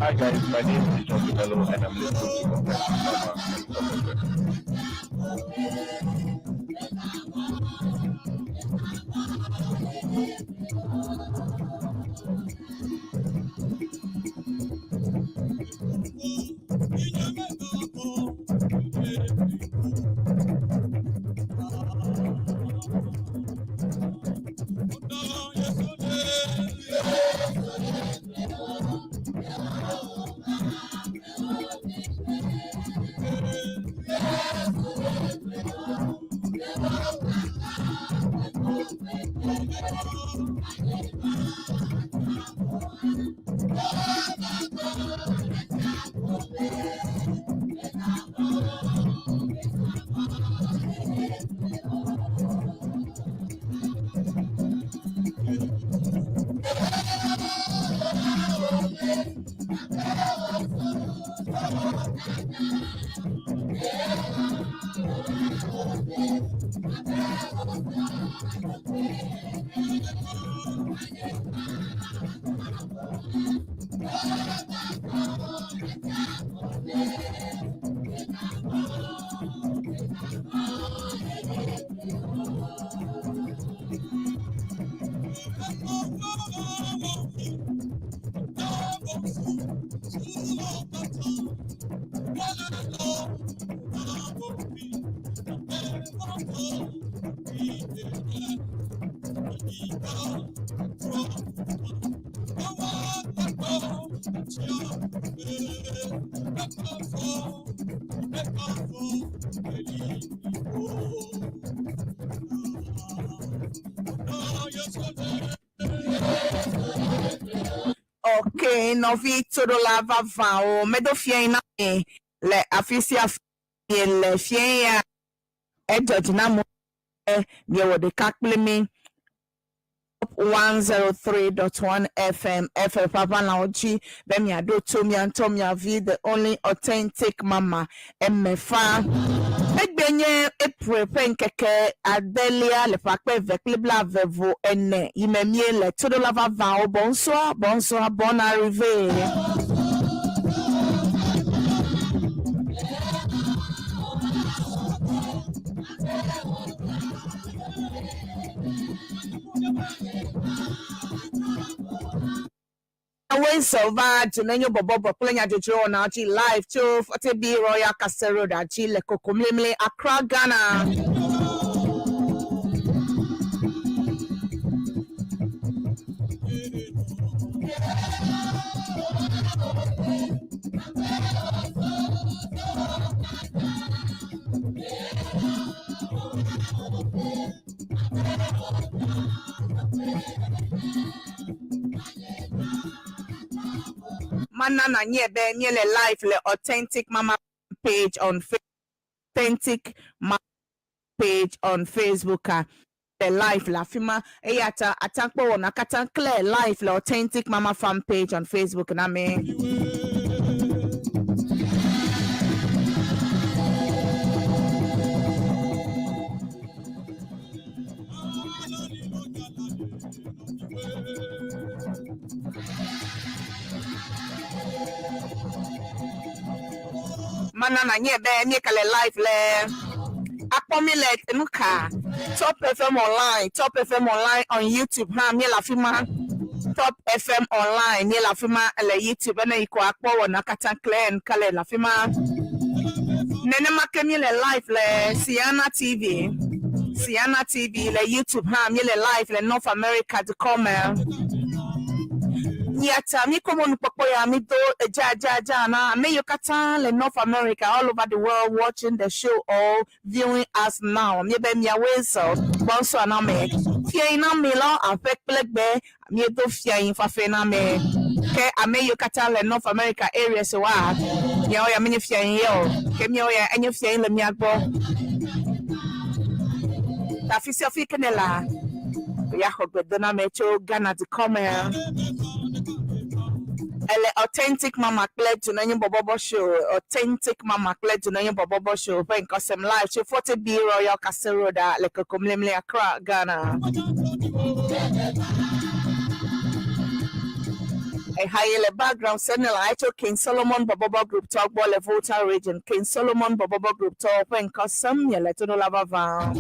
Hi guys, my name is John Dumelo and I'm listening to Authentic Mama on Top FM. Ok, nɔvi toɖola vavãwo, medo fiẽ na mi le afi sia afi miele fiẽ ya. Edzɔ dzi na amewo be miewɔ ɖeka kpli mí. 103.1 FM FM ƒe aʋalawo dzi be miaɖo to mia ŋutɔ mia vi the only authentic mama emefa. Egbe nye April ƒe ŋkeke adelia le ƒe akpe eve kple blaeve vo ene yi me míele toɖola vavãwo bonsoir bonsoir bonne arrivée. Woezɔ va Dzonenyo bɔbɔbɔ kple nyadzodzro wɔnawo dzi live tso 40B Royal Castle Road dzi le Kokomlimli, Accra, Ghana. Mana nànyae be míele live le Authentic Mama page on Authentic Mama page on Facebook a le live le afi ma eya ta atakpɔ wɔna katã clear live le Authentic Mama fan page on Facebook na mi. Mana na nye be míegale live le akpɔ mi le nuka Top FM Online, Top FM Online on YouTube hã míele afi ma. Top FM Online míele afi ma le YouTube ene yi ko akpɔ wɔna katã clear and clear le afi ma. Nenema ke míele live le Siana TV. Siana TV le YouTube hã míele live le North America dukɔ me. Yata mi kɔ mɔnukpɔkpɔ ya mi do dza dza dza na ame yiwo katã le North America, all over the world watching the show or viewing us now. Míebe miawoe zɔ sponsor na me. Fiayi na mi lɔ aƒe kple gbe míedo fiayi fafɛ na me. Ke ame yiwo katã le North America areas wa, miawo ya menye fiayi ye o. Ke miawo ya enye fiayi le mia gbɔ. Afi sia fi ke ne la, ya xɔ gbedoname tso Ghana dukɔ me. Ele Authentic Mama kple Dunenyo Bɔbɔbɔ Show, Authentic Mama kple Dunenyo Bɔbɔbɔ Show ƒe ŋkɔsem live tso 40B Royal Castle Road a le Kokomlemle, Accra, Ghana. Eha ye le background se ne la etso King Solomon Bɔbɔbɔ Group tɔ gbɔ le Volta Region. King Solomon Bɔbɔbɔ Group tɔ ƒe ŋkɔsem ye le toɖola vavã.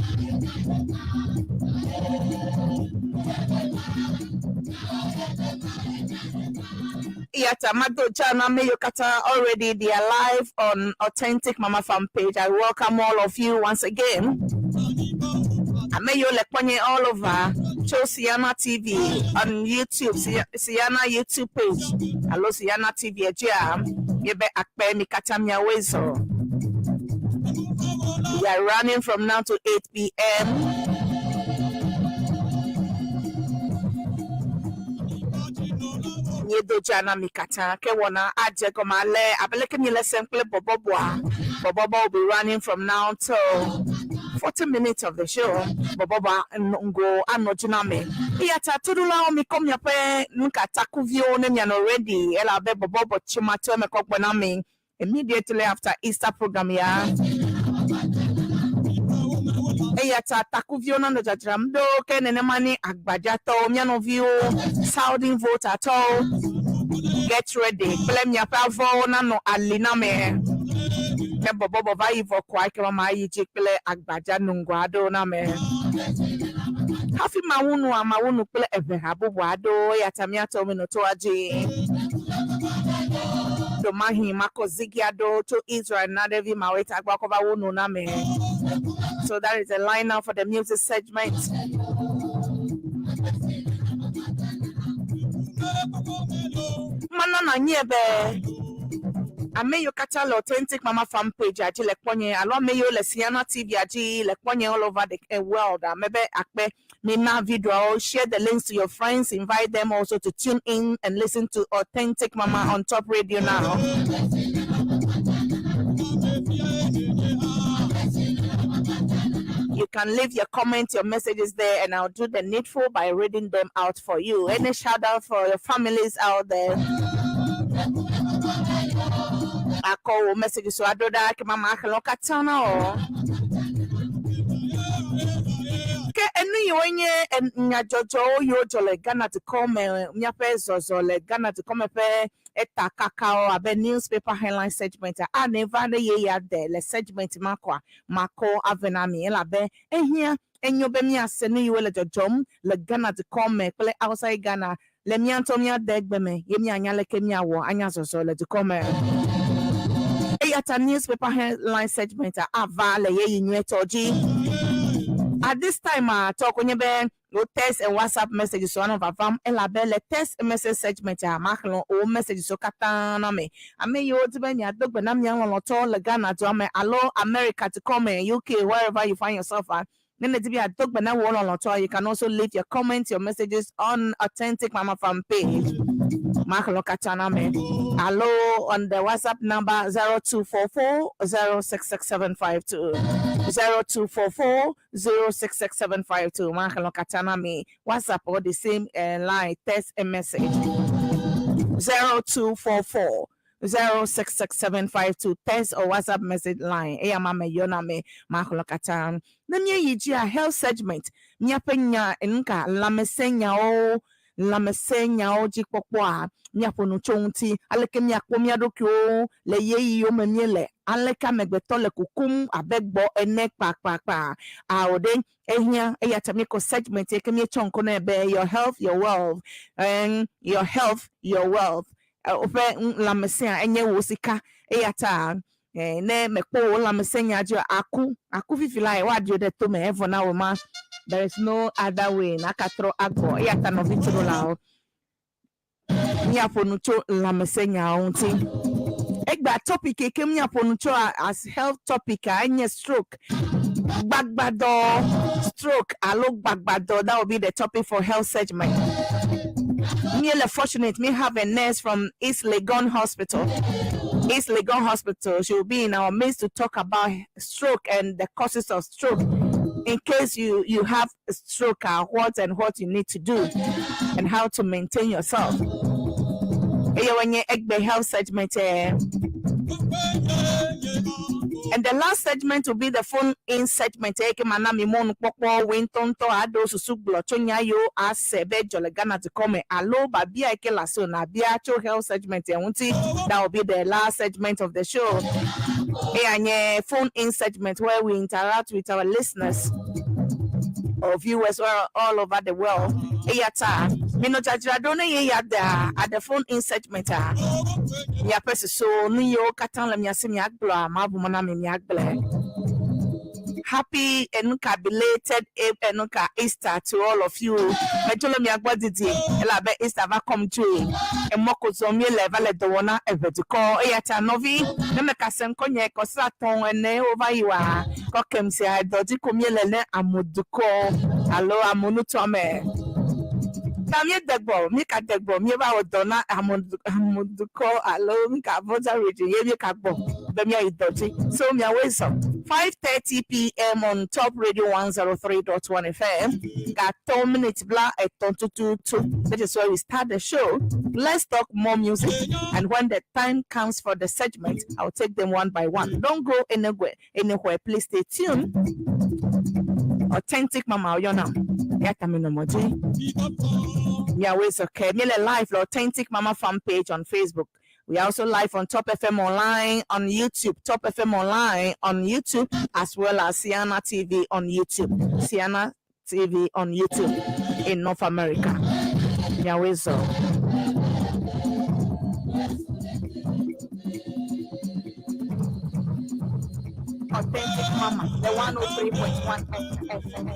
Eya ta mado dza na ame yiwo katã already they are live on Authentic Mama Fan page. I welcome all of you once again. Ame yiwo le kpɔnye all over tso Siana TV on YouTube, Siana YouTube page alo Siana TV edzia míebe akpe mi katã miawoe zɔ. We are running from now to 8 p.m. Míedo dza na mi katã ke wɔna adze gɔme ale abe leke míele sem kple bɔbɔbɔa. Bɔbɔbɔ will be running from now till 40 minutes of the show. Bɔbɔbɔa ŋgo anɔ dzi na me. Eya ta toɖolawo mikɔ miaƒe nuka takuviwo ne mianɔ ready elabe bɔbɔbɔ tsimatɔ eme kɔ gbɔ na mi immediately after Easter program ya. Eya ta takuviwo nanɔ dzadzram ɖo ke nenema ni agbadzatɔwo, mía nɔviwo, Southern Volta tɔwo, get ready kple miaƒe avɔwo nanɔ ali na me. Ne bɔbɔbɔ va yi vɔ koa ekema mayi dzi kple agbadza nuŋgo aɖewo na me. Hafi mawu nua, mawu nu kple eʋeha bubu aɖewo eya ta míatɔwo minɔ toa dzi. Ɖomahi makɔ zigi aɖewo tso Israel na ɖevi mawo tagbɔ akɔ va wu nu na me. So that is the line now for the music segment. Mana na nye be ame yiwo katã le Authentic Mama Fan page adzi le kpɔnye alo ame yiwo le Siana TV adzi le kpɔnye all over the world ame be akpe mi ma videoawo, share the links to your friends, invite them also to tune in and listen to Authentic Mama on Top Radio now. You can leave your comments, your messages there, and I'll do the needful by reading them out for you. Any shout out for your families out there? Akɔ wo messages so adoda ke mama axlẽ katã na o. Ke enu yiwo nye nyadzɔdzɔwo yiwo dzɔ le Ghana dukɔ me, míaƒe zɔzɔ le Ghana dukɔ me ƒe eta kakawo abe newspaper headline segment a ne va ɖe ye ya de le segment ma kɔa makɔ ave na mi elabe ehiã enyo be míase nu yiwo le dzɔdzɔm le Ghana dukɔ me kple outside Ghana le mía ŋutɔ míade gbe me ye míanya leke míawɔ anya zɔzɔ le dukɔ me. Eya ta newspaper headline segment a ava le yeyi nyuietɔ dzi. At this time a tɔ ko nye be wo text and WhatsApp messages so anɔ vavam elabe le text message segment a maxlẽ wo messages wo katã na me. Ame yiwo di be miado gbe na mia lɔlɔ̃tɔ le Ghana dua me alo America dukɔ me, UK, wherever you find yourself at. Ne ne di be yeado gbe na wo lɔlɔ̃tɔ, you can also leave your comments, your messages on Authentic Mama Fan page. Maxlẽ katã na me. Alo on the WhatsApp number 0244 066752. 0244 066752. Maxlẽ katã na me. WhatsApp or the same line, text and message. 0244 066752, text or WhatsApp message line. Eya ma me yɔ na me maxlẽ katã. Ne míeyi dzia health segment, míaƒe nya nka lãmesẽnyawo. Lãmesẽnyawo dzi kpɔkpɔa, míaƒo nu tso ŋuti. Aleke míakpɔ mía ɖokuiwo le ɣeyiɣi yiwo me míele? Aleke amegbetɔ le kukum abe gbɔ ene kpakpakpa? Ao ɖe, ehiã. Eya ta míekɔ segment yi ke míetsɔ ŋkɔ nɛ be Your Health, Your Wealth. Ɛ̃, Your Health, Your Wealth. Woƒe lãmesẽa enye wò sika. Eya ta ne mèkpɔ wò lãmesẽnya dzi o, àku. Àku fifi lae, woaɖi wò ɖe tome evɔ na wò ma. There is no other way nàgatrɔ agbɔ. Eya ta nɔvi tsrolawo, míaƒo nu tso lãmesẽnyawo ŋuti. Egbea topic yi ke míaƒo nu tso as health topic a enye stroke. Gbagbadɔ, stroke alo gbagbadɔ, that will be the topic for health segment. Míele fortunate, we have a nurse from East Legon Hospital. East Legon Hospital. She will be in our midst to talk about stroke and the causes of stroke. In case you, you have a stroke, what and what you need to do and how to maintain yourself. Eye wonye egbe health segment. And the last segment will be the phone in segment. Eke mana mi mɔnu kpɔkpɔ woe ŋutɔŋutɔ aɖewo susu gblɔ tso nya yiwo ase be dzɔ le Ghana dukɔ me alo babia yi ke le asiwò nàbia tso health segment ya ŋuti. That will be the last segment of the show. Eya nye phone in segment where we interact with our listeners or viewers all over the world. Eya ta minɔ dzadzraɖo ne ye ya dea at the phone in segment a miaƒe susuwo nu yiwo katã le mia si miagblɔa maʋu mɔ na mi miagblɔe. Happy enuka belated enuka Easter to all of you. Medzo le mia gbɔ didi elabe Easter va kɔm dzoe. Emɔ ko zɔm míele va le dɔ wɔm na eve dukɔ. Eya ta nɔvi, ne mekase ŋkɔnye kɔsra tɔ̃ ene wova yi wa kɔ kem sia dɔ dzi ko míele ne amudukɔ alo amunutoame. Ta míede gbɔ, míeka de gbɔ, míeva wɔ dɔ na amudukɔ alo míka Volta region ye míeka gbɔ be míayi dɔ dzi. So miawoe zɔ. 5:30 p.m. on Top Radio 103.1 FM. Got 2 minutes bla eton tutu. That is where we start the show. Let's talk more music. And when the time comes for the segment, I'll take them one by one. Don't go anywhere. Anywhere. Please stay tuned. Authentic Mama Oyona. Yataminomoji. Miawes okay. Míele live Authentic Mama fan page on Facebook. We are also live on Top FM Online on YouTube, Top FM Online on YouTube, as well as Sienna TV on YouTube. Sienna TV on YouTube in North America. Nyawezo. Authentic Mama, the 103.1 FM.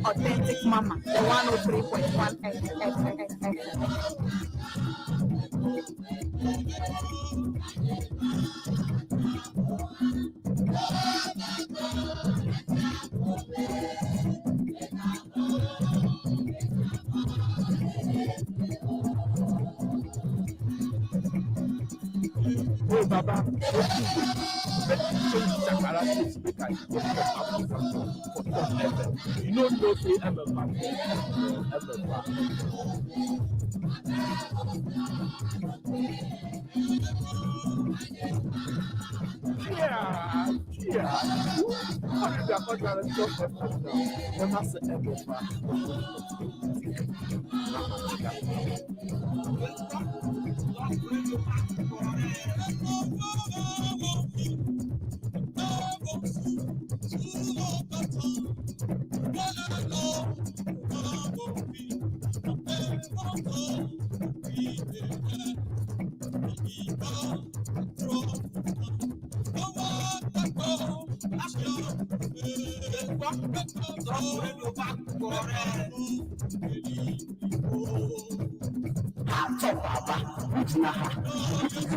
Authentic Mama, the 103.1 FM. Oh Baba, wetin make you change Shakara state make I go for Africa for Top FM. You no know say MFA MFA. Yeah, yeah. How did that Top FM now? Never say MFA. Atɔ baba wogyina ha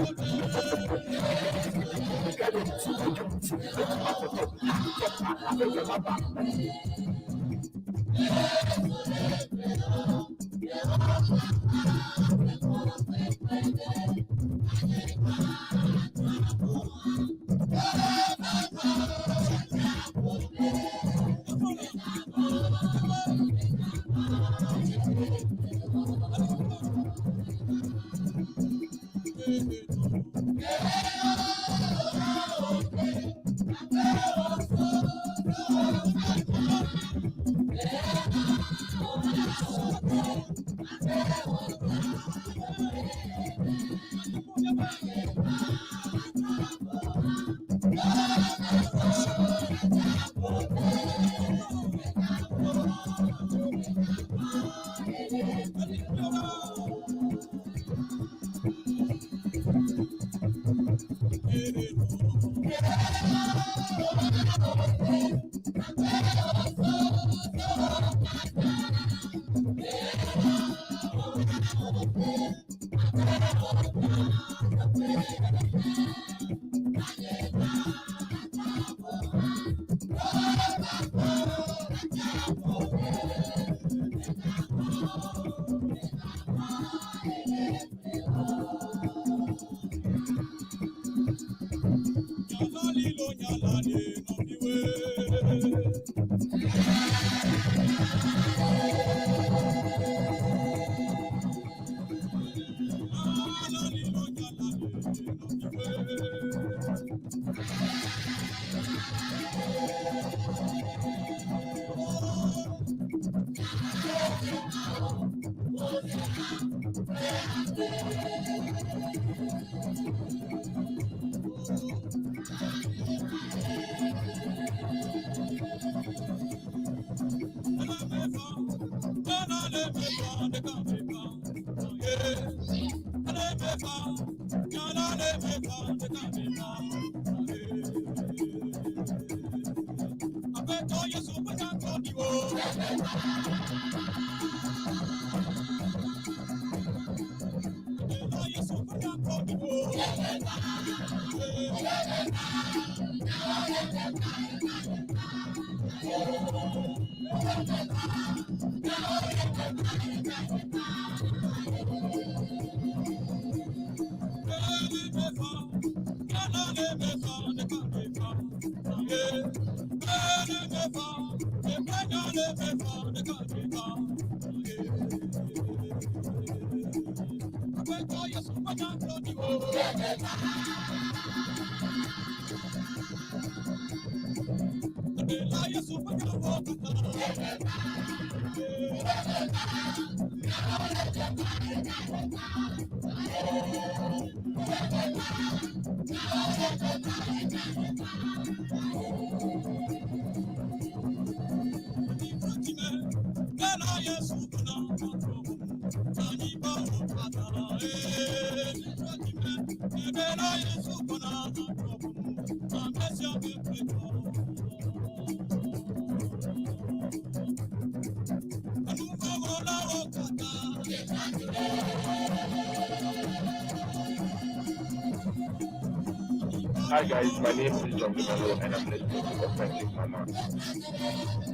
Hi guys, my name is John Dumelo and I'm listening to Authentic Mama.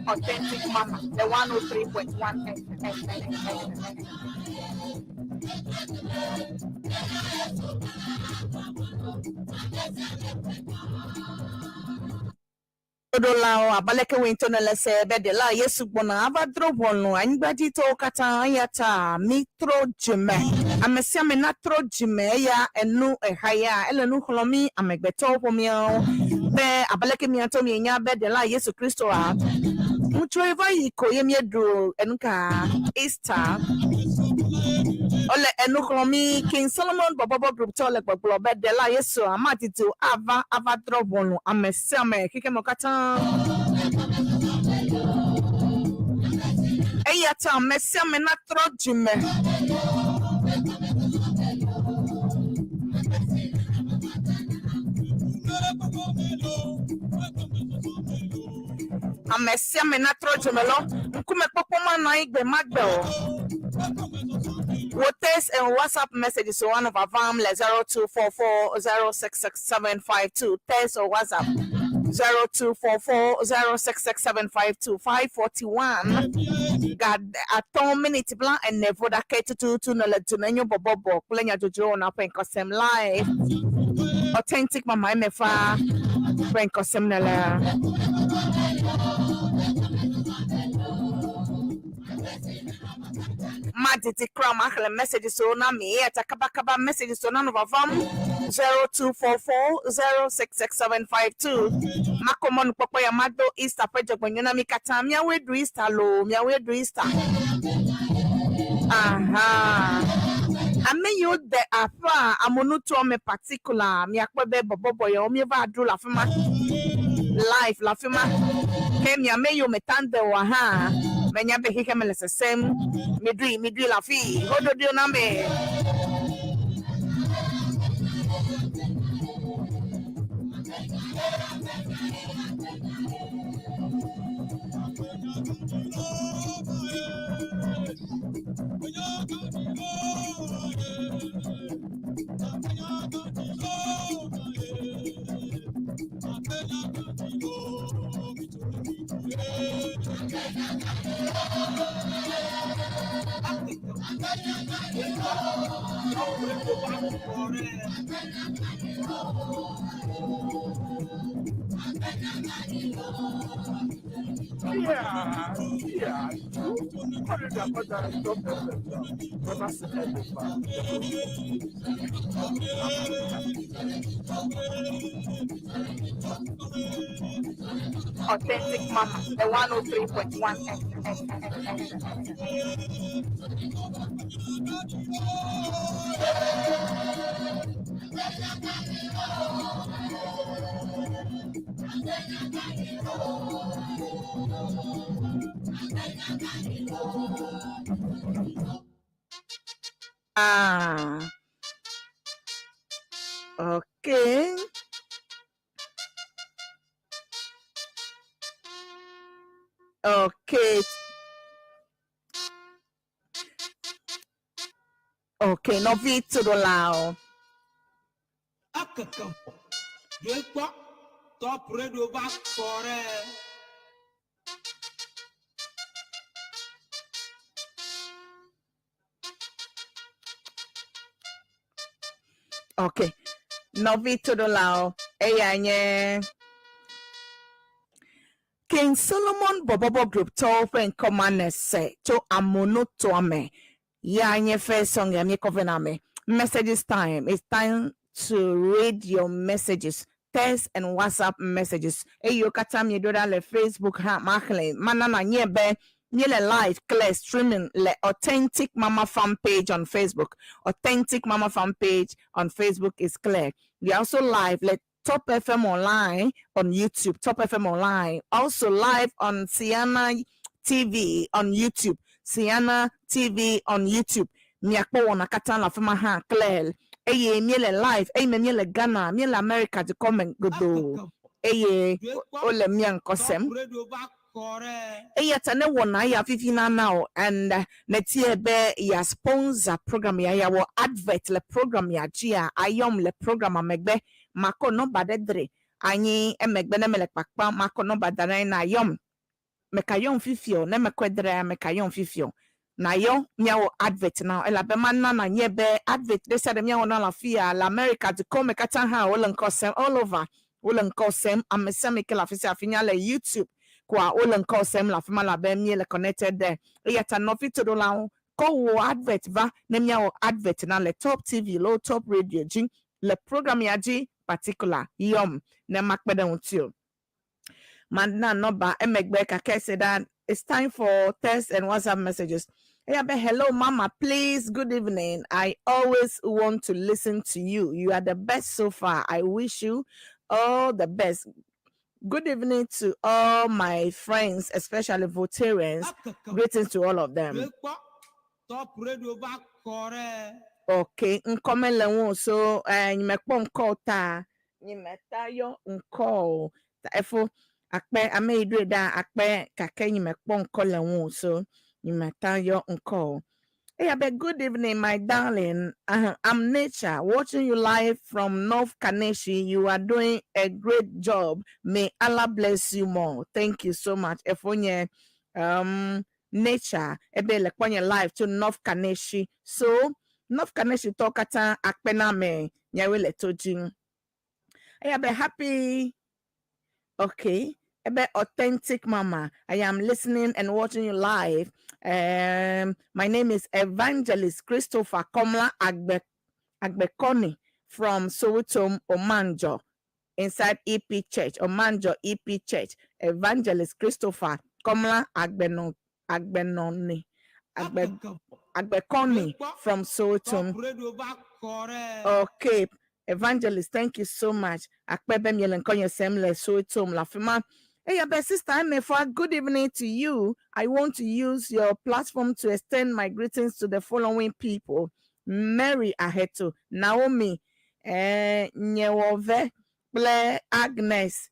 Authentic Mama, the 103.1 FM. Ɖolawo abe aleke woe ŋutɔ nèle se be ɖela Yesu gbɔna ava drɔ̃ ʋɔnu anyigbadzitɔwo katã. Eya ta mitrɔ dzime. Ame sia ame natrɔ dzime eya enu ehaya. Ele nu xlɔ̃m mí amegbetɔwo ƒomeawo be abe aleke mia ŋutɔ mienya be ɖela Yesu Kristoa, ŋutsue va yi ko ye míeɖu enuka Easter. Wole enu xlɔ̃m mí. King Solomon Bɔbɔbɔ Group tɔ le gbɔgblɔ be ɖela Yesu amadidi ava ava drɔ̃ ʋɔnu ame sia ame xexeme katã. Eya ta ame sia ame natrɔ dzime. Ame sia ame natrɔ dzime lɔ. Ŋkumekpɔkpɔ manɔ anyi gbe ma gbe o. Wò text and WhatsApp messages woanɔ vavam le 0244066752. Text or WhatsApp 0244066752 541 ga atɔ̃ miniti bla ene vɔ ɖake tututu nɔ le du nenyo bɔbɔbɔ kple nyadzodzro wɔna ƒe ŋkɔsem live. Authentic Mama MFA ƒe ŋkɔsem nele. Madidi kura maxlẽ messages wo na mi eya ta kabakaba messages wo nanɔ vavam 0244066752. Makɔ mɔnukpɔkpɔ ya mado Easter ƒe dzɔgbenyui na mi katã. Miawoe ɖu Easter loo, miawoe ɖu Easter. Aha. Ame yiwo de aƒea amonutoa me particular miakpɔe be bɔbɔbɔ yawo míeva ɖu le afi ma. Live le afi ma. Ke miame yiwo metã de oa hã menya be xexeme le sesẽm. Miɖui, miɖui le afi. Hoɖoɖoe na me. Radio va kɔ ɖe. Yeah, yeah. Kɔreda kɔda Top FM na bɛba se ɛmefa. Authentic Mama, the 103.1 FM. Ah, okay. Okay. Okay, nɔvi toɖolawo. Ekeke vɔ. Ɖoe kpɔ. Top Radio va kɔ ɖe. Okay. Nɔvi toɖolawo, eya nye King Solomon Bɔbɔbɔ Group tɔwo ƒe ŋkɔ ma nèse tso amonutoa me. Ya nye first song ya míekɔ vɛ na ame. Messages time. It's time to read your messages. Text and WhatsApp messages. Eyiwo katã mieɖo ɖa le Facebook hã maxlẽ. Mana nànyae be míele live kple streaming le Authentic Mama Fan page on Facebook. Authentic Mama Fan page on Facebook is clear. We are also live le Top FM Online on YouTube, Top FM Online, also live on Siana TV on YouTube, Siana TV on YouTube. Miakpɔ wɔna katã le afi ma hã clear. Eye míele live, eye me míele Ghana, míele America dukɔ me godoo eye wole mía ŋkɔ sem. Top Radio va kɔ ɖe. Eya ta ne wɔna ya vivina na wò and nètiae be yea sponsor program ya, yeawɔ advert le program ya dzia, ayɔm le programa megbe, makɔ nɔmba ɖe dri anyi emegbe ne mele kpakpam, makɔ nɔmba da ɖe anyi nayɔm. Mekayɔm fifi o, ne mekɔe dria, mekayɔm fifi o. Nayɔ míawɔ advert na wò elabe mana nànyae be advert ɖe sia ɖe míawɔ na le afia, le America dukɔ me katã hã wole ŋkɔ sem all over. Wole ŋkɔ sem ame sia ame ke le afi sia afi nya le YouTube koa wole ŋkɔ sem le afi ma labe míele connected there. Eya ta nɔvi toɖolawo kɔ wò advert va ne míawɔ advert na le Top TV lo Top Radio dzi le program ya dzi particular yɔm ne makpe ɖe ŋutiwò. Mana nɔmba emegbe gake ese ɖa it's time for text and WhatsApp messages. Eya be hello mama please good evening I always want to listen to you you are the best so far I wish you all the best. Good evening to all my friends especially Voltarians. Greetings to all of them. Ɖoe kpɔ. Top Radio va kɔ ɖe. Okay, ŋkɔ mele ŋu o so eh, nyemekpɔ ŋkɔ o ta nyemeta yɔ ŋkɔ o. Ta efo akpe ame yi ɖoe ɖa akpe gake nyemekpɔ ŋkɔ le ŋu o so nyemeta yɔ ŋkɔ o. Eya be good evening my darling. I'm Nature watching you live from North Kaneshi. You are doing a great job. May Allah bless you more. Thank you so much. Efo nye Nature ebe le kpɔ nye live tso North Kaneshi. So North Kaneshi tɔwo katã akpe na ame nyawoe le to dzi. Eya be happy okay. Ebe authentic mama. I am listening and watching you live. My name is Evangelist Christopher Komla Agbe Agbekoni from Soweto, Omanjo, inside EP Church, Omanjo EP Church. Evangelist Christopher Komla Agbeno Agbenoni Agbe Agbekoni from Soweto. Top Radio va kɔ ɖe. Okay, Evangelist, thank you so much. Akpe be miele ŋkɔnye sem le Soweto le afi ma. Eya be Sister Emefa, good evening to you. I want to use your platform to extend my greetings to the following people. Mary Aheto, Naomi eh, Nyewove, kple Agnes.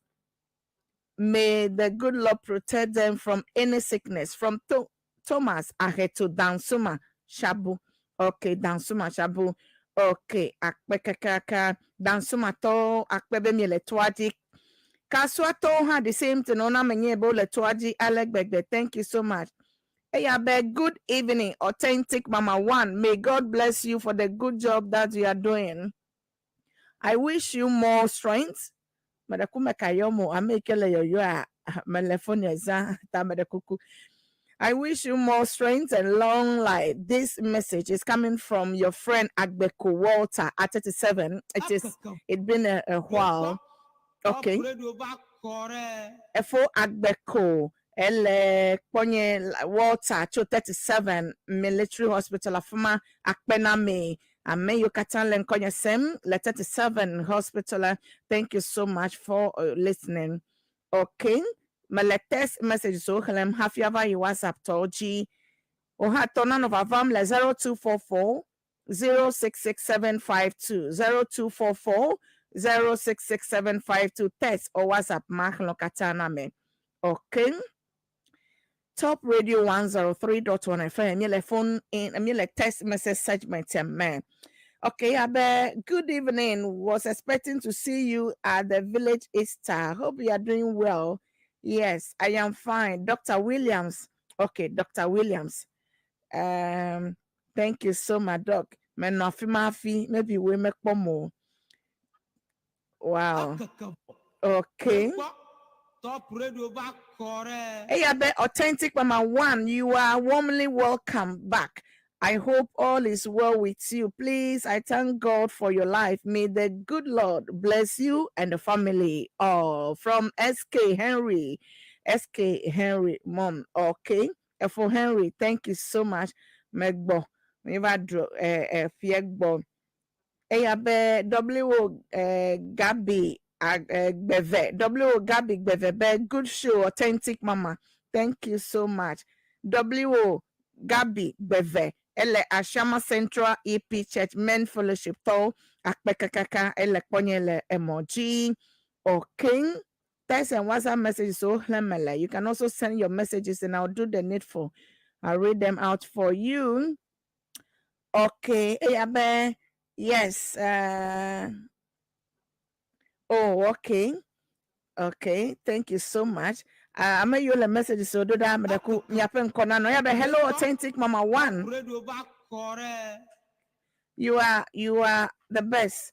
May the good Lord protect them from any sickness. From Thomas Aheto Dansuma Shabu. Okay, Dansuma Shabu. Okay, akpe kakaka. Dansuma tɔwo akpe be miele toa dzi. Kasuatɔwo hã the same thing. Wona menye be wole toa dzi ale gbegbe. Thank you so much. Eya be good evening, authentic Mama One. May God bless you for the good job that you are doing. I wish you more strength. Meɖe ku meka yɔ mo ame yi ke le yɔyɔa mele fone zã ta meɖe kuku. I wish you more strength and long life. This message is coming from your friend Agbeko Walter at 37. It is it's been a while. Okay. Efo Agbeko ele kpɔnye Walter tso 37 Military Hospital afima akpename. Ame yiwo katã le ŋkɔnye sem le 37 Hospital. Thank you so much for listening. Okay. Mele text message so xlẽm hafi ava yi WhatsApp tɔwo dzi. Wò hã tɔ nanɔ vavam le 0244 066752 0244 066752 text or WhatsApp maxlẽ wo katã na me. Okay. Top Radio 103.1 FM. Míele phone in, míele text message segment me. Okay, Abe, good evening. Was expecting to see you at the village Easter. Hope you are doing well. Yes, I am fine. Dr. Williams. Okay, Dr. Williams. Thank you so much, Doc. Menɔ afi ma hafi maybe we mekpɔ mo. Wow. Okay. Top Radio va kɔ ɖe. Eya be authentic Mama One, you are warmly welcome back. I hope all is well with you. Please, I thank God for your life. May the good Lord bless you and the family. Oh, from SK Henry. SK Henry, mom. Okay. For Henry, thank you so much. Megbo. Miva dro eh fiegbo. Eya be W Gabi Gbeve. W Gabi Gbeve be good show, authentic mama. Thank you so much. W Gabi Gbeve. Ele Ashama Central EP Church Men Fellowship tɔ akpe kakaka ele kpɔnye le emɔ dzi. Okay. Text and WhatsApp messages so hlemele. You can also send your messages and I'll do the needful. I'll read them out for you. Okay. Eya be yes. Oh, okay. Okay. Thank you so much. Ame yiwo le message so do ɖa ame ɖe ku miaƒe ŋkɔ na nɔ. Eya be hello authentic mama one. Radio va kɔ ɖe. You are the best.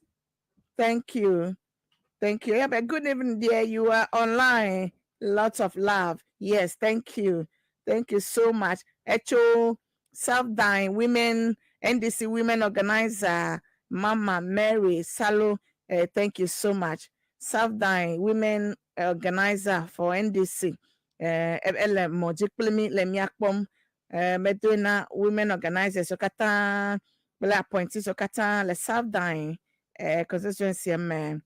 Thank you. Thank you. Yeah, but good evening, dear. You are online. Lots of love. Yes, thank you. Thank you so much. Echo Self Dying Women, NDC Women Organizer, Mama Mary Salo. Thank you so much. Self Dying Women Organizer for NDC. Ele mɔdzi kple mi le mia kpɔm. Medoe na women organizers wo katã kple appointees wo katã le South Dying constituency me.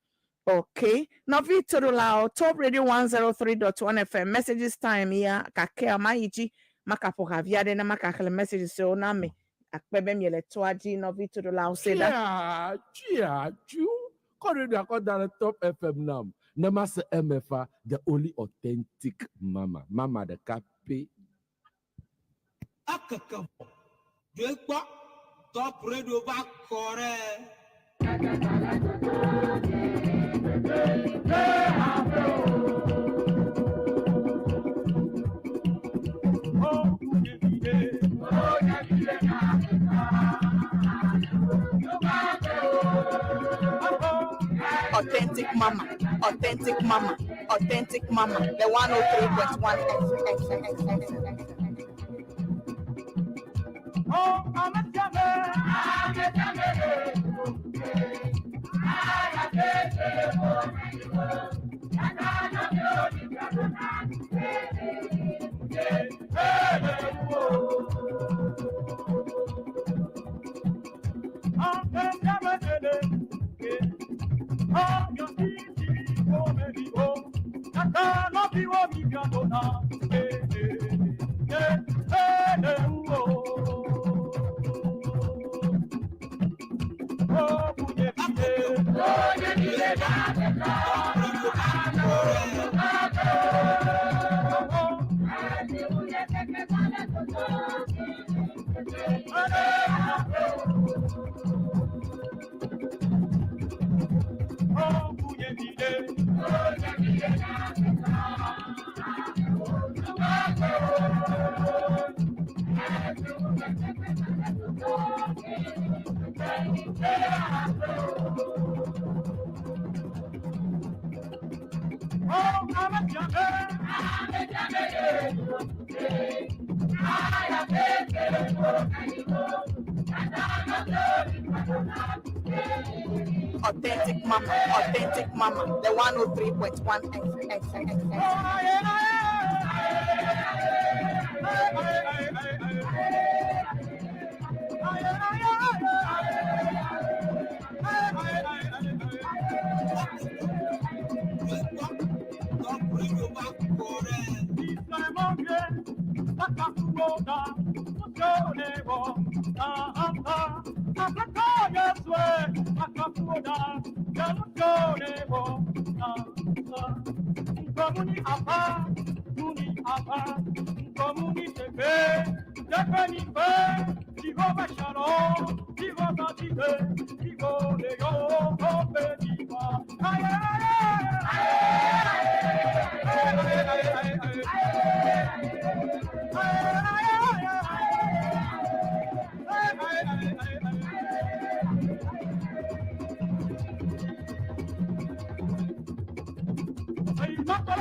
Okay. Nɔvi Todolao, Top Radio 103.1 FM. Messages time ya kake amayi dzi makaƒo havi aɖe na makaxlẽ messages siwo na me akpe be miele toa dzi nɔvi Todolao se ɖa. Chia, chia, chu. Kɔ radio akɔ da ɖe Top FM nam. Ne ma se MFA, the only authentic mama. Mama ɖeka pɛ. Ekeke vɔ. Dzoe kpɔ. Top Radio va kɔ ɖe. Authentic mama, authentic mama, authentic mama. The 103.1 FM. Oh, Authentic Mama, Authentic Mama, the 103.1 F F F F. Top Radio va kɔ ɖe.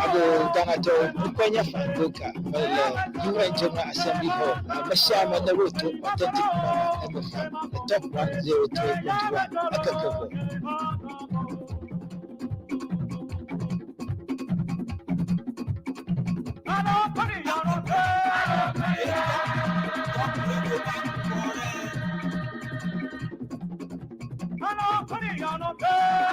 Alo Ghana tɔwo, ŋkɔe nye Frank Goka, mele UN General Assembly Hall. Ame sia ame ne ɖo to Authentic Mama Emefa le Top 103.1 ekeke vɔ. Top Radio va kɔ ɖe. Top Radio va kɔ ɖe. Top Radio va kɔ ɖe.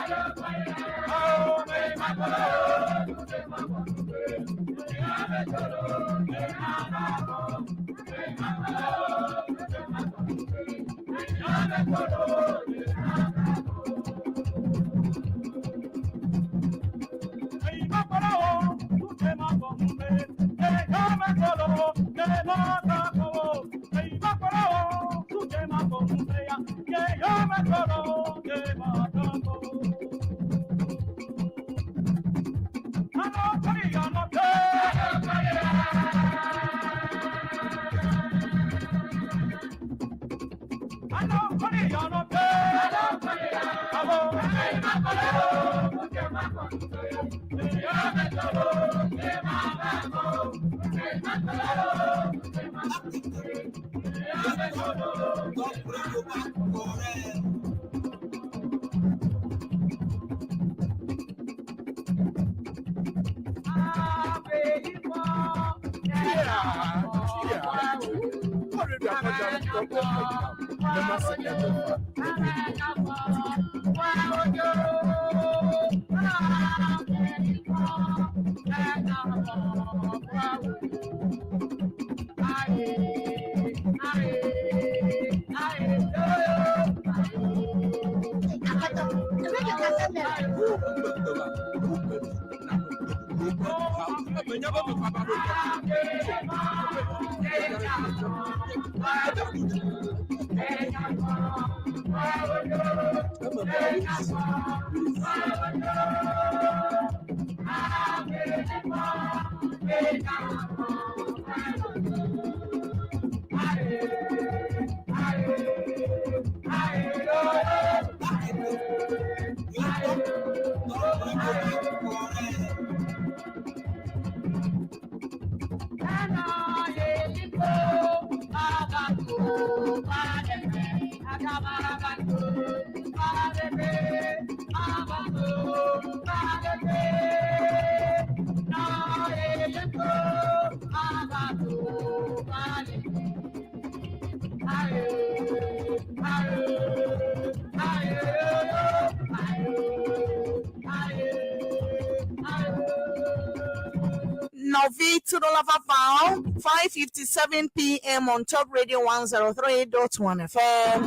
Nɔvi Tudola Vavao, 5:57 p.m. on Top Radio 103.1 FM.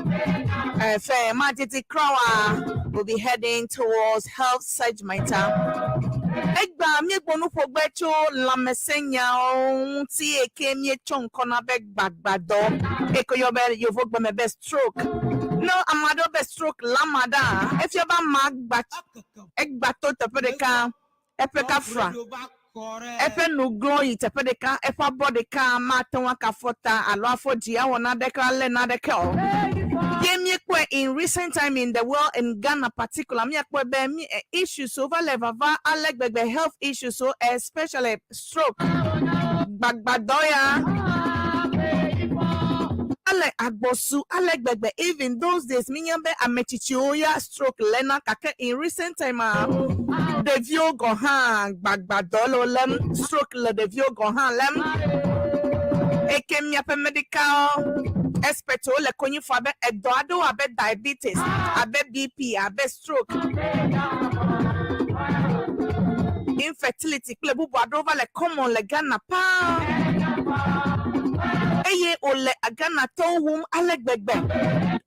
FM Majiti Krawa will be heading towards health segment. Egba míegbo nuƒogbe tso lãmesẽnyawo ŋuti eke míetsɔ ŋkɔ na be gbagbadɔ eke yɔ be yevugbeme be stroke. Ne ame aɖewo be stroke lãma ɖa, efia be amea gba egba to teƒe ɖeka, eƒe Top kafra. Radio va kɔ ɖe. Eƒe nu glɔ yi teƒe ɖeka, eƒe abɔ ɖeka mate ŋu akafɔ ta alo afɔ dzi awɔ naneke alé naneke o. Ye míekpɔe in recent time in the world, in Ghana particular, míakpɔe be mi issues wo va le vava ale gbegbe, health issues wo, especially stroke, gbagbadɔ ya ale agbɔsu ale gbegbe. Even those days, mínya be ame tsitsiwo ya stroke lena, gake in recent time a, ɖeviwo gɔ hã gbagbadɔ le wo lém, stroke le ɖeviwo gɔ hã lém. Eke míaƒe medical expertwo le konyi fɔ abe edɔ aɖewo abe diabetes, abe BP, abe stroke, infertility kple bubu aɖewo va le common le Ghana paa, eye wòle Ghanatɔwo wum ale gbegbe.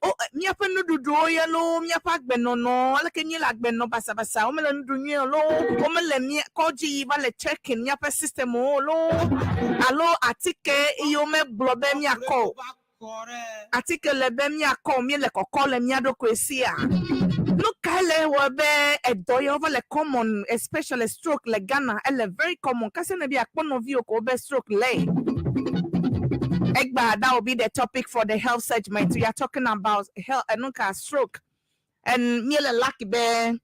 O míaƒe nuɖuɖuwo ye loo, míaƒe agbenɔnɔ, aleke míele agbenɔ basabasa, womele nuɖu nyuie o loo, womele mía kɔdzi yi va le checking míaƒe system o loo, alo atike yiwo megblɔ be míakɔ o. Atike le be míakɔ, míele kɔkɔ le mía ɖokui sia. Nu kae le wɔ be edɔ yawo va le common, especially stroke le Ghana, ele very common. Kasi ne bi akpɔ nɔviwo ko be stroke le. Egba, that will be the topic for the health segment. We are talking about health, enuka stroke. And míele lucky be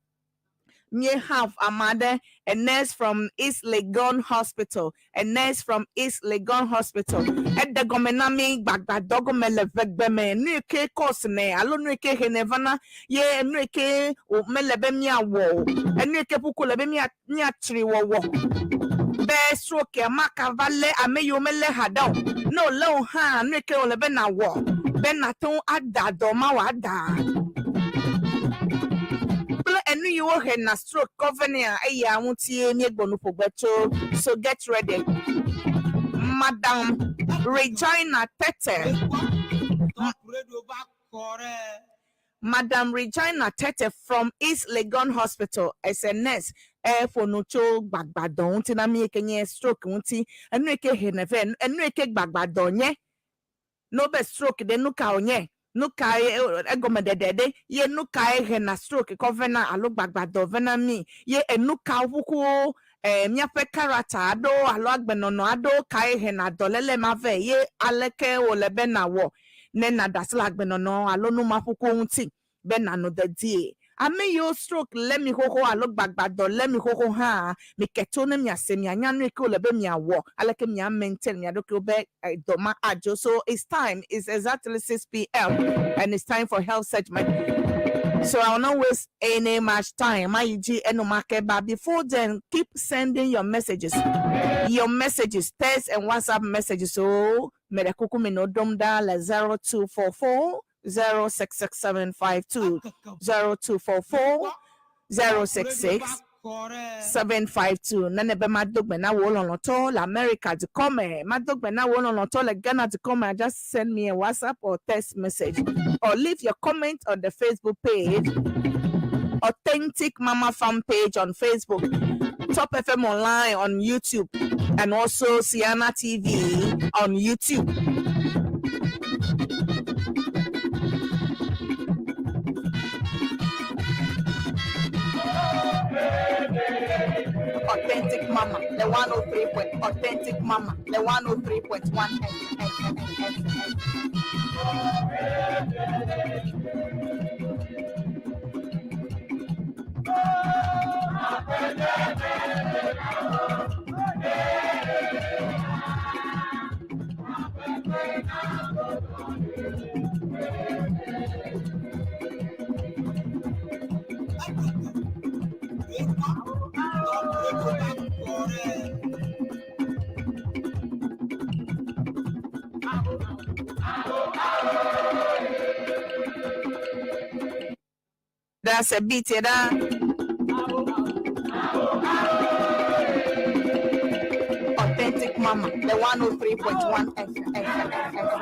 me have amade, a nurse from East Legon Hospital, a nurse from East Legon Hospital. Eɖe gɔme na mi gbagbadɔ gɔme le ʋegbe me, nu yi ke cause ne alo nu yi ke he ne vana ye, nu yi ke o mele be míawɔ o, enu yi ke ƒuku le be míatsri wɔwɔ be stroke ya maka va lé ame yiwo melé haɖe o. Ne wòlé wo hã, nu yi ke wòle be nawɔ be nate ŋu ada dɔ ma wòada kple enu yiwo hena stroke kɔ vɛ eya ŋutie míegbɔ nuƒogbe tso. So get ready, Madam Regina Tete. Top Radio va kɔ ɖe. Madam Regina Tete from East Legon Hospital as a nurse, eƒo nu tso gbagbadɔ ŋuti na mi ke nye stroke ŋuti, enu yi ke hene vɛ, enu yi ke gbagbadɔ nye, no be stroke ɖe, nu ka wònye, nu ka ye egɔme ɖeɖe ɖe ye, nu kae hena stroke kɔ vena alo gbagbadɔ vena mi ye, enu ka ƒuƒuwo míaƒe character aɖewo alo agbenɔnɔ aɖewo kae hena dɔléle ma vɛ ye, aleke wòle be nawɔ ne nada asi le agbenɔnɔ alo numaƒuƒuwo ŋuti be nanɔ dedie. Ame yiwo stroke lé mi xoxo alo gbagbadɔ lé mi xoxo hã, mi ke to ne miase, mianya nu yi ke wòle be miawɔ, aleke mia maintain mia ɖokuiwo be dɔ ma adzo. So it's time, it's exactly 6 p.m. and it's time for health segment. So I will not waste any much time. Mayi enumake, but before then, keep sending your messages. Your messages, text and WhatsApp messages. So mele kuku mi no dom da le 0244 066752, 0244 066 752. Nene be madogbe na wo lɔlɔtɔ le America dukɔ me, madogbe na wo lɔlɔtɔ le Ghana dukɔ me, just send me a WhatsApp or text message or leave your comment on the Facebook page, Authentic Mama Fan page on Facebook, Top FM Online on YouTube, and also Sienna TV on YouTube. Authentic Mama, the 103 point, Authentic Mama, the 103.1 F, F, F, F, F. Top Radio va kɔ ɖe. That's a beat, yeah. Authentic Mama, the 103.1 F, F, F, F.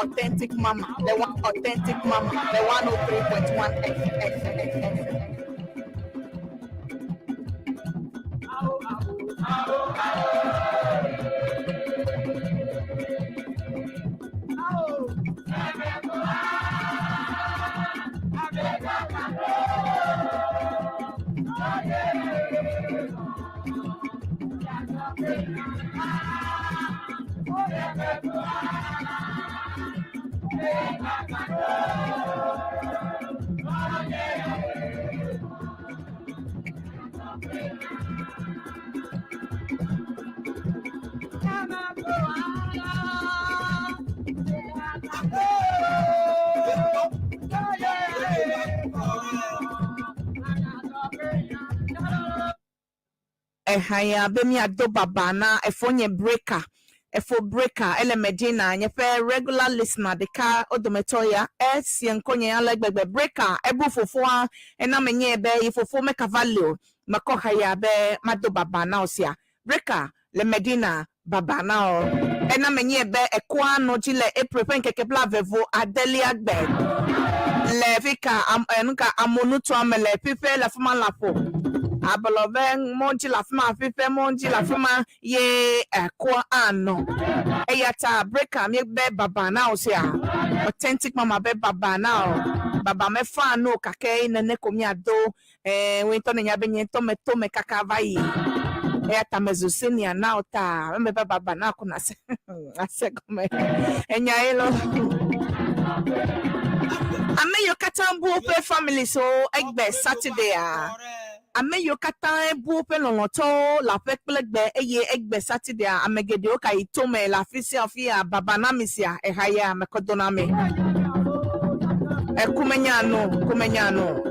authentic mama, the one authentic mama, the 103.1 F F F F. Eha ya be míado baba na efo nye breaker efo breaker ele Medina nye ƒe regular listener ɖeka wo dometɔ ya esie ŋkɔ nye ale gbegbe breaker ebu fofoa ena menye be yi fofo mekava li o mekɔ ha ya be mado baba na wo sia breaker le Medina baba na wo ena menye be ekɔa nɔ dzi le April ƒe ŋkeke 28lia gbe le fika am, nuka amonutoa me le ƒiƒe le afi ma le aƒo ablɔ be mɔ dzi le afi ma ƒiƒe mɔ dzi le afi ma ye ekɔa anɔ eya ta breaker míebe baba na wo sia authentic mama be baba na wo baba mefa no kake nene ko míado woe ŋutɔ nenya be nye ŋutɔ meto me kaka va yi eya ta mezu senior na wo ta meme be baba na ko nase ase gɔme enya ye lɔ ame yiwo katã bu woƒe families wo egbe Saturday a ame yiwo katã bu woƒe lɔlɔ̃tɔwo le aƒe kple gbe eye egbe Saturday a ame geɖewo ka yi tome le afi sia afi ya baba na mi sia eha ya mekɔ do na mi eku menya no ku menya no.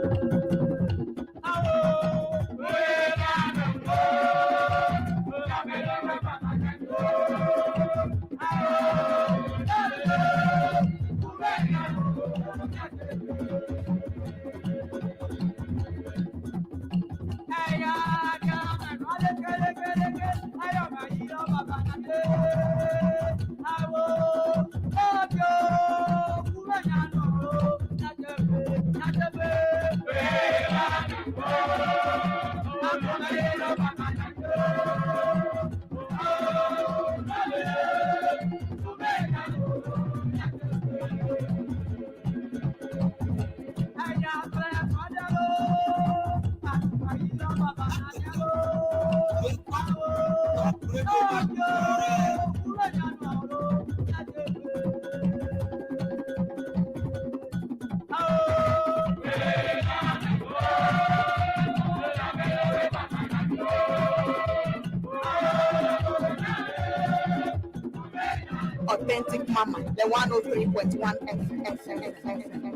Authentic Mama, the 103.1 F F F F F.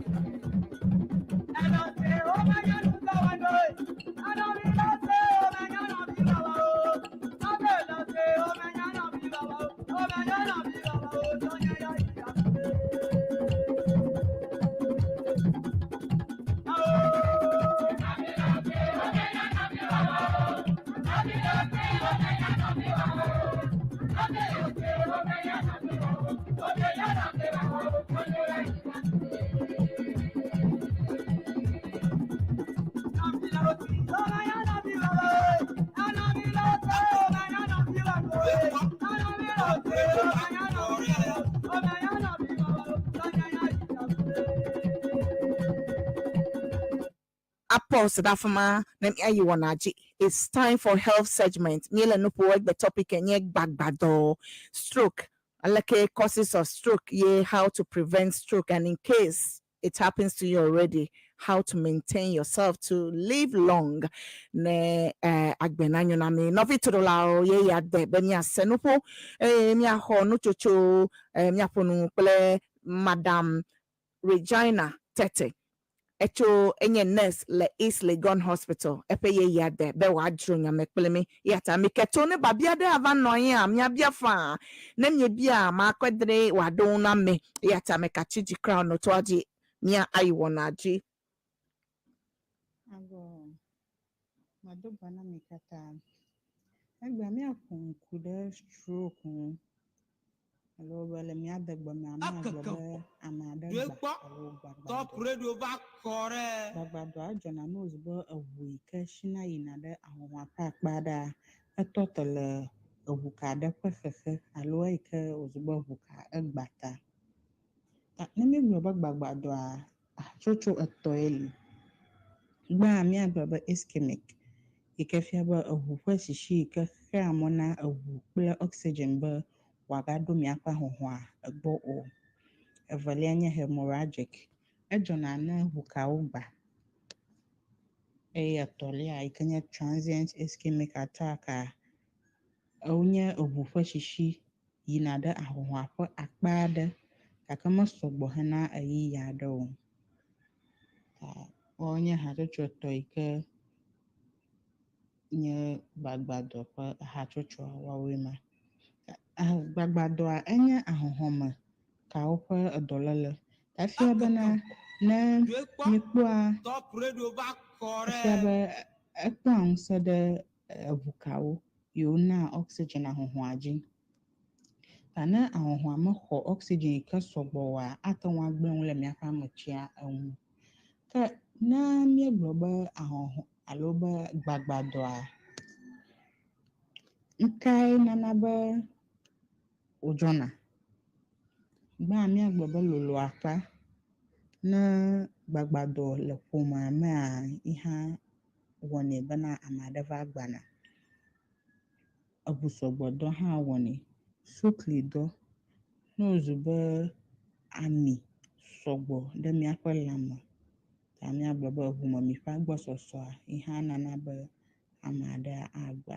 Apos dafama na mi ayi wɔn agye. It's time for health segment. Miele nupo egbe topic enye gbagbado stroke. Aleke causes of stroke, ye how to prevent stroke, and in case it happens to you already, how to maintain yourself to live long. Ne agbe na nyo na mi. Nɔvi torola ye ya de be miase nuƒo eye miaxɔ nutsotso miaƒo nu kple Madam Regina Tete. Etso enye nurse le East Legon Hospital. Eƒe ye ya de be wòadzro nyame kple mi. Eya ta mi ke to ne babia ɖe ava nɔ anyi a miabia faa. Ne miebia makɔe dre wòaɖo na mi. Eya ta mekatsi dzi kra nɔtoa dzi mia ayi wɔna dzi. Agɔ madoba na mi katã. Egbea míaƒo ŋku ɖe stroke ŋu. Alo be le mía degbe mea, míagblɔ Ekeke be ame aɖe Ɖoe gba kpɔ. alo Top gbagbadɔ. Radio va kɔ ɖe. Gbagbadɔa dzɔna ne wòzu be eʋu yi ke shina yina ɖe ahɔhɔ̃a ƒe akpa aɖea, etɔ te le eʋuka aɖe ƒe xexe alo eyi ke wòzu be ʋuka egba ta. Ta ne míegblɔ be gbagbadɔa, hatsotso etɔ̃e li. Gbãa, míagblɔ be ischemic yi ke fia be eʋu ƒe sisi yi ke xea mɔ na eʋu kple oxygen be wòagaɖo míaƒe ahɔhɔ̃a egbɔ o. Evelia nye hemorrhagic. Edzɔna ne ʋukawo gba. Eye etɔ̃lia yi ke nye transient ischemic attack-a, wonye eʋu ƒe sisi yina ɖe ahɔhɔ̃a ƒe akpa aɖe gake mesɔgbɔ hena ɣeyiɣi aɖe o. Ta woawo nye hatsotso etɔ̃ yi ke nye gbagbadɔ ƒe hatsotsoa woawoe ma. Gbagbadɔa enye ahɔhɔ̃me kawo ƒe edɔléle. Efia bena ne Ɖoe kpɔ. míekpɔa Top Radio va kɔ ɖe. efia be ekpɔa ŋusẽ ɖe eʋukawo yiwo naa oxygen ahɔhɔ̃a dzi. Ta ne ahɔhɔ̃a mexɔ oxygen yi ke sɔgbɔ oa, ate ŋu agblẽ nu le míaƒe ametsia eŋu. Ke ne míegblɔ be ahɔhɔ̃ alo be gbagbadɔa, nu kae nana be wòdzɔna? Gbãa míagblɔ be lolo akpa. Ne gbagbadɔ le ƒomea mea, yi hã wɔnɛ bena ame aɖe va gbana. Eʋu sɔgbɔdɔ hã wɔnɛ. Suklidɔ, ne wòzu be ami sɔgbɔ ɖe míaƒe lãme ta míagblɔ be ʋumemi ƒe agbɔsɔsɔa yi hã nana be ame aɖe agba.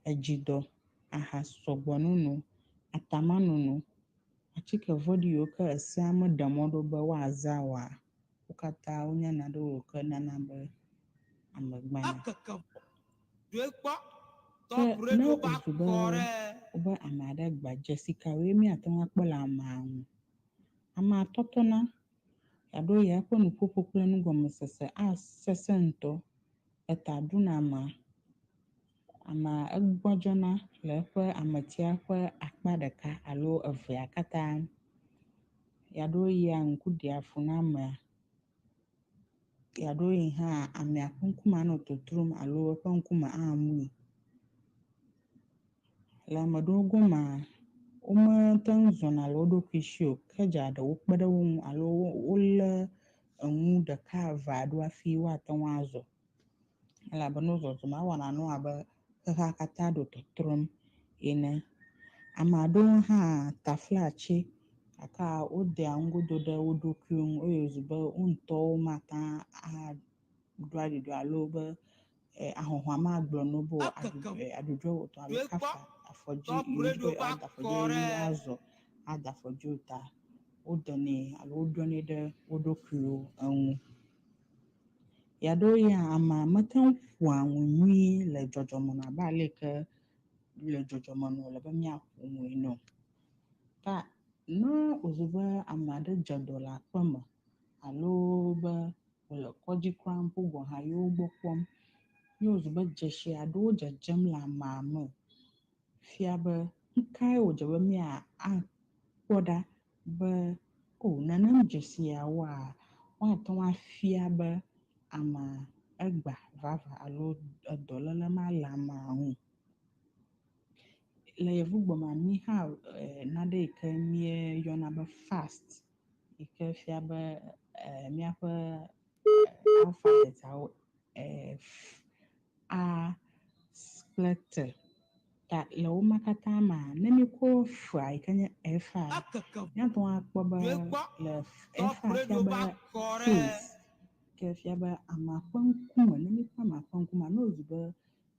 Edzidɔ, aha sɔgbɔ nono, atamanono, atike vɔ̃ɖi yiwo ke esea meɖe mɔ ɖo be woazã oa, wo katã wonye nanewo yiwo ke nana be ame gbãna. Ekeke Ɖoe kpɔ. Ke Top ne Radio va wòzu be kɔ ɖe. wobe ame aɖe gba, dzesi kawoe míate ŋu akpɔ le amea ŋu? Amea tɔtɔna alo ya eƒe nuƒoƒo kple nugɔmesese asesẽ ŋutɔ. Eta ɖuna amea. Amea egbɔdzɔna le eƒe ametia ƒe akpa ɖeka alo evea katã. Ɣeaɖewoɣia ŋku ɖea fu na amea. Ɣeaɖewoɣi hã amea ƒe ŋkume anɔ totrom alo eƒe ŋkume amui. Le ame ɖewo gomea, womete ŋu zɔna le wo ɖokui si o ke dza ɖe wokpe ɖe wo ŋu alo wolé enu ɖeka eve aɖewo hafi woate ŋu azɔ. Elabe ne wo zɔzɔm ewɔna na wo abe xexea katã ɖo tɔtrɔm ene. Ame aɖewo hã taflatse gake wodea ŋgodo ɖe wo ɖokuiwo ŋu eye wòzu be wo ŋutɔwo mate ŋu aɖo aɖuɖɔ alo be ahɔhɔ̃a magblɔ na wo be Ekeke aɖuɖɔ wòtɔ alo Ɖoe kpɔ. kafa afɔdzi Top yewo Radio be va ada kɔ afɔdzi ɖe. ye woazɔ ada afɔdzi o ta wodenɛ alo woɖonɛ ɖe wo ɖokuiwo eŋu. Ɣeaɖewoɣia amea mete ŋu ƒoa nu nyuie le dzɔdzɔme nu abe ale yi ke le dzɔdzɔme nu wòle be míaƒo nu ene o. Ta ne wòzu be ame aɖe dze dɔ le aƒeme alo be wòle kɔdzi kura ŋku gɔ̃ hã ye wo gbɔ kpɔm ye wòzu be dzesi aɖewo dzedzem le amea me fia be nu kae wòdze be mía akpɔ ɖa be o nenem dzesiawoa, woate ŋu afia be amea egba vavã alo edɔléle ma le amea ŋu. Le yevugbe mea, mí hã nane yi ke míeyɔna be FAST yi ke fia be míaƒe alphabet-awo F, A kple T. Ta le woma katã mea, ne míekɔ F-a yi ke nye F-a, Ekeke míate ŋu akpɔ be Ɖoe kpɔ. le Top F-a fia Radio be va kɔ ɖe. face, ke fia be amea ƒe ŋkume. Ne míekpɔ amea ƒe ŋkumea, ne wòzu be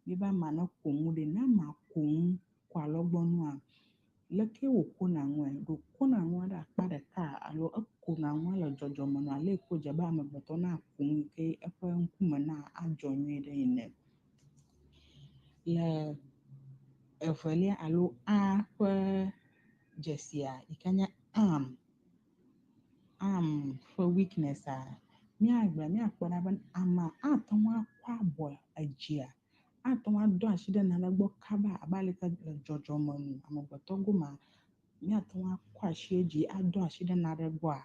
míebe amea neƒo nu ɖe, ne amea ko nu ko alɔgbɔnua, leke wòkona nue? Ɖe wòkona nua ɖe akpa ɖeka alo ekona nua le dzɔdzɔme nu ale yi ke wòdze be amegbetɔ naƒo nu ke eƒe ŋkume na adzɔ nyuie ɖe ene. Le evelia alo A ƒe dzesia yi ke nye arm, arm ƒe weakness-a, míagblɔ míakpɔ ɖa be amea ate ŋu akɔ abɔ edzia, ate ŋu ado asi ɖe nane gbɔ kaba abe ale yi ke le dzɔdzɔme nu amegbetɔ gomea Míate ŋu akɔ asi edzi ado asi ɖe nane gbɔa,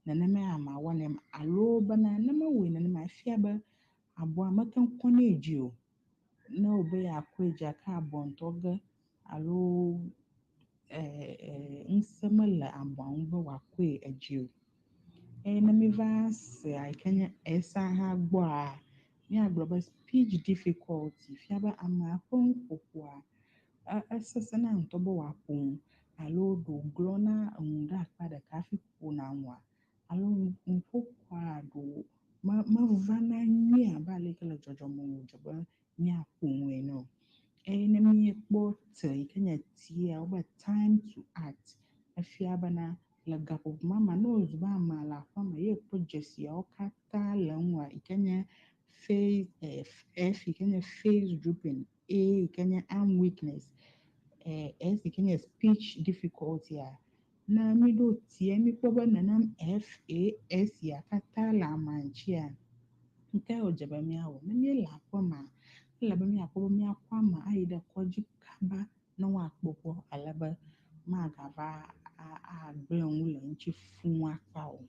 nenemae amea wɔnɛ ma alo bena ne mewɔe nenema efia be abɔa mete ŋu kɔnɛ dzi o. Ne wòbe yeakɔe dzia, ke abɔ ŋutɔ ge alo ŋusẽ mele abɔa ŋu be wòakɔe edzi o. Eye ne míeva sea yi ke nye S hã gbɔa, míagblɔ be speech difficulty fia be amea ƒe nuƒoƒoa esesẽna ŋutɔ be wòaƒo nu alo ɖe wòglɔ̃na enu ɖe akpa ɖeka hafi ƒona nua alo nuƒoƒoa ɖe mevana nyuie abe ale yi ke le dzɔdzɔme nu wòdzɔ be míaƒo nu ene o. Eye ne míekpɔ T yi ke nye T wobe time to act, efia bena le gaƒoƒo ma me ne wòzu be amea le aƒeme ye wòkpɔ dzesiawo katã le eŋua yi ke nye face F yi ke nye face drooping, A yi ke nye arm weakness, S yi ke nye speech difficulty-a, ne míɖo T míkpɔ be nenem F, A, S ya katã le amea ŋutsia, nu kae wòdze be míawɔ? Ne míele aƒemea, ele be míakpɔ be míakɔ amea ayi ɖe kɔdzi kaba ne woakpɔ gbɔ ale be magava agblẽ nu le eŋuti fũu akpa o.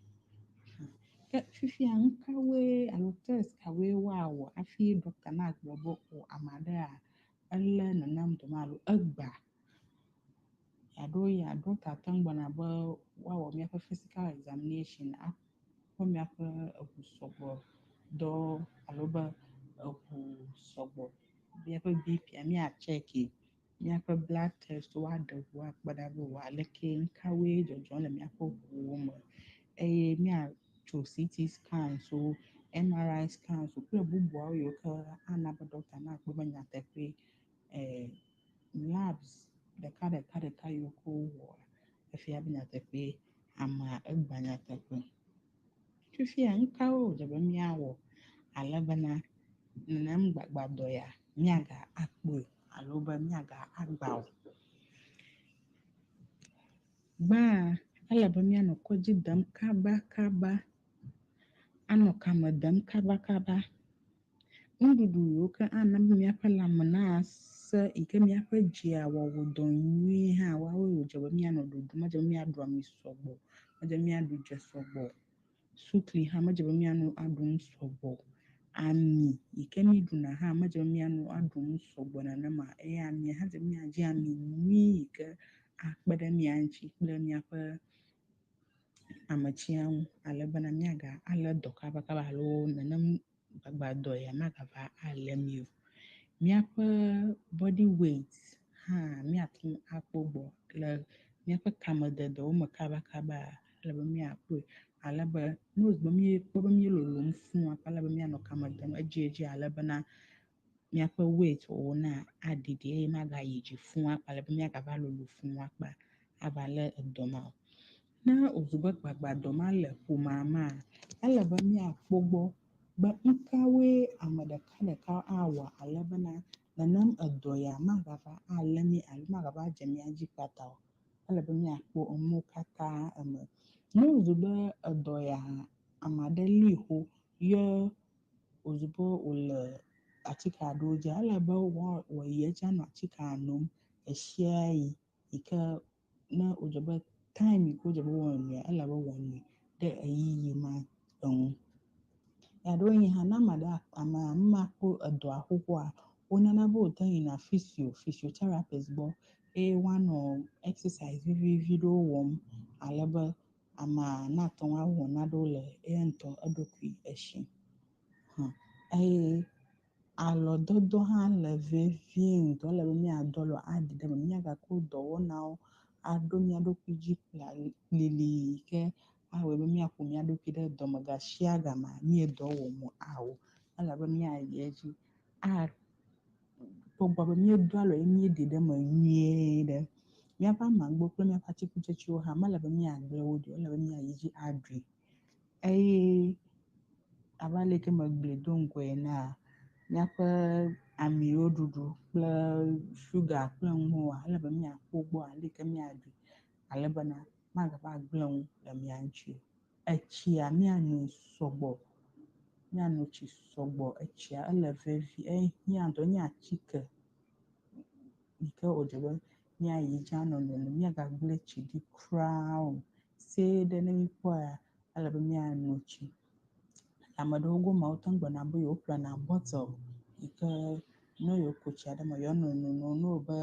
Ke fifia nu kawoe alo test kawoe woawɔ hafi ɖɔkita nagblɔ be o ame aɖea elé nenem dɔ ma alo egbea? Alo ya ɖɔkita te ŋu gblɔna be woawɔ míaƒe physical examination akpɔ míaƒe eʋu sɔgbɔ dɔ alo be eʋu sɔgbɔ, míaƒe BP míatsɛki, míaƒe blood test woaɖe ʋu akpɔ ɖa be o aleke nu kawoe dzɔdzɔm le míaƒe ʋuwo me eye míatso CT scans wo, MRI scans wo kple bubuawo yiwo ke ana be ɖɔkita nakpɔ be nyateƒee labs ɖeka ɖeka ɖeka yiwo ke wowɔ efia be nyateƒee amea egbã nyateƒe. Fifia nu kawoe wòdze be míawɔ ale bena nenem gbagbadɔ ya míaga akpɔe o alo be míaga agba o? Gbãa, ele be míanɔ kɔdzi dem kabakaba, anɔ kame dem kabakaba. Nuɖuɖu yiwo ke ana be míaƒe lãme nasẽ yi ke míaƒe dzia wɔwɔ dɔ nyuie hã woawoe wòdze be míanɔ ɖuɖum. Medze be míaɖu ami sɔgbɔ o, medze be míaɖu dze sɔgbɔ o. Sukli hã medze be míanɔ aɖu nu sɔgbɔ o. Ami yi ke míɖuna hã medze be míanɔ aɖu nu sɔgbɔ nenema eye amia hã dze be míadzi ami nyui yi ke akpe ɖe mía ŋuti kple míaƒe ametsia ŋu ale bena míaga alé dɔ kabakaba alo nenem gbagbadɔ ya magava alé mí o. Míaƒe body weight hã míate ŋu akpɔ gbɔ le míaƒe kamededewo me kabakaba ele be míakpɔe ale be ne wòzu be míekpɔ be míelolom fũu akpa ele be míanɔ kame dem edziedzi ale bena míaƒe weight wɔna aɖiɖi eye magayi dzi fũu akpa ale be míagava lolo fũu akpa ava lé edɔ ma o. Ne wòzu be gbagbadɔ ma le ƒomea mea, ele be míakpɔ gbɔ be nu kawoe ame ɖekaɖeka awɔ ale bena nenem edɔ ya magava alé mí alo magava dze mía dzi kpata o. Ele be míakpɔ enuwo katã eme. Ne wòzu be edɔ ya ame aɖe lée xoxo ye wòzu be wòle atike aɖewo dzia, ele be wòayi edzi anɔ atikea nom ɣesia ɣi yi ke ne wòdze be time yi ke wòdze be woanoea, ele be wòanoe ɖe ɣeyiɣi ma ŋu. Ɣeaɖewoɣi hã ne ame aɖe amea makpɔ edɔa xoxoa, wonana be wòte yina physio, physiotherapist gbɔ eye woanɔ exercise vivivi ɖewo wɔm ale be amea nate ŋu awɔ nanewo le eya ŋutɔ eɖokui esi. Eye alɔdɔdɔ hã le vevie ŋutɔ. Ele be míadɔ alɔ aɖi ɖe eme. Míagakɔ dɔwɔnawo aɖo mía ɖokui dzi kplili ke awɔe be míaƒo mía ɖokui ɖe dɔme gasiagame míe dɔ wɔm o. Ele be míayi edzi akpɔ gbɔ be míedo alɔ eye míeɖi ɖe eme nyuie ɖe. Míaƒe amagbewo kple míaƒe atikutsetsewo hã mele be míagblẽ wo ɖi o. Ele be míayi edzi aɖui eye abe ale yi ke megblɔe do ŋgɔe enea, míaƒe amiwo ɖuɖu kple suga kple nuwoa, ele be míakpɔ gbɔ ale yi ke míaɖui ale bena magava gblẽ nu le mía ŋuti o. Etsia míanoe sɔgbɔ, míano tsi sɔgbɔ. Etsia ele vevie, ehiã ŋutɔ, enye atike yi ke wòdze be míano. Míayi edzi anɔ nonom, míagagblẽ tsi ɖi kura o. See ɖe ne míkpɔa, ele be míano tsi. Le ame ɖewo gomea, wote ŋu gblɔna be yewoƒlena bɔtel yi ke ne yewoku tsia ɖe eme yewoanɔ nonom. Ne wòbe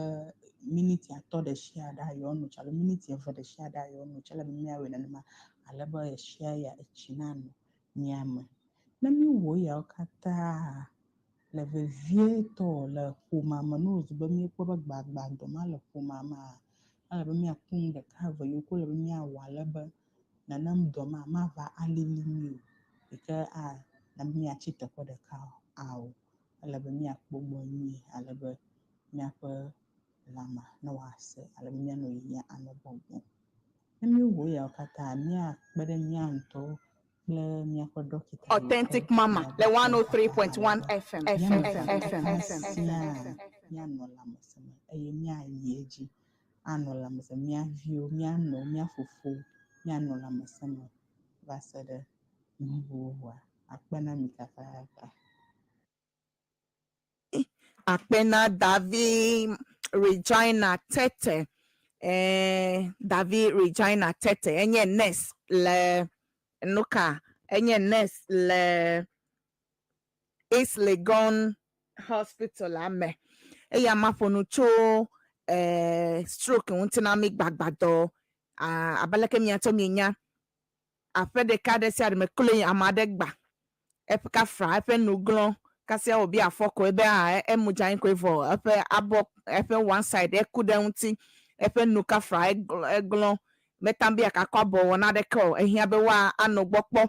miniti atɔ̃ ɖe sia ɖea, yewoano tsi alo miniti eve ɖe sia ɖea, yewoano tsi. Ele be míawɔe nenema ale be ɣe sia ɣia etsi nanɔ mía me. Ne míewɔ eyawo katã le vevietɔ le ƒomea me, ne wòzu be míekpɔ be gbagbadɔ ma le ƒomea mea, ele be míakpɔ nu ɖeka eve yiwo ke wole be míawɔ ale be nenem dɔ ma mava alili mí o yi ke ana be míatsi teƒe ɖeka o. Ele be míakpɔ gbɔ nyuie ale be míaƒe lãme ne wòasẽ ale be míanɔ yiyim anɔ gbɔgbɔm. Ne míewɔ eyawo katã, míakpe ɖe mía ŋutɔwo kple míaƒe ɖɔkita yiwo ke Authentic Mama míaɖo le kple 103.1 ale be FM. míame FM, evea FM, katã FM. siaa míanɔ lãmesẽ me eye míayi edzi anɔ lãmesẽ me, mía viwo, mía nɔwo, mía fofowo míanɔ lãmesẽ me va se ɖe nuwuwua. Akpe na mi kakaka. Akpe na Davi Regina Tete. Eh, Davi Regina Tete enye nurse le nuka enye nurse le East Legon Hospital la me. Eya ma ƒo nu tso eh, stroke ŋuti na mi gbagbadɔ. Ah, abe aleke mia ŋutɔ mienya aƒe ɖeka ɖe sia ɖe me kloe ame aɖe gba eƒe kafra eƒe nu glɔ̃ kasia wòbi afɔ ko ebe a emu dze anyi koe vɔ eƒe abɔ eƒe one side eku ɖe eŋuti eƒe nu kafra eglɔ̃ metam be yeagakɔ abɔ wɔ naɖeke o ehiã be woa anɔ gbɔ kpɔ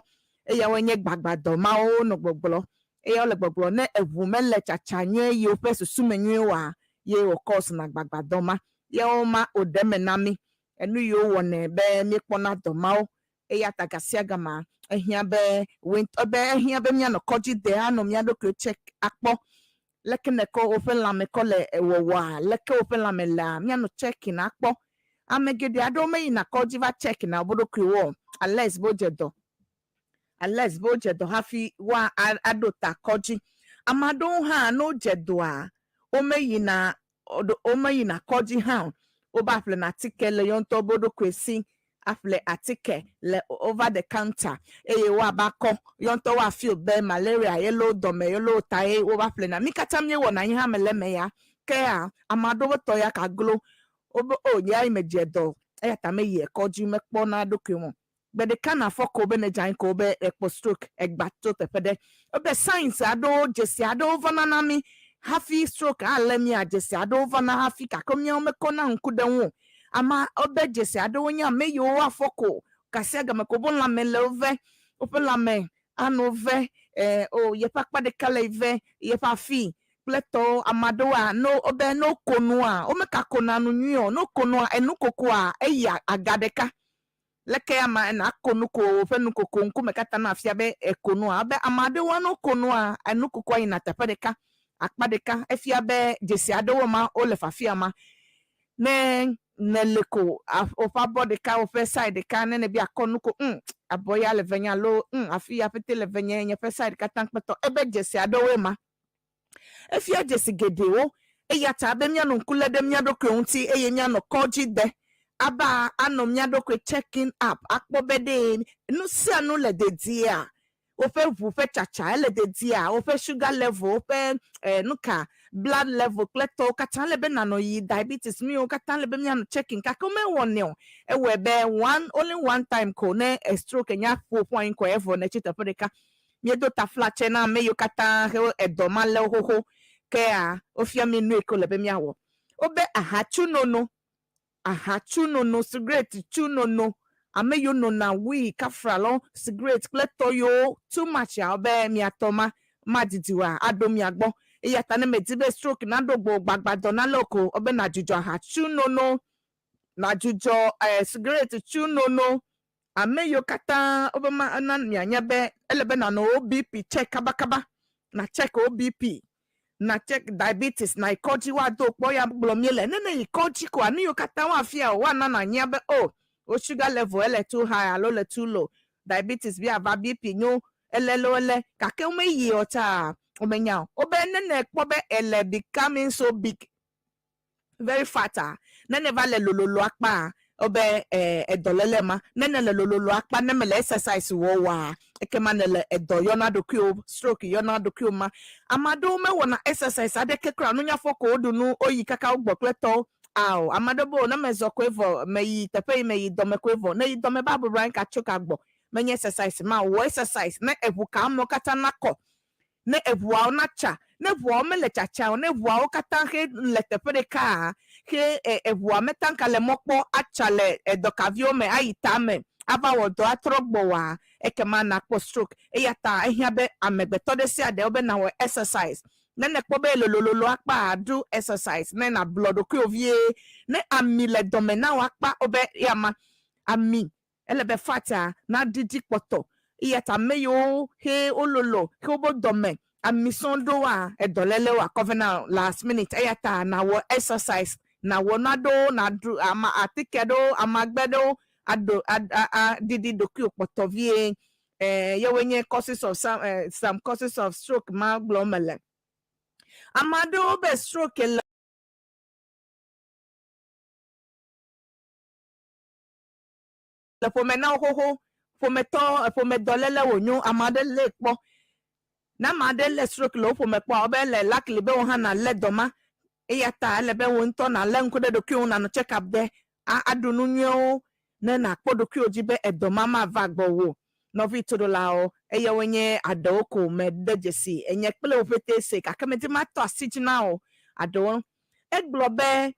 eyawoe nye gbagbadɔ mawo wonɔ gbɔgblɔ eya wole gbɔgblɔ ne eʋu mele tsatsa nyuie yi woƒe susu me nyuie oa ye wò cause na gbagbadɔ ma ye woma woɖe eme na mí enu yiwo wɔnɛ be míekpɔna dɔ mawo. Eya ta gasiagama ehiã be wòe be ehiã be míanɔ kɔdzi de anɔ mía ɖokuiwo check akpɔ leke nèkɔ woƒe lãme kɔ le wɔwɔa, leke woƒe lãme lea, míanɔ checking akpɔ. Ame geɖe aɖewo meyina kɔdzi va check na woƒe ɖokuiwo o unless be wodze dɔ. Unless be wodze dɔ hafi woa aɖo ta kɔdzi. Ame aɖewo hã ne wodze dɔa, womeyina womeyina kɔdzi hã o. Wova ƒlena atike le yewo ŋutɔ wo ɖokui si aƒle atike le over the counter eye woava kɔ. Yewo ŋutɔ woafeel be malaria ye le wo dɔme ye le wo ta ye wova ƒlena. Mí katã míewɔna anyi hã mele eme ya. Kea ame aɖewo tɔ ya gaglo wobe o nye ya medze dɔ eya ta meyi kɔdzi mekpɔna ɖokui o. Gbe ɖeka na fɔ ko be nedze anyi ko be ekpɔ stroke egba tso teƒe ɖe. Ebe signs aɖewo, dzesi aɖewo vana na mí hafi stroke alé mía, dzesi aɖewo vana hafi gake míawo mekɔna ŋku ɖe eŋu o. Ama ebe dzesi aɖewo nye ame yiwo woafɔ ko gasiagame ko woƒe lãme le wove, woƒe lãme anɔ ve, e, o yeƒe akpa ɖeka le ve, yeƒe afi kple tɔwo. Ame aɖewoa, ne wobe ne woko nua, womekakona nu nyuie o. Ne woko nua, enukokoa eyia aga ɖeka. Leke ama nako nu ko woƒe nukoko ŋkume katã na afia be eko nua? Abe ame aɖewoa ne woko nua, enukokoa yina teƒe ɖeka, akpa ɖeka. Efia be dzesi aɖewo ma wole fafia ma. Ne nèle ko woƒe abɔ ɖeka, woƒe side ɖeka, ne nèbe akɔ nu ko, ŋ, abɔ ya le venye alo ŋ, afi ya ƒete le venye, nye ƒe side katã kpetɔ. Ebe dzesi aɖewoe ma. Efia dzesi geɖewo, eya ta be míanɔ ŋku lé ɖe mía ɖokui ŋuti eye míanɔ kɔdzi de aba anɔ mía ɖokui checking up akpɔ be ɖe nu sia nu le dediea, woƒe ʋu ƒe tsatsa ele dediea, woƒe sugar level, woƒe eh, nuka blood level kple tɔwo katã ele be nanɔ yi diabetes nu yiwo katã ele be míanɔ checking gake womewɔnɛ o. Ewɔe be one only one time ko ne stroke nya ƒo ƒu anyi ko evɔ nètsi teƒe ɖeka. Míedo taflatse na ame yiwo katã he edɔ ma lé wo xoxo. Kea wofia mí nu yi ke wòle be míawɔ. Wobe ahatsunono, ahatsunono, sigaret-tsunono, ame yiwo nona wui, kafra alo sigaret kple tɔ yiwo too much a wobe mia tɔ ma madidi oa aɖo mia gbɔ. Eya ta ne mèdi be stroke naɖo gbɔwò gbagbadɔ nalé wò ko wobe nàdzudzɔ ahatsunono, nàdzudzɔ sigaret-tsunono. Ame yiwo katã wobe ma na mianya be ele be nànɔ wo BP check kabakaba, na check wo BP, na check diabetes, na yi kɔdzi woado kpɔ ya gblɔ míele. Ne ne yi kɔdzi koa, nu yiwo katã woafia wò, woana nànya be oh, wo sugar level ele too high alo le too low, diabetes bi ava, BP nyo, ele loo ele. Gake womeyi o tsaa, womenya o. Wobe ne nèkpɔ be ele becoming so big, very fat a, Ne neva le lololo akpa, wobe edɔléle ma. Ne nele lololo akpa, ne mele exercise wɔ oa, ekema nele edɔ yɔna ɖokuiwò, stroke yɔna ɖokuiwò ma. Ame aɖewo mewɔna exercise aɖeke kura o, nunyafɔ ko woɖu nu, woyi kaka wogbɔ kple tɔwo. Ao, ame aɖewo be o ne mezɔ koe vɔ, meyi teƒe yi meyi dɔme koe vɔ. Ne yi dɔme ba bɔbɔ anyi katso ka gbɔ. Menye exercise ma o. Wɔ exercise ne eʋu ka amewo katã nakɔ, ne eʋuawo natsa. Ne ʋuawo mele tsatsa o, ne ʋuawo katã xe le teƒe ɖekaa, xe eʋua meta ŋka le mɔ kpɔ atsa le edɔkaviwo me ayi tame ava wɔ dɔ atrɔ gbɔ oa, ekema nakpɔ stroke. Eya ta ehiã be amegbetɔ ɖe sia ɖe wobe nawɔ exercise. Ne nèkpɔ be lolololo akpa, ɖu exercise ne nàblɔ ɖokuiwò vie. Ne ami le dɔme na wò akpa, wobe ya ma ami ele be fatia naɖiɖi kpɔtɔ. Eya ta ame yiwo xe wololo xe wobe dɔme ami sɔŋ ɖoa, edɔléle woakɔ vɛ na wò last minute. Eya ta nàwɔ exercise, nàwɔ nu aɖewo, nàɖu ama atike aɖewo, amagbe aɖewo aɖo aɖiɖi ɖokuiwò kpɔtɔ vie. Yewoe nye causes of some, some causes of stroke ma gblɔm mele. Ame aɖewo be stroke le ƒome na wo xoxo, ƒometɔ, ƒomedɔléle wònyo, ame aɖe lée kpɔ. Ne ame aɖe lé stroke le wò ƒome kpɔa, wobe ele likely be wò hã nàlé dɔ ma. Eya ta ele be wò ŋutɔ nàlé ŋku ɖe ɖokuiwò ŋu, nànɔ check up de, aɖu nu nyuiwo ne nàkpɔ ɖokuiwò dzi be edɔ ma mava gbɔwò o. Nɔvi toɖolawo, eyawoe nye aɖewo ko mede dzesi. Enye kple wò ƒetee se, gake medi matɔ asi dzi na wò aɖewo. Egblɔ be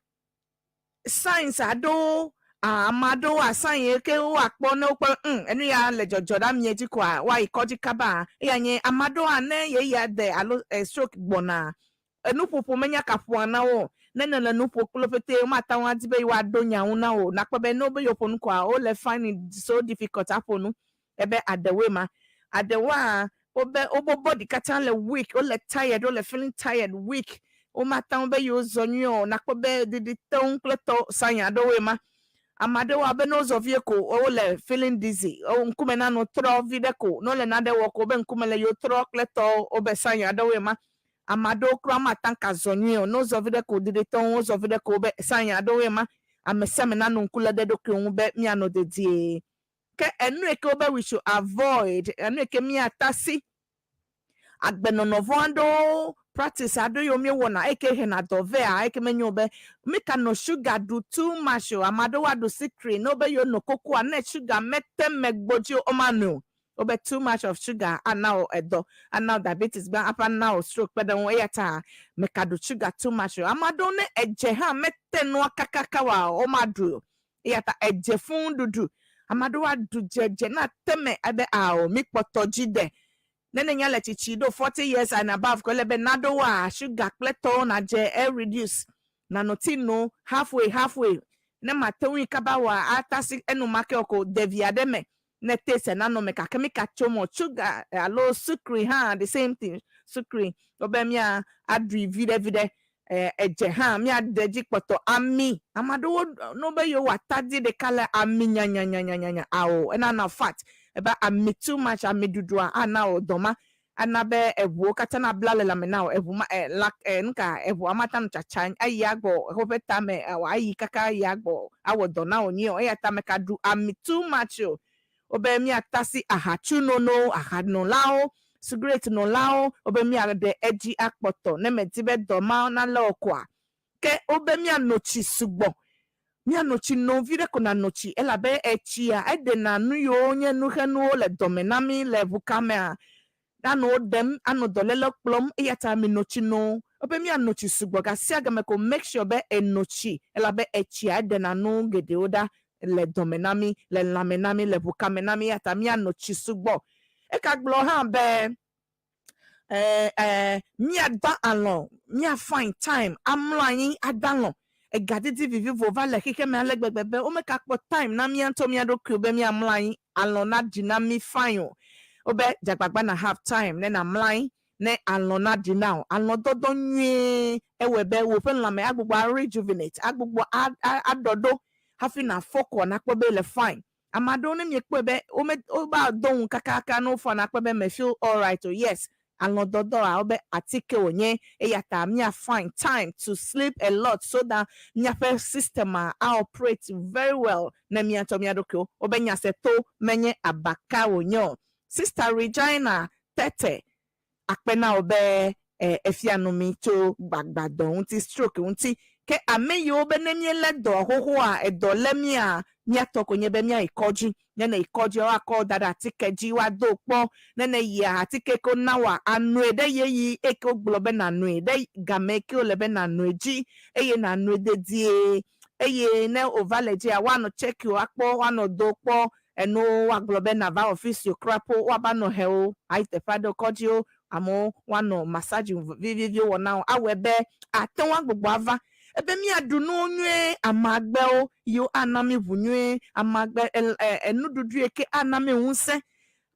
signs aɖewo, ame aɖewo a sign yi ke woakpɔ ne wokpɔ ŋ, enu ya le dzɔdzɔ ɖe amea dzi koa, woayi kɔdzi kaba. Eya nye ame aɖewoa, ne ɣeyiɣia de alo stroke gbɔna, enuƒoƒo menya ka ƒoa na wo o. Ne nèle nu ƒo kple wo ƒete, womate ŋu adi be yewoaɖo nya ŋu na wò o. Nàkpɔ be ne wobe yewoƒo nu koa, wole find it so difficult aƒo nu. Ebe aɖewoe ma. Aɖewoa, wobe wobe body katã le weak, wole tired, wole feeling tired, weak. Womate ŋu be yewozɔ nyuie o. Nàkpɔ be ɖiɖi te ŋu kple tɔ sign aɖewoe ma. Ame aɖewo abe ne wozɔ vie ko wole feeling dizzy, wo ŋkume nano trɔ viɖe ko. Ne wole nane wɔ ko wobe ŋkume le yewo trɔ kple tɔwo, wobe sign aɖewoe ma. Ame aɖewo kura mate ŋu azɔ nyuie o. Ne wozɔ viɖe ko ɖiɖitɔwo ŋu, wozɔ viɖe ko wobe sign aɖewoe ma. Ame sia ame nanɔ ŋku lé ɖe eɖokui ŋu be míanɔ dedie. Ke enu yi ke wobe we should avoid, enu yi ke míatasi, agbenɔnɔ vɔ̃ aɖewo, practice aɖewo yiwo míewɔna eyi ke hena dɔ vɛa, eyi ke menyo be míkanɔ sugar ɖu too much o. Ame aɖewo aɖu sikri ne wobe yewono kokoa, ne sugar mete eme gbodzi o, womanoe o. Wobe too much of sugar ana wò edɔ, ana wò diabetes gbã hafi ana wò stroke kpe ɖe eŋu. Eya ta mekaɖu sugar too much o. Ame aɖewo ne edze hã mete nua kakaka oa, womaɖui o. Eya ta edze fũu ɖuɖu. Ame aɖewo aɖu dze dze na te me ebe ao, mi kpɔtɔ dzi de. Ne nènya le tsitsi ɖo 40 years and above ko ele be naɖowoa, sugar kple tɔwo nadze e reduce. Nànɔ tea no halfway halfway. Ne mate ŋui kaba oa, atasi enumake o ko de vi aɖe me ne taste nanɔ me gake mi ka tso mo sugar alo sukri hã the same thing sukri wobe mia aɖui viɖe viɖe edze hã mia ɖe dzi kpɔtɔ ami ame aɖewo no be yewo atadi ɖeka le ami nyanyanyanyanya ao enana fat ebe ami too much ami ɖuɖua ana wò dɔ ma ana be eʋuwo katã nabla le lãme na wò eʋu ma e la e nuka eʋua mate ŋu tsatsa ayi agbɔ woƒe tame ayi kaka ayi agbɔ awɔ dɔ na wò nyuie o eya ta meka ɖu ami too much o. Wobe míatasi ahatsu nono, ahanolawo, sigaret nolawo, wobe míaɖe edzi akpɔtɔ ne medi be dɔ ma nalé wò koa. Ke wobe míano tsi sugbɔ. Míano tsi nom viɖe ko nàno tsi elabe etsia eɖena nu yiwo nye nuxenuwo le dɔme na mí le ʋukamea. Anɔ wo ɖem, anɔ dɔléle kplɔm eya ta mino tsi no. Wobe míano tsi sugbɔ gasiagame ko make sure be èno tsi elabe etsia eɖena nu geɖewo ɖa le dɔme na mí, le lãme na mí, le ʋukame na mí eya ta míano tsi sugbɔ. Egagblɔ hã be míada alɔ̃, mía find time amlɔ anyi ada alɔ̃. Egadidi vivivo va le xexeme ale gbegbe be womegakpɔ time na mía ŋutɔ mía ɖokuiwo be míamlɔ anyi alɔ̃ naɖi na mí fine o. Wobe dze agbagba na have time ne nàmlɔ anyi ne alɔ̃ naɖi na wò. Alɔ̃dɔdɔ nyuie ewɔe be wò ƒe lãme agbugbɔ a rejuvenate, agbugbɔ aɖɔ ɖo hafi nàfɔ kɔ nakpɔ be yele fine. Ame aɖewo ne miekpɔe be wome wova do ŋu kakaka ne wofɔ nakpɔe be me feel alright o. Yes, Alɔ̃dɔdɔa wobe atike wònye eya ta mía find time to sleep a lot so that míaƒe system a operate very well ne mía ŋutɔ mía ɖokuiwo. Wobe nyaseto menye abaka wònye o. Sister Regina Tete akpe na wò be efia nu mí tso gbagbadɔ ŋuti, stroke ŋuti. Ke ame yiwo be ne míelé dɔ xoxoa, edɔ lé mía, míatɔ ko nye be míayi kɔdzi. Ne nèyi kɔdzia, woakɔ wò da ɖe atike dzi, woado wò kpɔ. Ne nèyia, atike ke wona wòa, ànoe ɖe ɣeyiɣi eke wogblɔ be nànoe, ɖe game eke wòle be nànoe dzi eye nànoe dedie. Eye ne wòva le edzia, woanɔ tsɛki wò akpɔ, woanɔ do wò kpɔ, eno woagblɔ be nàva ɔfisi o kura po, woava nɔ he wò ayi teƒe aɖewo, kɔdziwo, amewo woanɔ massage viviviwo wɔ na wò. Awɔe be àte ŋu agbugbɔ ava. Ebe míaɖu nuwo nyuie, amagbewo yiwo ana mí ʋu nyuie, amagbe enuɖuɖu yi ke ana mí ŋusẽ.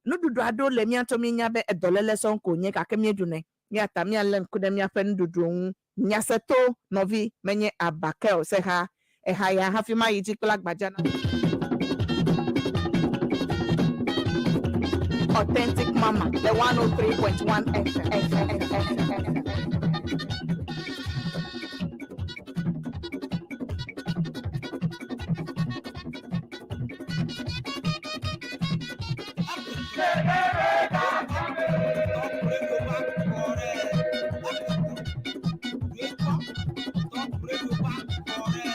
Nuɖuɖu aɖewo le mía ŋutɔ míenya be edɔléle sɔŋ ko wònye gake míeɖunɛ. Eya ta míalé ŋku ɖe míaƒe nuɖuɖuwo ŋu. Nyaseto, nɔvi, menye aba ke o. Se ha, eha ya hafi mayi dzi kple agbadza na. Authentic Mama, the 103.1 FM. FM, FM, FM. Top Radio va kɔ ɖe. Duekpɔ. Top Radio va kɔ ɖe.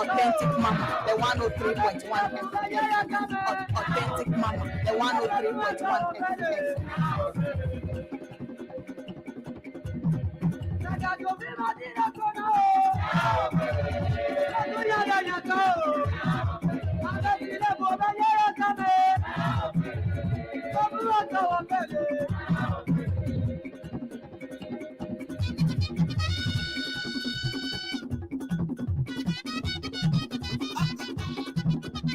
Authentic Mama, the 103.1 FM. Authentic Mama, the 103.1 FM.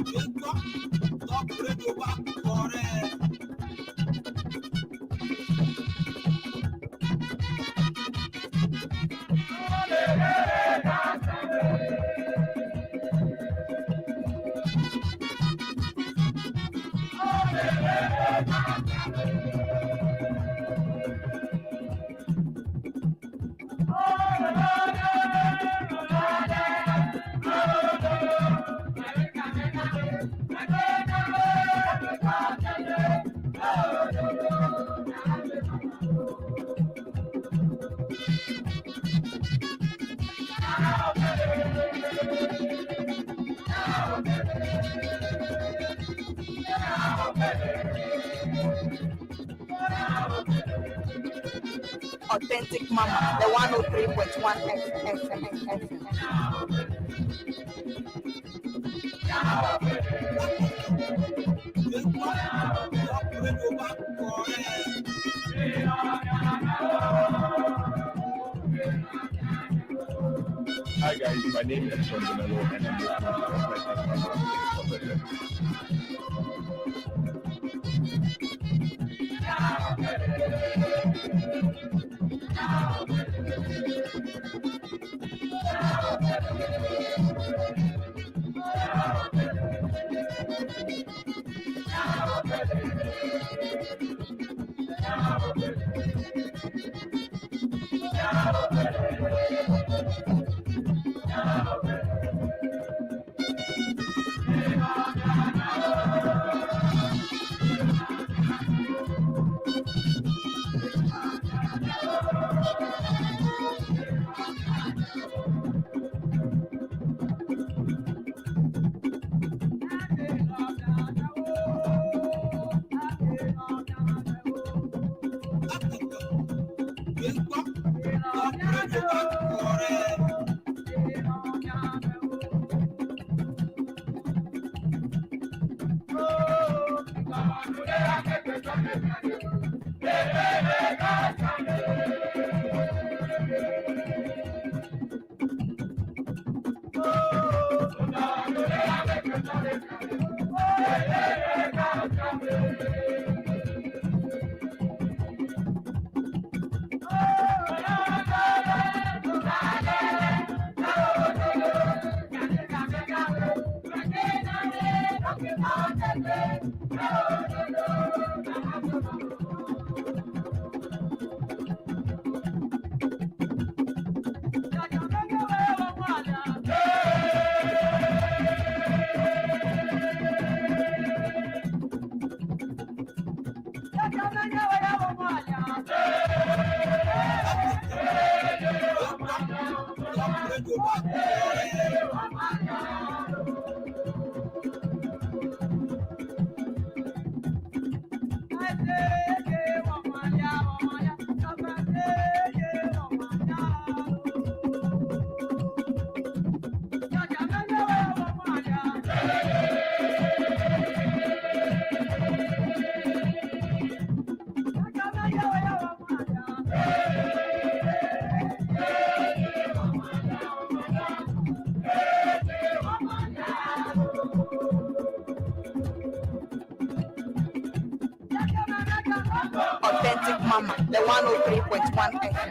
Duekpɔ. Top Radio va kɔ ɖe. Authentic Mama, the 103.1 FM. FM. Duekpɔ. Top Radio va kɔ ɖe. Hi guys, my name is Sean Bonello and I'm listening to Authentic Mama on Top FM. Duekpɔ. Top Radio va kɔ ɖe. Top Radio va kɔ ɖe. Authentic Mama, the 103.1 FM.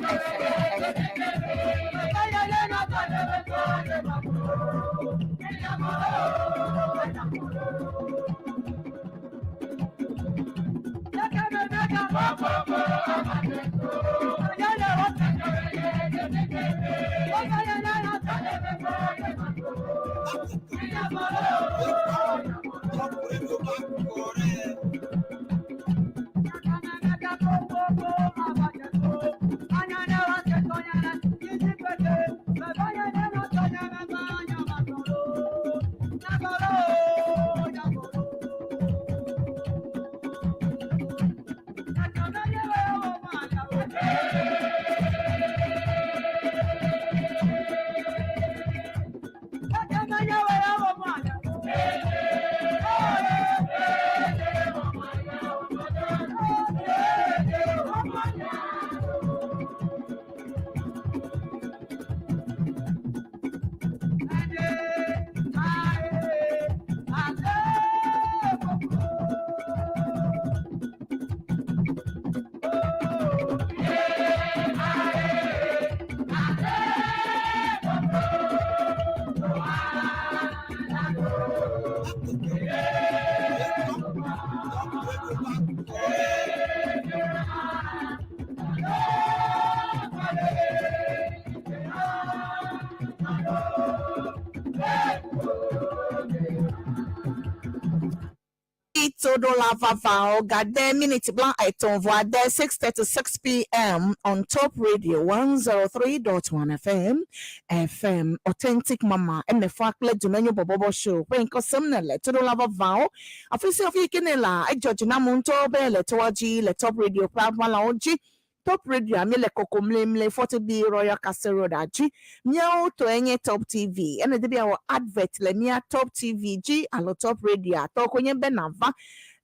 FM, FM. Top Radio va kɔ ɖe. Top Radio va kɔ ɖe. Todola Vavao got minute blanc at voix 6:36 p.m. on Top Radio 103.1 FM FM Authentic Mama and the Fakle Dumenyo Bobobo Show. When Kosemnele Todola Vavao Afisi of Ikenela I judge Namunto Bele Toaji Le Top Radio Proud Malaoji Top Radio ami le kokomlemle 40B Royal Castle Road aji miawo to enye Top TV ɛna de bi awɔ advert le mia Top TV dzi alo Top Radio atɔ ko nye be nava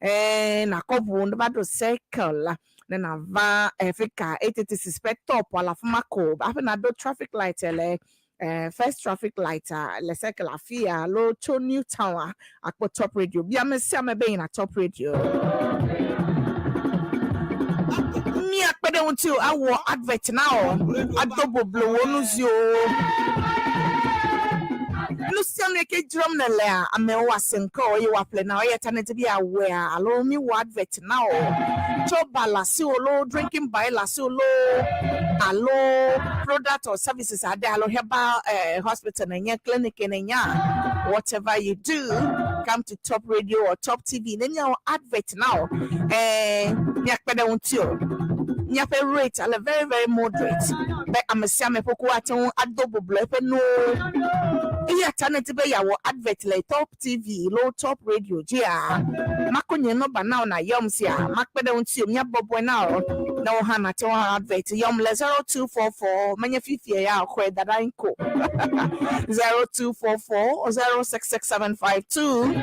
nakɔʋu ne va ɖo circle la ne nava fika 886 ƒe top ala afi ma ko hafi naɖo traffic light le first traffic light a le circle afi ya alo tso New Town a akpɔ Top Radio bia ame sia ame be yina Top Radio míakpe ɖe ŋuti o awɔ advert na o ado boblo wo nu zi o nu sia nu ke dzrom ne lea amewo ase ŋkɔ eye woaƒle na wo eya ta ne di be yeawɔea alo mi wɔ advert na o tso ba le asiwò lo drinking bar le asiwò lo alo product or services ade alo herbal hospital nenye clinic nenya whatever you do come to Top Radio or Top TV ne miawɔ advert na o miakpe ɖe ŋuti o miaƒe rate ale very very moderate be ame sia ame ƒoƒo ate ŋu ado boblo eƒe nuwo eya ta ne di be yeawɔ advert le Top TV lo Top Radio dzia mako nye nɔba na wo na yɔm sia makpe ɖe ŋuti o miabɔbɔe na wo na wo hã nate ŋu awɔ advert yɔm le 0244 menye fifia ya xɔe da ɖe anyi ko 0244 066752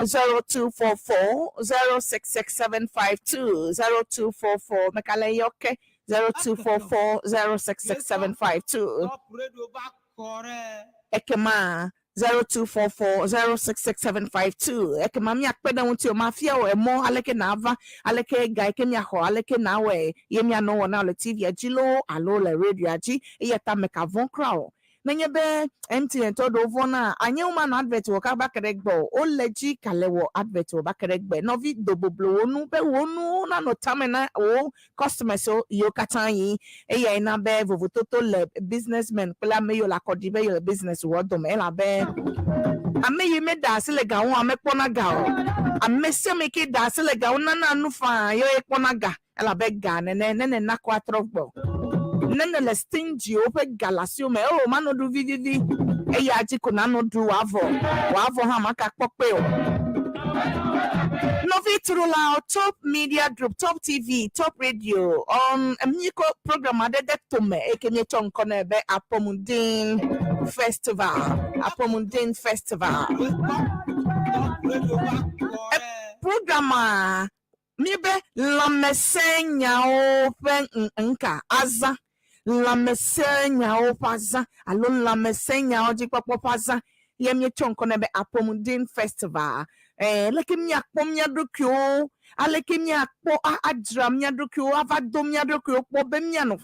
0244 066752 0244 mekale yɔke 0244 066752 Top Radio va kɔ ɖe. Ekema 0244 066752. Ekema míakpe ɖe ŋutiwò, mafia wò emɔ aleke nàva, aleke ga yi ke míaxɔ, aleke nàwɔe ye míanɔ wɔ na wò le TV-a dzi loo alo le radioa dzi. Eya ta mègavɔ̃ kura o. Nenye be MTN tɔ ɖewo vɔ̃na, anye womanɔ advert wɔ kaba ke ɖe egbe o. Wole edzi gale wɔ advert wɔ va ke ɖe egbe. Nɔvi, do boblo wò nu be wò nuwo nanɔ tame na wò customers-wo yiwo katã yi. Eyae na be vovototo le businessmen kple ame yiwo le akɔ ɖim be yewole business wɔm dome elabe ame yi meɖea asi le ga ŋua mekpɔna ga o. Ame sia ame ke ɖea asi le ga ŋu nana nu faa ye kpɔna ga elabe ga nene ne nèna ko atrɔ gbɔ. Ne nèle stingy woƒe ga le asiwò me eo manɔ ɖu vivivi eya dzi ko nanɔ ɖu wòavɔ wòavɔ hã maka kpɔ kpee o. Nɔvi tuɖulawo, Top Media Group, Top TV, Top Radio, um, míekɔ program aɖe ɖe tome eye míetsɔ ŋkɔ nɛ be Apɔmuden Festival. Apɔmuden Festival. Programma míebe lãmesẽnyawo ƒe ŋka azã, lãmesẽnyawo ƒe azã alo lãmesẽnyawo dzikpɔkpɔ ƒe azã ye míetsɔ ŋkɔ nɛ be Apɔmuden Festival. Ɛɛ, leke míakpɔ mía ɖokuiwo, aleke míakpɔ adzra mía ɖokuiwo, ava do mía ɖokuiwo kpɔ be míanɔ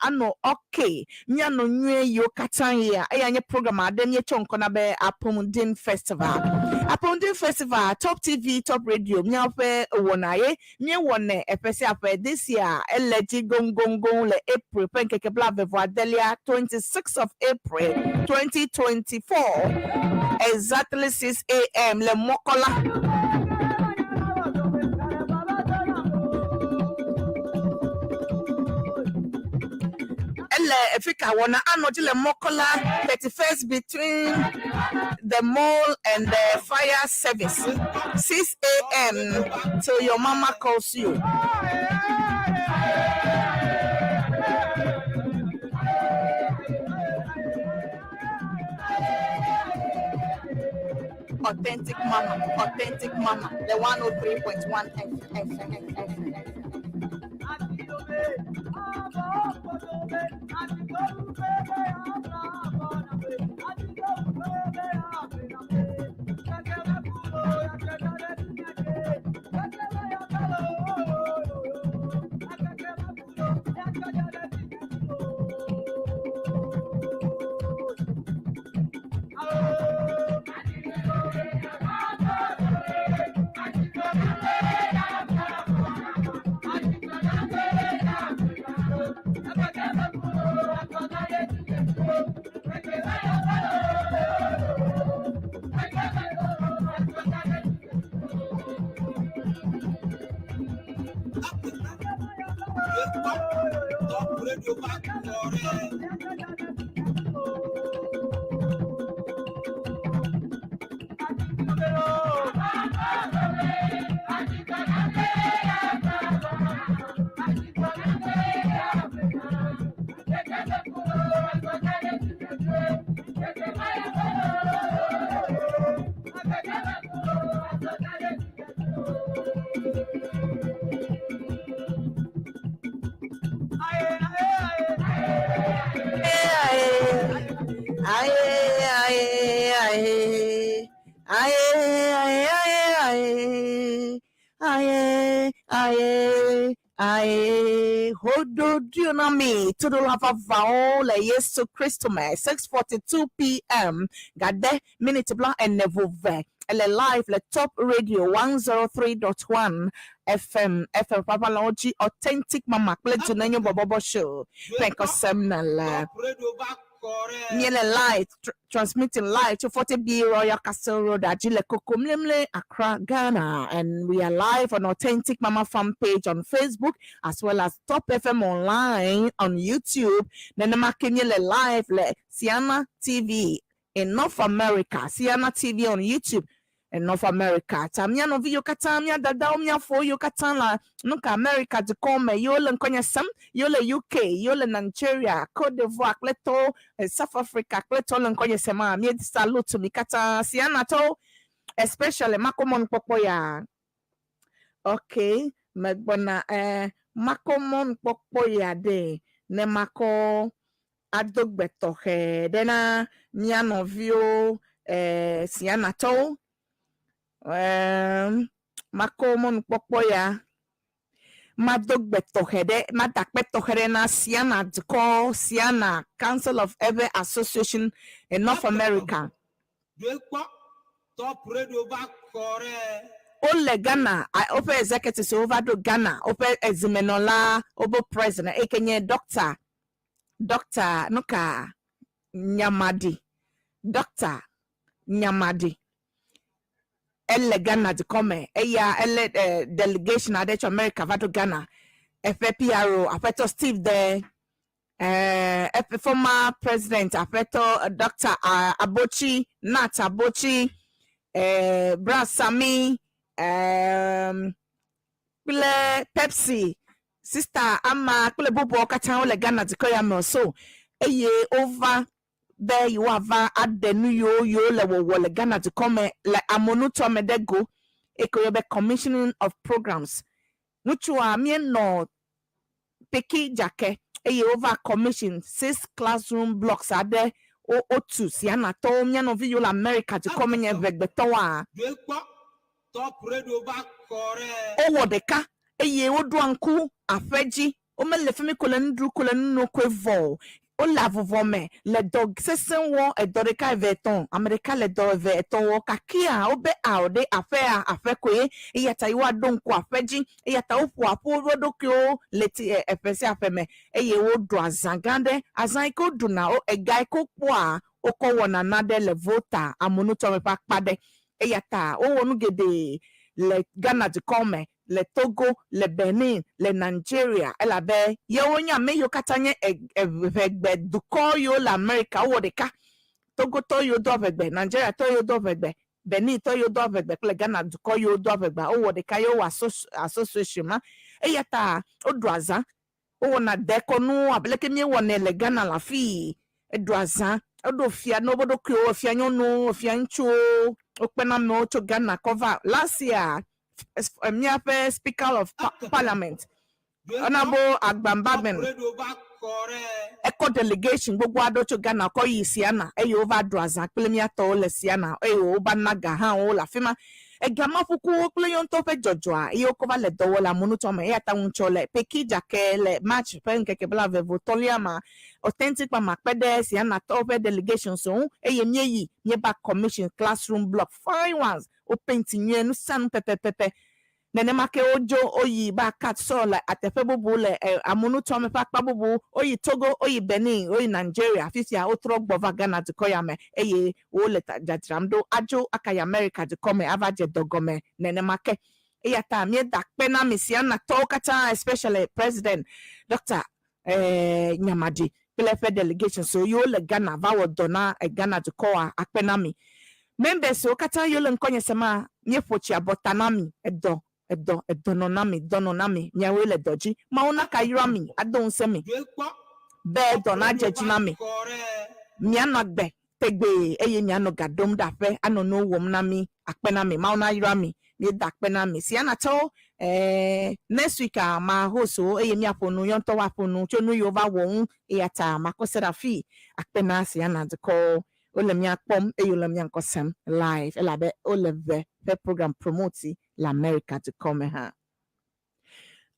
anɔ okay, míanɔ nyuie yiwo katã yea, eya nye program aɖe míetsɔ ŋkɔ na be Apɔmuden Festival. Apɔmuden Festival, Top TV, Top Radio, míaƒe wɔna ye míewɔnɛ eƒe sia ƒe. This year, ele edzi goŋgoŋgoŋ le April ƒe ŋkeke blaeve vɔ adelia, 26 of April 2024, exactly 6 am le Mɔkɔla. Ele efi ka wɔna anɔ dzi le Mɔkɔla 31st between the mall and the fire service 6 a.m. till your mama calls you. Authentic Mama, Authentic Mama, the 103.1 FM. Top Radio va kɔrɛ. Aye, aye, aye, aye, aye, aye, aye, aye, aye. Hododionami toɖola vavawo le Yesu Kristo me 6:42 p.m. gade minute bla ene vove ele live le Top Radio 103.1 FM FM vavalawo dzi Authentic Mama kple Dunenyo Bɔbɔbɔ Show ƒe ŋkɔsem na le Top Radio va kɔrɛ. Míele live transmitting live to 40B Royal Castle Road, Ajile Kokomlemle, Accra, Ghana. And we are live on Authentic Mama fan page on Facebook as well as Top FM Online on YouTube. Nenema ke míele live le Siana TV in North America, Siana TV on YouTube in North America. Ta mía nɔvi yiwo katã, mía dadawo, mía fowo yiwo katã le nuka America dukɔ me, yiwo le ŋkɔnye sem, yiwo le UK, yiwo le Nigeria, Cote d'Ivoire kple tɔwo, South Africa kple tɔwo le ŋkɔnye sem a, mí salute mi katã. Siana tɔwo, especially makɔ mɔnukpɔkpɔ ya. Okay, megbɔna makɔ mɔnukpɔkpɔ ya ɖe ne makɔ ado gbe tɔxɛ ɖe na mía nɔviwo. eh, Sianatɔwo. Eh, makɔ mɔnukpɔkpɔ ya mado gbe tɔxɛ ɖe mada akpe tɔxɛ ɖe na Siana dukɔ Siana Council of Ewe Association in North America. Doe kpɔ Top Radio va xɔ ɖe. Wole Ghana, woƒe executives wova ɖo Ghana, woƒe ezimenɔla, woƒe president eyi ke nye Doctor nuka Nyamadi, Doctor Nyamadi. Ele Ghana dukɔ me eya ele delegation aɖe tso America va ɖo Ghana. Eƒe PRO aƒetɔ Steve de eƒe former president aƒetɔ Dr. Abochi Nat Abochi Bra Sami kple Pepsi sister ama kple bubuawo katã wole Ghana dukɔ ya me so eye wova be yewoava aɖe nu yiwo yiwo le wɔwɔ le Ghana dukɔ me le amonutɔ me ɖe go eke woyɔ be commissioning of programs. Ŋutsua míenɔ Peki Dzake eye wova commission six classroom blocks aɖe wo wotu Sianatɔwo mía nɔvi yiwo le America dukɔ me nye ʋegbetɔwoa. Doe kpɔ Top Radio va xɔ ɖe. Wowɔ ɖeka eye woɖoa ŋku aƒe dzi. Womele fi mi ko le nuɖu ko le nuno koe vɔ o. Wole avuvɔ me le dɔ sesẽ wɔ edɔ ɖeka eve etɔ̃. Ame ɖeka le dɔ eve etɔ̃ wɔ kakea wobe ao ɖe aƒea aƒe koe eya ta yewoaɖo ŋku aƒe dzi eya ta woƒoa ƒu wo ɖokuiwo le ti eƒe sia ƒe me eye woɖu azã gã ɖe. Azã yi ke woɖuna wo ega yi ke wokpɔa wokɔ wɔna naɖe le Volta amonutɔme ƒe akpa ɖe. Eya ta wowɔ nu geɖe le Ghana dukɔ me, le Togo, le Benin, le Nigeria elabe yewo nye ame yiwo katã nye eʋegbe dukɔ yiwo le America wowɔ ɖeka. Togotɔ yiwo do aʋegbe, Nigeriatɔ yiwo do aʋegbe, Benintɔ yiwo do aʋegbe kple Ghana dukɔ yiwo do aʋegbea wowɔ ɖeka ye wowɔ association ma. Eya ta woɖu azã, wowɔna dekɔnuwo abe leke míewɔnɛ le Ghana le afii. Eɖu azã, eɖo fia na woƒe ɖokuiwo, efia nyɔnuwo, efia ŋutsuwo, wokpena amewo tso Ghana kɔ va. Last year, míaƒe speaker of parliament, Honorable Alban Bagbin, ekɔ delegation gbogbo aɖewo tso Ghana kɔ yi Siana eye wova ɖu azã kple mía tɔwo le Siana eye wova na ga hã wo le afi ma. Ega ma ƒukuwo kple yewo ŋutɔ ƒe dzɔdzɔa eye wokɔ va le dɔ wɔ le amonutɔ me eya ta ŋutsɔ le Peki Dzake le March ƒe ŋkeke blaeve vo tɔ̃lia ma Authentic Mama kpe ɖe Siana tɔwo ƒe delegations ŋu eye míeyi míeva commission classroom block fine ones wo paint nyuie nu sia nu pɛpɛpɛpɛ. Nenema ke wodzo woyi ba cut sɔ le ateƒe bubu le amonutɔame ƒe akpa bubu. Woyi Togo, woyi Benin, woyi Nigeria. Fifia wotrɔ gbɔ va Ghana dukɔ ya me eye wole dzadzram ɖo adzo akayi America dukɔ me ava dze dɔ gɔme nenema ke. Eya ta míeda akpe na mi Sianatɔwo katã especially President Doctor Nyamadi kple eƒe delegations yiwo le Ghana va wɔ dɔ na Ghana dukɔa akpe na mi. Members wo katã yiwo le ŋkɔnye sema míeƒo tsi abɔta na mi edɔ edɔ edɔ nɔ na mi dɔ nɔ na mi miawoe le dɔ dzi. Mawu naka yra mi ado ŋusẽ mi be dɔ nadze dzi na mi. Mianɔ agbe tegbee eye mianɔ ga ɖom ɖe aƒe anɔ nuwo wɔm na mi akpe na mi. Mawu nayra mi. Míeda akpe na mi. Sianatɔwo next week a ma host wo eye míaƒo nu yɔ ŋutɔ woaƒo nu tso nu yiwo va wɔ ŋu eya ta makɔ se ɖe afii akpe na Siana dukɔwo. Wole mía kpɔm eye wole mía ŋkɔ sem live elabe wole ʋe ƒe program promote le America dukɔ me hã.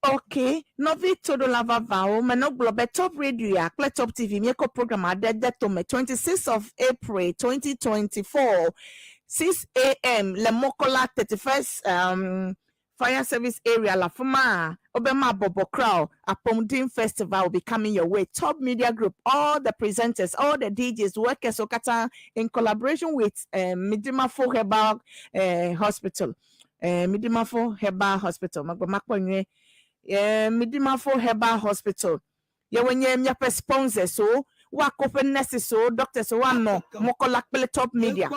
Ok, nɔvi toɖola vavawo, menɔ gblɔ be Top Radio ya kple Top TV míekɔ program aɖe de tome 26 of April 2024 6 a.m. le Mɔkɔla 31st Fire Service area la afi ma wobe ma bɔbɔ crowd Apomuden Festival will be coming your way. Top Media Group, all the presenters, all the DJs, workers, okata in collaboration with Midimafo Herbal Hospital. Midimafo Herbal Hospital. Magba makpɔ nyuie. Midimafo Herbal Hospital. Yewo nye míaƒe sponsors o, woakɔ ƒe nurses o, doctors o, woanɔ Mɔkɔla kple Top Media.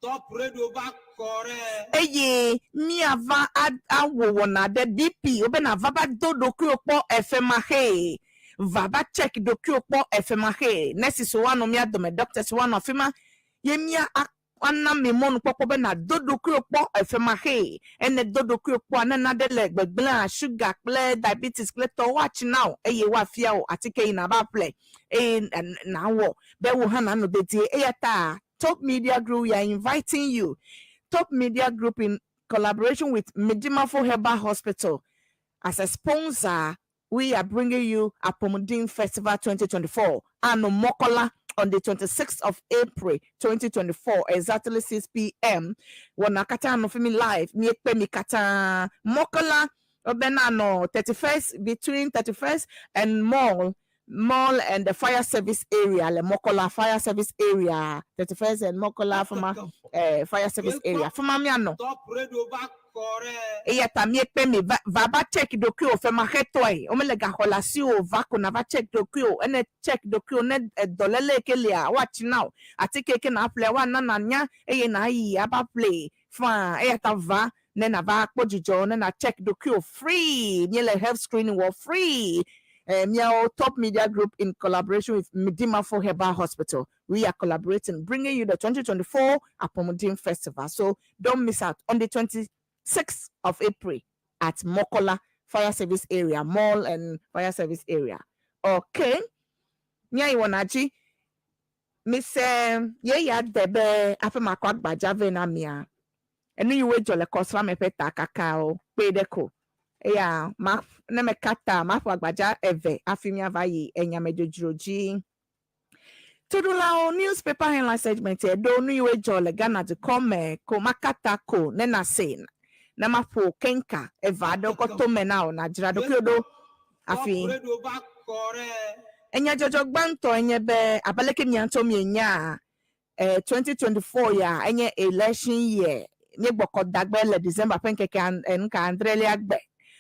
Top Radio va xɔ ɖe. Eye míava awɔ wɔna ɖe BP wobe nava va do ɖokuiwò kpɔ efemaxee va va check ɖokuiwò kpɔ efemaxee nurses woanɔ mía dome doctors woanɔ afi ma ye mía ana mi mɔnukpɔkpɔ be nàdo ɖokuiwò kpɔ efemaxee ene do ɖokuiwò kpɔa ne naɖe le gbegblẽa sugar kple diabetes kple tɔwo woatsi na wò eye woafia wò atike yi nava ƒle eye nawɔ be wò hã nanɔ dedie eya ta. Top Media Group, we are inviting you. Top Media Group in collaboration with Medimafo Herbal Hospital as a sponsor, we are bringing you Apomuden Festival 2024 and Mokola on the 26th of April 2024, exactly 6 p.m. Wɔna katã nɔ fi mi live, miekpe mi katã. Mokola obena no 31st, between 31st and Mall and the fire service area, le Mokola fire service area, 31st and Mokola fama fire service area. Fama miano. Top Radio va kɔ ɖe. Eya ta miekpe mi va va va check ɖokuiwò femaxetɔe. Womele gaxɔ le asi o, va ko nava check ɖokuiwò. Ene check ɖokuiwò ne edɔléle ke lia, woatsi na wò. Atike ke na ƒle, woana nanya eye na yi ava ƒle faa. Eya ta va ne nava kpɔ dzidzɔ ne na check ɖokuiwò free. Míele health screening wɔ free. Miawo Top Media Group in collaboration with Medimafo Herbal Hospital. We are collaborating, bringing you the 2024 Apomuden Festival. So don't miss out on the 26th of April at Mokola Fire Service Area, Mall and Fire Service Area. Okay. Nya iwonaji. Miss ye ya debe afe makɔ agbadza ve na mia. Enu yi wo dzɔ le kɔsra me ƒe ta kaka o kpe ɖe ko. Eya ma ne me kata maƒo agbadza eve hafi miava yi enyamedzodzro dzi. Toɖolawo, newspaper headline segment eɖo nu yi wo dzɔ le Ghana dukɔ me ko makata ko ne na se ne maƒo kenka eve aɖewo kɔ to me na o nadzra ɖokuiwo ɖo hafi. Top Radio va kɔ ɖe. Enyadzɔdzɔ gbãtɔ enye be abe leke mia ŋutɔ mienya 2024 ya enye election year. Míegbɔkɔ dagbe le December ƒe ŋkeke nuka adrelia gbe.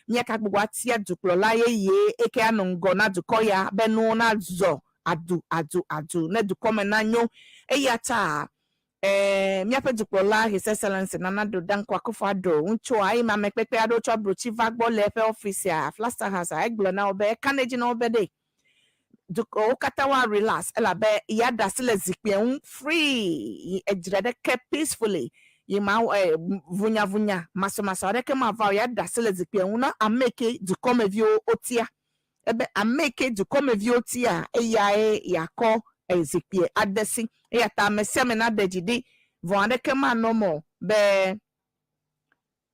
Míaka gbogbo atia dukplɔla yeye eke anɔ ŋgɔ na dukɔ ya be nuwo nazɔ adu adu adu ne dukɔ me nanyo. Eya ta míaƒe dukplɔla, His Excellence Nana Addo Dankwa Akufo-Addo, ŋutsua eyi me amekpekpe aɖewo tsɔ brotsi va gbɔ le eƒe ɔfisia Flagstaff House a, egblɔ na wo be eka ne dzi na wo be ɖe dukɔwo katã wa relax elabe ya da asi le zikpuia ŋu free, edzra ɖeke peacefully yi ma vunyavunya masɔmasɔ aɖeke ma va o. Ya da asi le zikpuia ŋu na ame ke dukɔmeviwo wotia ebe ame ke dukɔmeviwo tia eyae yakɔ zikpuia ade si. Eya ta ame sia ame naɖe dzi ɖi, vɔ aɖeke manɔ me o be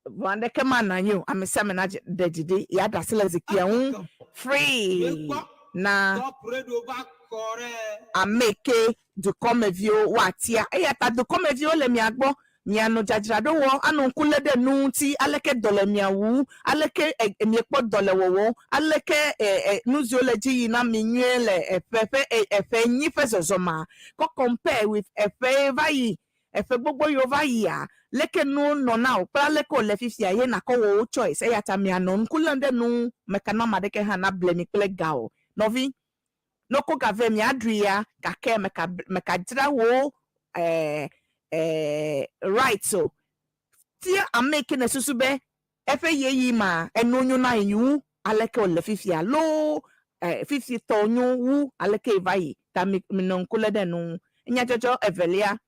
vɔ aɖeke manɔ anyi o. Ame sia ame naɖe dzi ɖi, ya da asi le zikpuia ŋu free na Top Radio va kɔ ɖe. ame ke dukɔmeviwo woatia. Eya ta dukɔmeviwo le mia gbɔ, mianɔ dzadzraɖo wɔ anɔ ŋku lé ɖe nu ŋuti, aleke dɔ le mia wu, aleke miekpɔ dɔ le wɔwɔ, aleke nu siwo le dzi yi na mi nyuie le eƒe ƒe eƒe enyi ƒe zɔzɔma kɔ compare with eƒe va yi, eƒe gbogbo yiwo va yia, leke nuwo nɔ na wo kple aleke wòle fifia ye nakɔ wɔ wo choice. Eya ta mianɔ ŋku lém ɖe nu ŋu, meka na ame aɖeke hã nable mi kple ga o. Nɔvi, ne wokɔ ga vɛ miaɖui ya, gake meka meka dzra wo right o. Tia ame yi ke ne susu be eƒe yeyi ma enu nyo na yi wu aleke wòle fifia loo fifi tɔ nyo wu aleke va yi ta mi minɔ ŋku lé ɖe nu ŋu. Nyadzɔdzɔ evelia,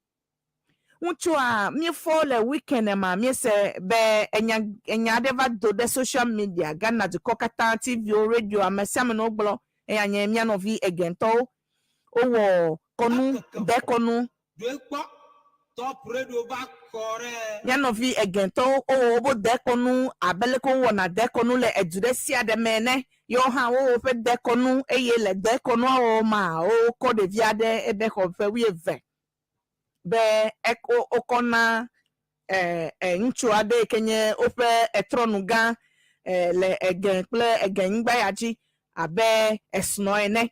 ŋutsua míefɔ le weekend ma míese be enya aɖe va do ɖe social media, Ghana dukɔ katã, TV-wo, radio, ame sia ame no gblɔ. Eya nye mía nɔvi egentɔwo wowɔ kɔnu dekɔnu. Doe kpɔ. Top Radio va kɔ ɖe. Mía nɔvi egentɔwo wowɔ woƒe dekɔnu abe leke wowɔna dekɔnu le edu ɖe sia ɖe me ene. Yewo hã wowɔ woƒe dekɔnu eye le dekɔnua wɔwɔ ma wokɔ ɖevi aɖe ebe xɔ ƒe 20 be eko wokɔ na ŋutsu aɖe yi ke nye woƒe etrɔnu gã le ege kple egenyigba ya dzi abe esnɔ ene.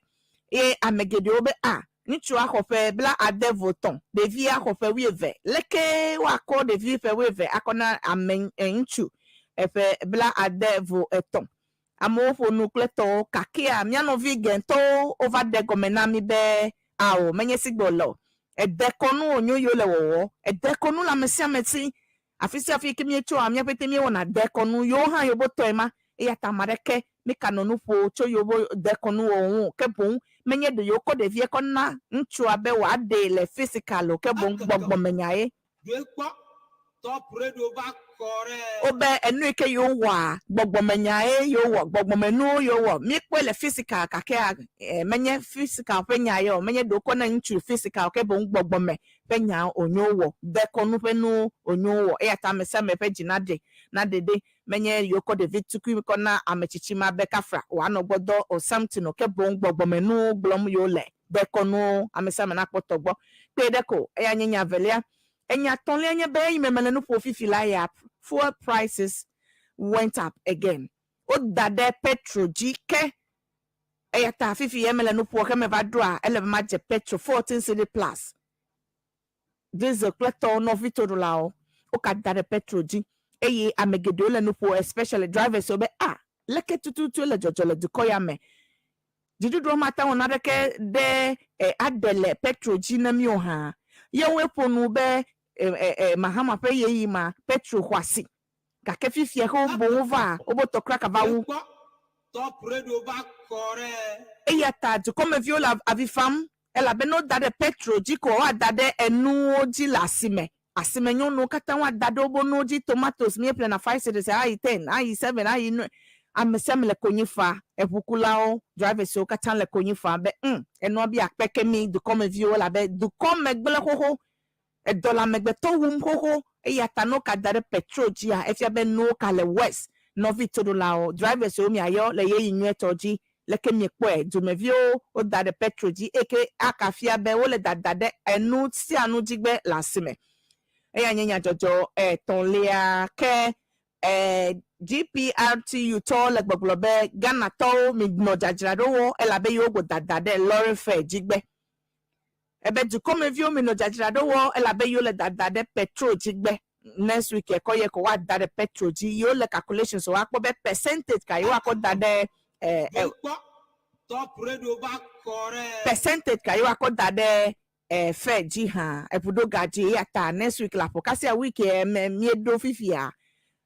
Ye ame geɖewo be a ŋutsua xɔ ƒe 63, ɖevia xɔ ƒe 20, leke woakɔ ɖevi ƒe 20 akɔ na ame ŋutsu eƒe 63? Amewo ƒo nu kple tɔwo kakea mía nɔvi gɛntɔwo wova ɖe gɔme na mi be ao menye sigbe wòle o. Edekɔnu wònyo yiwo le wɔwɔ. Edekɔnu le ame sia ame si. Afi sia afi ke míetsoa míaƒete míewɔna dekɔnu yewo hã yewo tɔe ma. Eya ta ame aɖeke míkanɔ nu ƒo tso yewo dekɔnu wɔwɔ ŋu o. Ke boŋ menye ɖe yewo kɔ ɖevia kɔ na ŋutsua be wòaɖee le physical o, ke boŋ gbɔgbɔmenya ye. Doe kpɔ. Top Radio va kɔ. kɔ ɖe. Wobe enu yi ke yewowɔa, gbɔgbɔmenyae yewowɔ, gbɔgbɔmenuwo yewowɔ. Míekpɔe le physical gakea e, menye physical ƒe nya ye o, menye ɖe wokɔ na ŋutsu physical o, ke boŋ gbɔgbɔme ƒe nya wònye wowɔ, dekɔnu ƒe nuwo wònye wowɔ. Eya ta ame sia ame ƒe dzi naɖe, naɖe ɖe. Menye yewokɔ ɖevi tukui kɔ na ame tsitsi ma be kafra wòanɔ gbɔ dɔ or something o, ke boŋ gbɔgbɔmenuwo gblɔm yewole, dekɔnuwo, ame sia ame nakpɔ tɔ gbɔ. Kpee ɖe ko, eya nye nya evelia. Enya etɔ̃lia nye be eyime mele nu ƒom fifi la ya, fuel prices went up again. Woda ɖe petrol dzi ke. Eya ta fifi ye mele nu ƒoa ke meva ɖoa, ele be madze petrol 14 cedi plus. Diesel kple tɔwo nɔvi toɖolawo, woka da ɖe petrol dzi eye ame geɖewo le nu ƒo especially drivers wo be ah leke tututue le dzɔdzɔ le dukɔ ya me. Dziɖuɖua mate ŋu naɖeke ɖe e, aɖe le petrol dzi ne mí o hã. Yewoe ƒo nu be e, e, e, Mahama ƒe ɣeyiɣi ma petrol xɔ asi. Gake fifia ke wobo wo va, wobe tɔ kura kava wu. Kpɔ Top Radio va kɔ ɖe. Eya ta dukɔmeviwo le avi fam elabe ne woda ɖe petrol dzi ko woada ɖe enuwo dzi le asime. Asime nyɔnuwo katã woada ɖe wobe nuwo dzi. Tomatoes míeƒlena 5 cedis ayi 10, ayi 7, ayi nu. Ame sia ame le konyi fa. Eʋukulawo, drivers wo katã le konyi fa be enua bi akpe ke mí dukɔmeviwo elabe dukɔme gblẽ xoxo. Edɔ le amegbetɔ wum xoxo. Eya ta ne woka da ɖe petrol dzia, efia be nuwo ka le worse. Nɔvi toɖolawo, drivers wo miayɔ le ɣeyiɣi nyuietɔ dzi. Leke miekpɔe, dumeviwo woda ɖe petrol dzi eye ke aka fia be wole dada ɖe enu sia nu dzi gbe le asime. Eya nye nyadzɔdzɔ etɔ̃lia ke e, GPRTU tɔwo le gbɔgblɔ be Ghanatɔwo minɔ dzadzraɖo elabe yewo go dada ɖe lorry fare dzi gbe. Ebe dukɔmeviwo minɔ dzadzraɖo wɔ elabe yewo le dada ɖe petrol dzi gbe. Next week ekɔ ye ko woada ɖe petrol dzi. Yewo le calculations woakpɔ be percentage ka yewo akɔ da ɖe e, e, Kpɔ Top Radio va kɔ ɖe. Percentage ka yewo akɔ da ɖe e, fare dzi hã eʋuɖoga dzi. Eya ta next week le aƒo kasia week ye me míeɖo fifia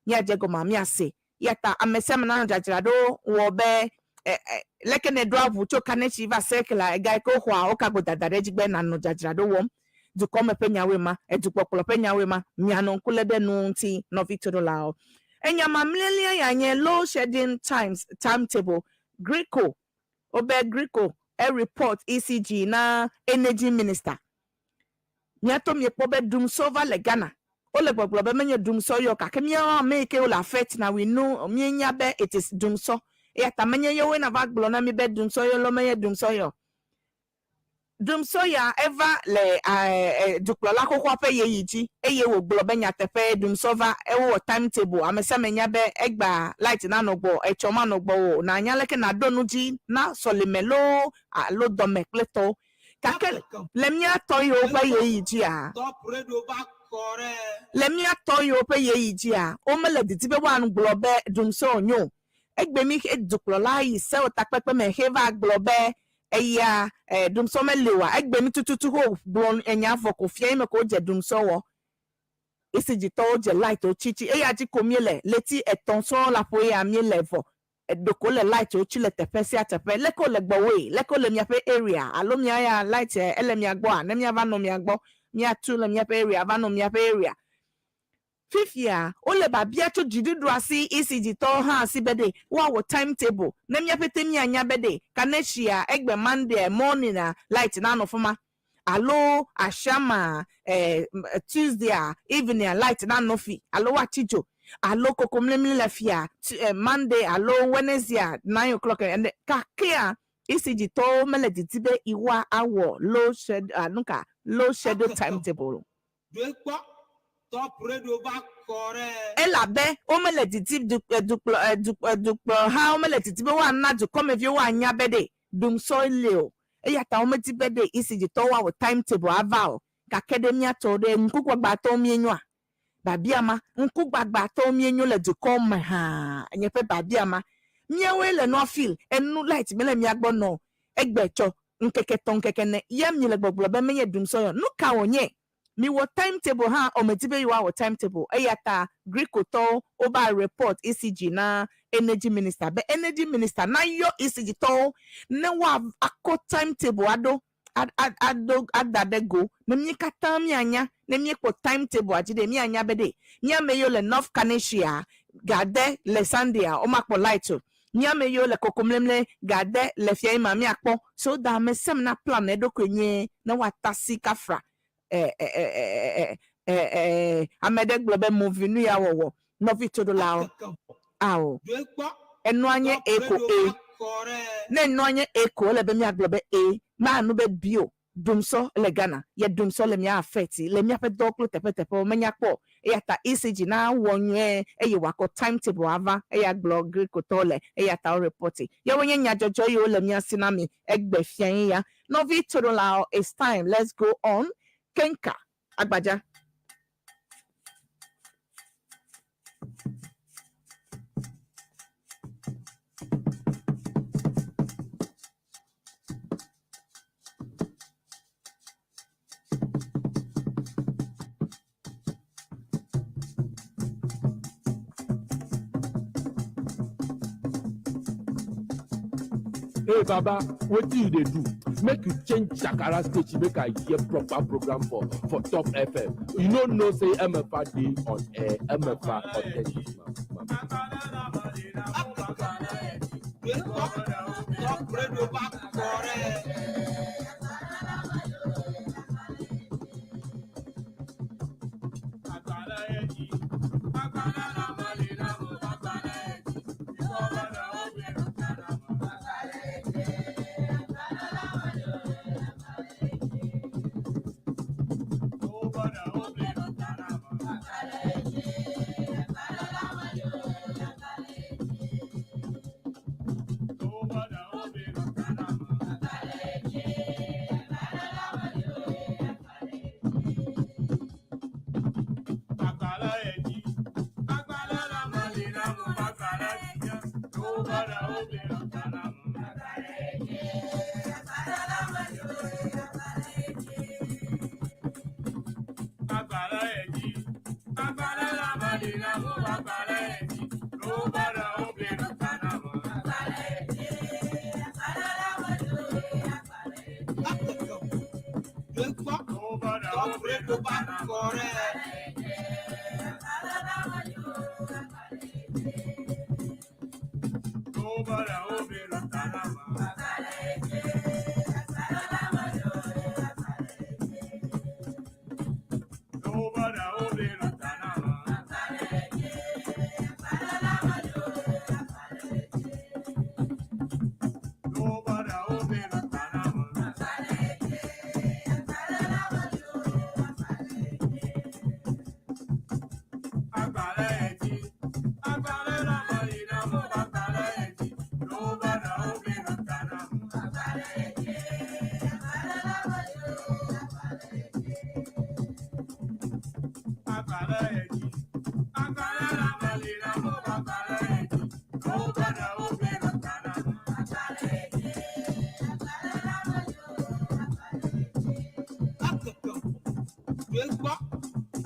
míadze gɔmea míase. Eya ta ame sia ame nanɔ dzadzraɖo wɔ be e, e, leke ne ɖoa ʋu tso Kaneshie va Circle a ega yi ke woxɔa woka go dada ɖe edzi be nanɔ dzadzraɖo wɔm. Dukɔme ƒe nyawoe ma, edukpɔkplɔ ƒe nyawoe ma, mianɔ ŋku lé ɖe nu ŋuti nɔvi toɖolawo. Enya mamlɛlia ya nye load shedding times timetable. Gridco, wobe Gridco e report ECG na energy minister. Míato miekpɔ be dumsɔ va le Ghana. Wole gbɔgblɔ be menye dumsɔ yɔ gake míawo ame yi ke wole affect na we know míenya be it is dumsɔ. Eya ta menye yewoe nava gblɔ na mi be dumsɔ yɔ lɔ menye dumsɔ yɔ. Dumsɔ ya eva le e, dukplɔla xoxoa ƒe ɣeyiɣi dzi eye wògblɔ be nyateƒe dumsɔ va ewowɔ timetable ame sia ame nya be egba light nanɔ gbɔ etsɔ manɔ gbɔ o na leke naɖo nu dzi na sɔlime loo alo dɔme kple tɔwo gake le mía tɔ yiwo ƒe ɣeyiɣi dzia Top Radio va kɔ ɖe. Le mía tɔ yiwo ƒe ɣeyiɣi dzia womele didi be woagblɔ be dumsɔ wònyo egbe mi he dukplɔla yi sewo takpekpe me he va gblɔ be eya e, dumsɔ meli oa egbe mi tututu ho gblɔ enya vɔ ko fia yi me ko wodze dumsɔ wɔ ECG tɔwo dze light wo tsitsi eya dzi ko míele leti etɔ̃ sɔŋ le aƒo ya míele vɔ ɖeko le light wo tsi le teƒe sia teƒe leke wole gbɔwoe leke wole miaƒe area alo mia ya light ele mia gbɔa ne miava nɔ mia gbɔ miatu le miaƒe area va nɔ miaƒe area fifia wole babia tso dziɖuɖua si ECG tɔwo hã si be ɖe woawɔ timetable ne miaƒete mianya be ɖe Kaneshia egbe Monday morning a light nanɔ fima alo Ashaiman eh, Tuesday a evening a light nanɔ fi alo woatsi dzo alo kokomlimli le fia Monday alo Wednesday a 9 o'clock ene kakea ECG tɔwo mele didi be iwoa awɔ load shed ah, nuka load schedule timetable o. Ɖoe kpɔ Top Radio va kɔ ɖe. Elabe womele didi du dukplɔ eh, du dukplɔha womele didi be woana dukɔmeviwo woanya be ɖe dumsɔ li o eya ta womedi be ɖe ECG tɔwo woawɔ timetable ava o gake ɖe míatɔ ɖe ŋkugbagbatɔwo míenyoa babia ma ŋkugbagbatɔwo míenyo le dukɔ me hã nye ƒe babia ma míawoe le nua feel enu light mele mía gbɔ nɔ egbe tsɔ ŋkeke tɔ̃ ŋkeke ne ya mi le gbɔgblɔ be menye dumsɔ yɔ nu ka wònye miwɔ timetable hã womedi be yewoawɔ timetable eya ta Gridco tɔwo wova report ECG na energy minister be energy minister nayɔ ECG tɔwo ne woakɔ timetable aɖo aɖo ada ɖe go ne mí katã míanya. Ne míekpɔ timetable dzi ɖe, míanya be ɖe mía ame yiwo le North Kaneshia ga ade le Sunday-a, womakpɔ light o. Mía ame yiwo le Kokomlemle ga ade le fiae ma, míakpɔ. So da ame sia ame na plan eɖokui nyuie ne woatasi kafra. E, e, e, e, e, e, e, ame ɖe gblɔ be movie nu ya wɔwɔ. Nɔvi toɖolawo, ao. Enua nye E ko E. Ne enua nye E ko, ele be míagblɔ be E. Manu be B o. Dumsɔ le Ghana, ye dumsɔ le mía affect le míaƒe dɔ kple teƒeteƒewo. Menya kpɔ o. Eya ta ECG na wɔ nyuie eye wòakɔ timetable ava eya gblɔ Greekotɔwo le eya ta wo report. Yewoe nye nyadzɔdzɔ yiwo le mía si na mi egbe fiae ya. Nɔvi toɖolawo, it's time, let's go on. Kenka agbadza. Hey Baba, wetin you dey do? Make you change Shakara station make I hear proper program for Top FM. You no know say MFA dey on air, MFA authentic man. Top Radio va kɔrɛ. Top Radio va kɔrɛ.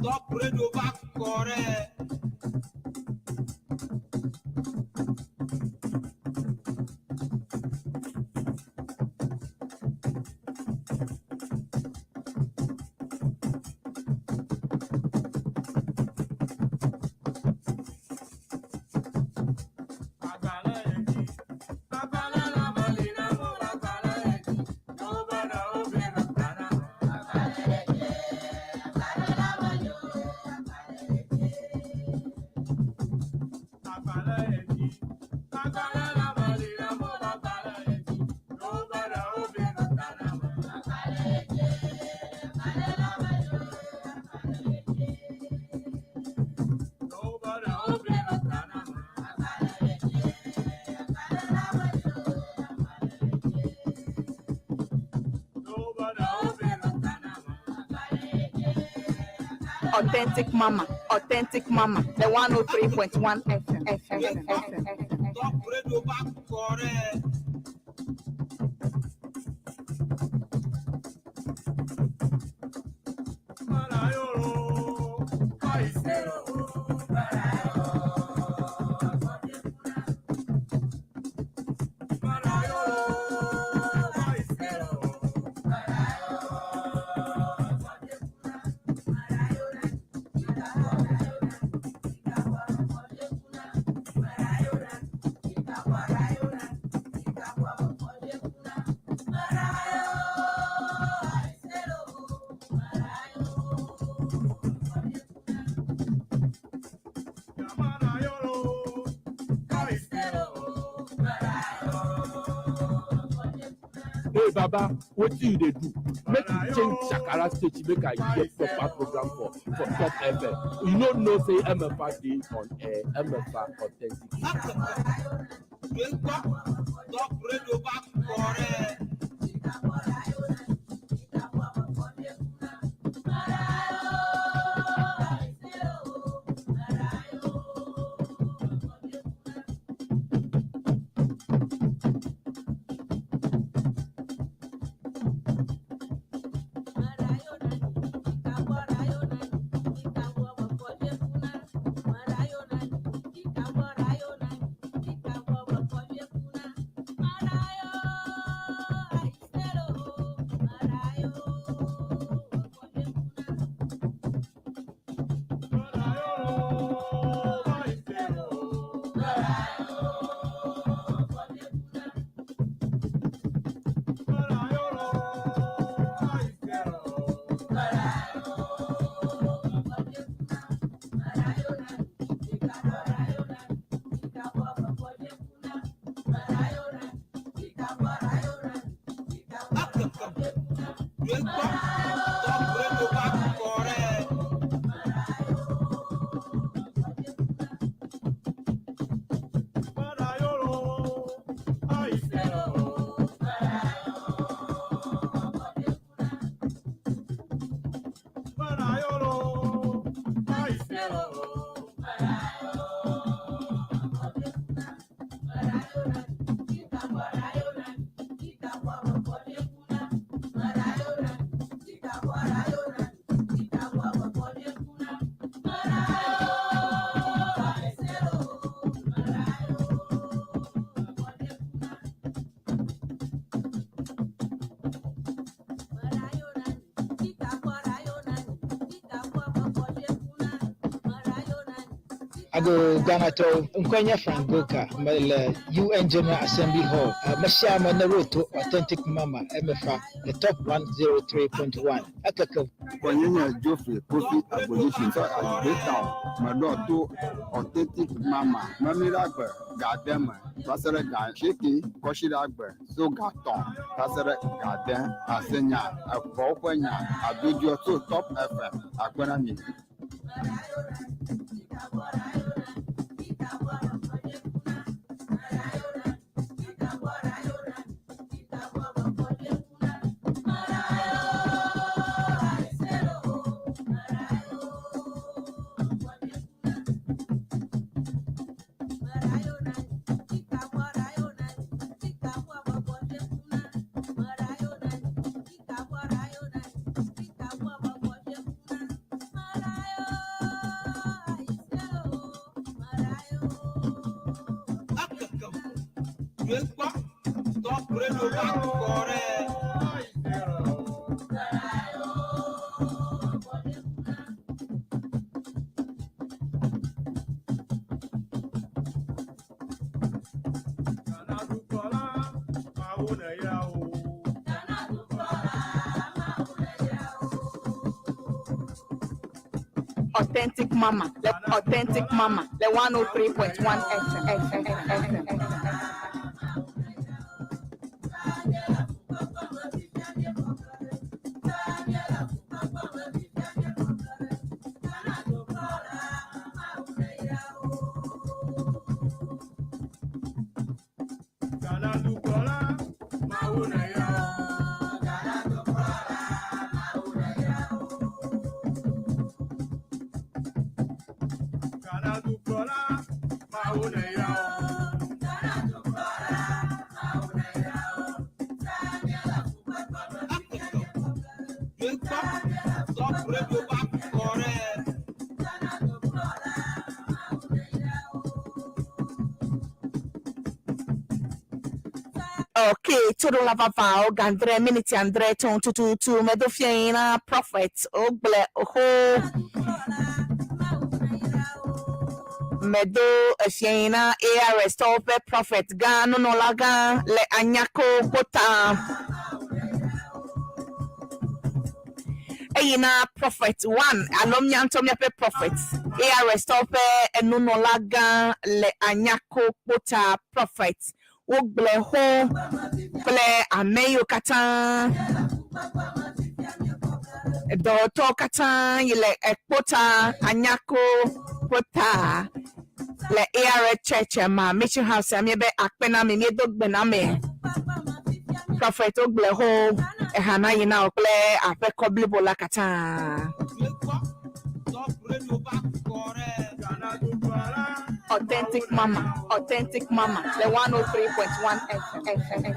Top Radio va kɔrɛ. Authentic Mama, Authentic Mama, the 103.1 FM, FM, FM, FM. Top Radio va kɔrɛ. Hey Baba, wetin you dey do? Make you change Shakara state make I hear proper program for for Top FM. You no know say MFA dey on air, MFA authentic. Gbégbá Top Radio bá kọrẹ́. Gbégbá Top Radio bá kọrẹ́. Ago Ghana tɔ ŋkɔe nye Frank Goka mele UN General Assembly Hall. Mesia ame ne ɖo to Authentic Mama MFA the top 103.1. Ekeke Kɔnye Geoffrey Kofi Agbodisi tɔ Agbe Town meɖɔ to Authentic Mama memi ɖe agbe ga ade me va se ɖe ga asieke kɔsi ɖe agbe so ga tɔ̃ va se ɖe ga ade ase nya eƒewo ƒe nya adodoe tso Top FM akpe na mi. Gbégbá Top Radio bá kọrẹ́. Authentic Mama, le Authentic Mama, le 103.1 FM, FM, FM, FM. Gbégbá Top Radio bá kọrẹ́. Okay, todo la vava o gandre minute andre ton tu tu tu medo fiena prophet ogble oho medo fiena ARS tope prophet ga no no laga le anyako kota eyina prophet one alo mianto miaƒe prophet ARS tɔwo ƒe enunɔla gã le anyako kpota prophet Wogblɔe xo kple ame yiwo katã dɔwɔtɔwo katã yi le ekpota anyako ƒe ta le ARL Church ma Mission House ya míebe akpe na mi míedo gbe na mi. Prophet wogblɔe xo eha na yi na wò kple aƒekɔ blibo la katã. Authentic Mama, Authentic Mama, the 103.1 FM.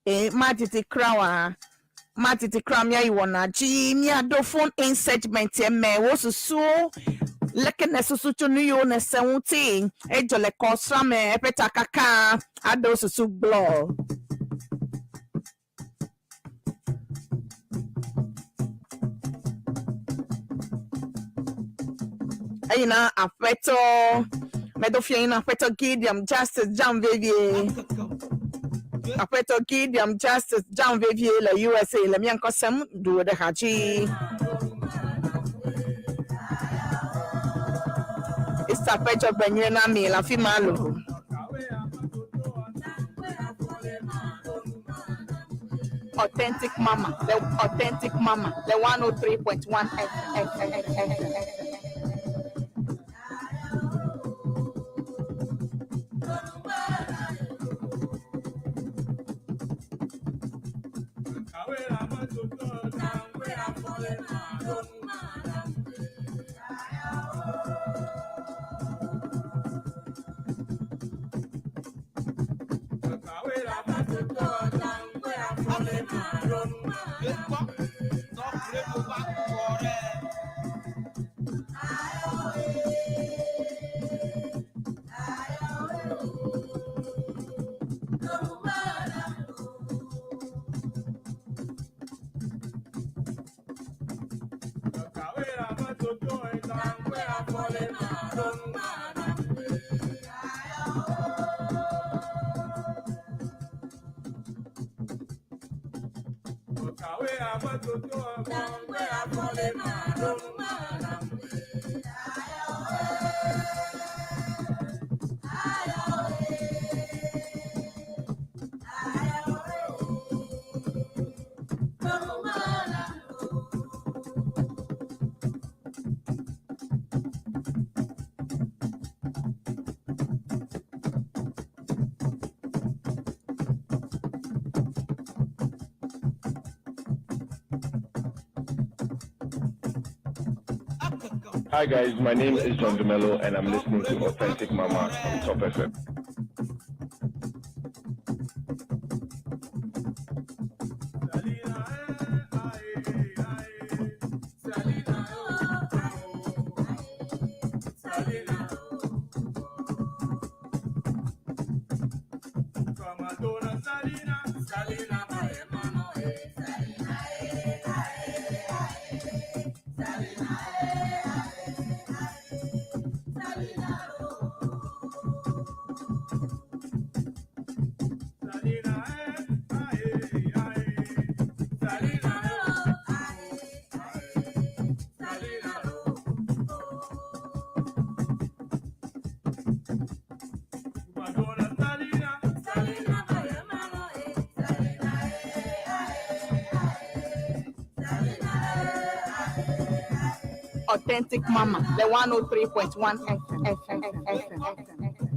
E madidi kura wa madidi kura míayi wɔna dzi míaɖo phone in segment me wo susuwo leke nèsusu tso nu yiwo nèse ŋuti edzɔ le kɔsra me eƒe takaka aɖewo susu gblɔ. Eyina aƒetɔ medo fia yina aƒetɔ Gideon Justice Jam vevie. Aƒetɔ Gideon Justice Jam vevie le USA le mía ŋkɔ sem ɖu ɖe ha dzi. Easter ƒe dzɔgbenyui na mi le afi ma loo. Authentic Mama, the Authentic Mama, the 103.1 FM. Hi guys, my name is John Dumelo and I'm listening to Authentic Mama on Top FM. Authentic Mama, the 103.1 FM.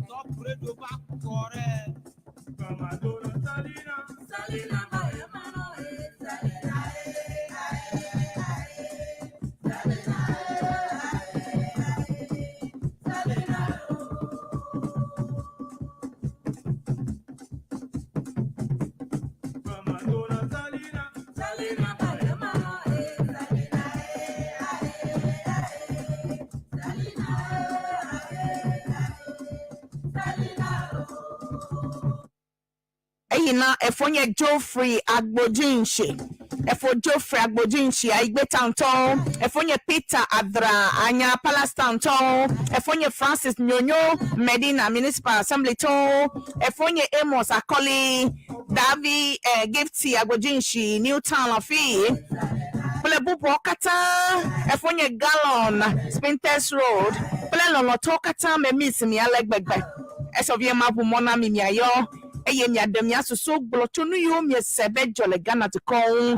Top Radio va kɔrɛ. Eyi Eyi na efonye Geoffrey Agbodzinshi. Efo Geoffrey Agbodzinshi Aigbe Town tɔwo. Efonye Peter Adra Anya Palace Town tɔwo. Efonye Francis Nyonyo Medina Municipal Assembly tɔwo. Efonye Amos Akɔli Davi Gifty Agbodzinshi New Town afi. Kple bubuawo katã efonye Gallon Spintex Road kple lɔlɔtɔwo katã me miss mi ale gbegbe. Esɔvie ma ʋu mɔ na mi miayɔ eye miaɖe mia susu gblɔ tso nu yiwo miese be dzɔ le Ghana dukɔ ŋu.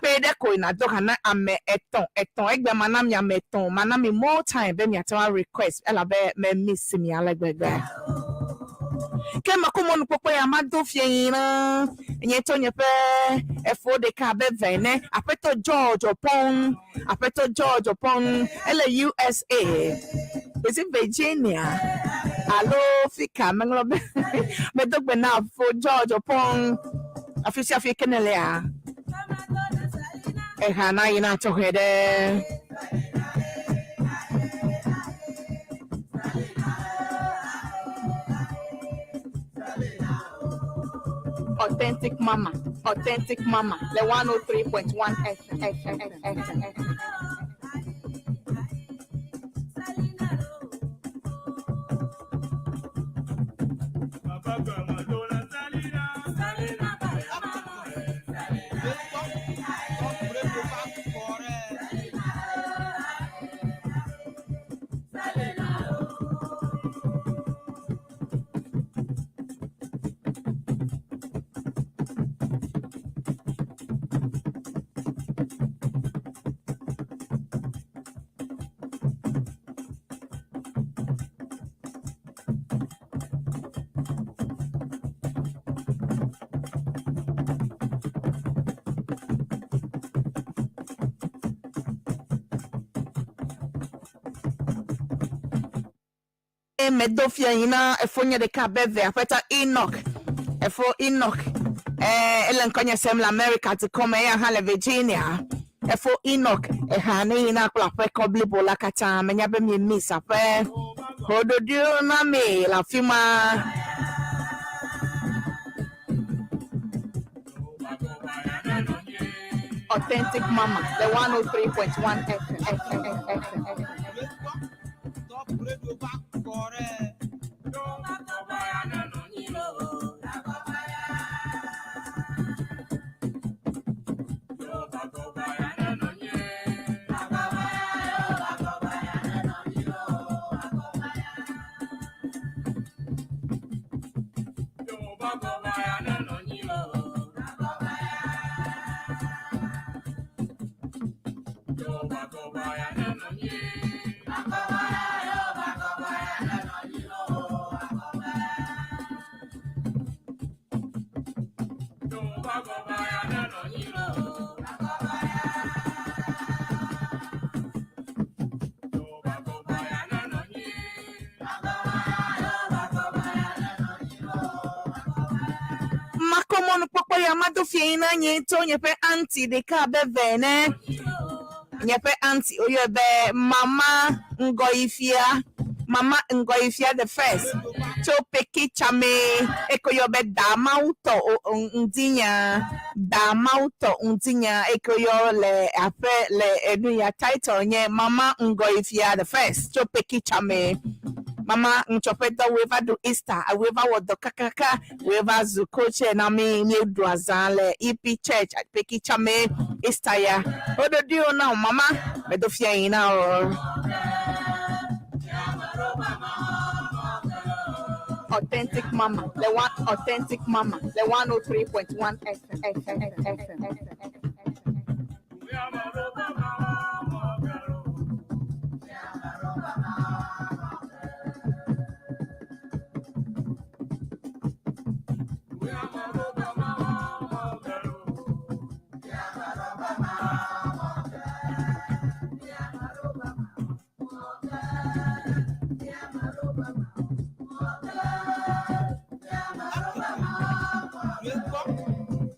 Kpe ɖe koe nàdo ha na ame etɔ̃ etɔ̃ egbe mana mi ame etɔ̃ mana mi more time be miate ŋu request elabe me miss mi ale gbegbe. Ke mekɔ mɔnukpɔkpɔ ya mado fie yi na nye tɔ nye ƒe efo ɖeka abe ve ene aƒetɔ George Opong aƒetɔ George Opong ele USA is it Virginia alo fika meŋlɔ be medo gbe na fo George Opong afi sia afi ke ne lea eha na yina tɔxɛ ɖe. Authentic Mama, Authentic Mama, the 103.1 FM, FM, FM, FM. Top Radio va kɔ ɖe. Medo fia yi na efonye ɖeka be ve aƒetɔ Enoch efo Enoch ele ŋkɔnye sem le America dukɔ me eya hã le Virginia efo Enoch eha ne yina kple aƒekɔ blibo la katã menya be mi miss aƒe hoɖoɖo na mi le afi ma. Authentic Mama, the 103.1 FM, FM, FM, FM. Top Radio va kɔ ɖe. Makɔ mɔnukpɔkpɔ ya mado fia yi na nye ŋutɔ nye ƒe aunty ɖeka abe ve ene. Nye ƒe aunty woyɔe be Mama Ŋgɔyifia Mama Ŋgɔyifia the first tso Peki Tsame eke woyɔ be Damawutɔ ŋdinya Damawutɔ ŋdinya eke woyɔ le aƒe le enu ya title nye Mama Ŋgɔyifia the first tso Peki Tsame. Mama ŋutsɔƒe dɔ woe va ɖu Easter woe va wɔ dɔ kakaka woe va zu coach na mi míeɖu azã le EP Church Peki Tsame Easter ya. Woɖoɖiwo na wo mama medo fia yi na wo. Authentic Mama, the one Authentic Mama, the 103.1 FM, FM, FM, FM.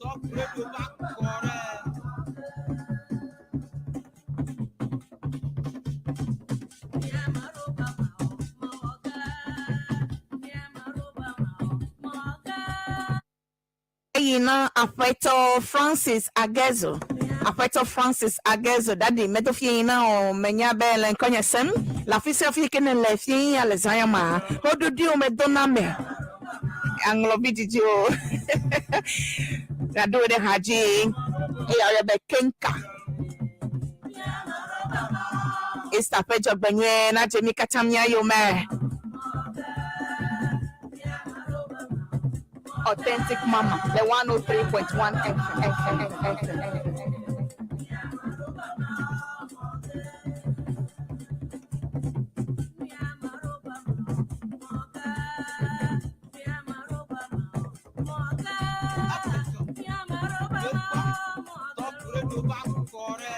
Top Radio va kɔ ɖe. fie na Aƒetɔ Francis Agezo. Aƒetɔ Francis Agezo, dadi medo fie na o menya be le ŋkɔnye sem. Le afi sia fi ke ne le fie ya le zã ya ma. Xoɖoɖiwo medo na me. Aŋlɔ vi dzidzi o. Gaɖo ɖe ha dzi. Eya woyɔ be Kenka. Easter ƒe dzɔgbenyuie nadze mí katã mía yome. Authentic Mama, the 103.1 FM. Top Radio va kɔ ɖe.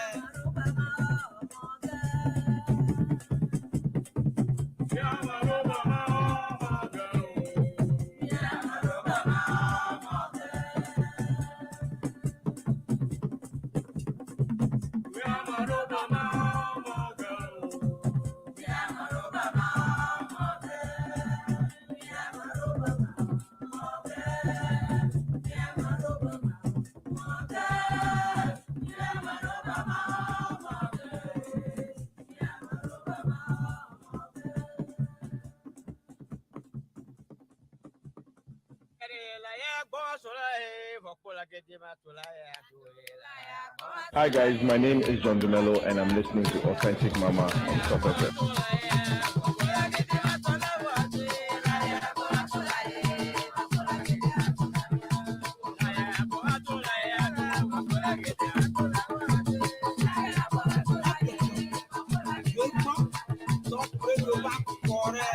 Hi guys, my name is John Dumelo and I'm listening to Authentic Mama on Top FM. Top Radio va kɔ ɖe.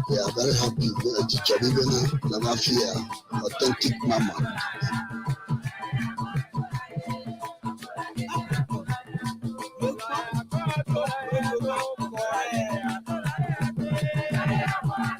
We are very happy with teacher Bibena Lavafia, authentic mama. Top Radio va kɔ ɖe. Top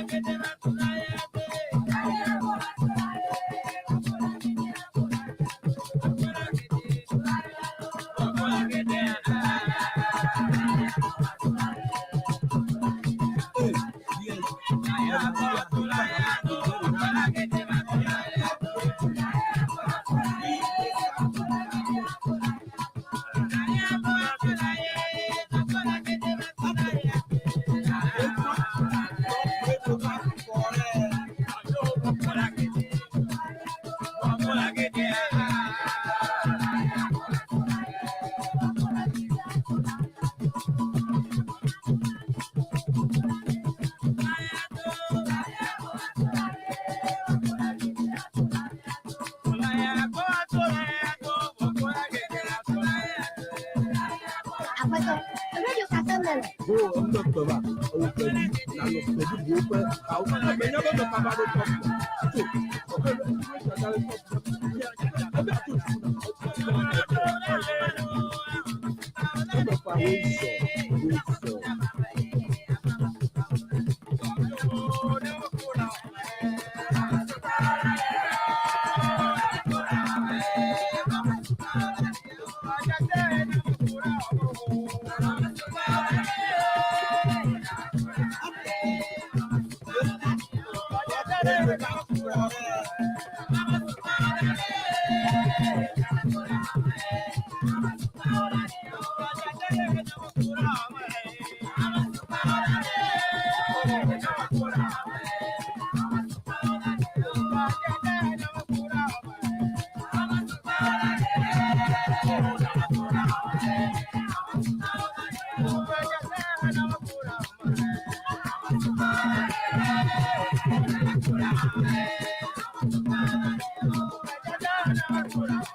Radio va kɔ ɖe. Aƒetɔ, radio ka sem nèle? Wo ŋutɔ kpe va, ewɔ kpeɖi, nanɔ kpeɖi buwo ƒe hawo. Menya be meka va ɖo tɔ. Tso, ebe ato fa wo zɔ, wo zɔ. Top Radio va kpɔ ɖe. Radio va kpɔ ɖe.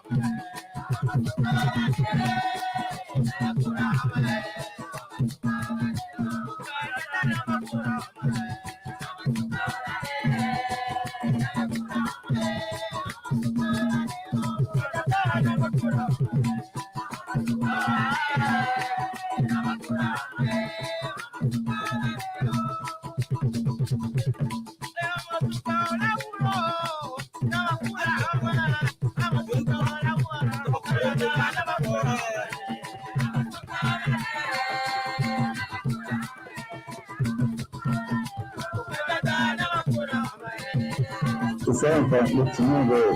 Ìfẹ́ nǹkan ló ti mú bẹ́ẹ̀.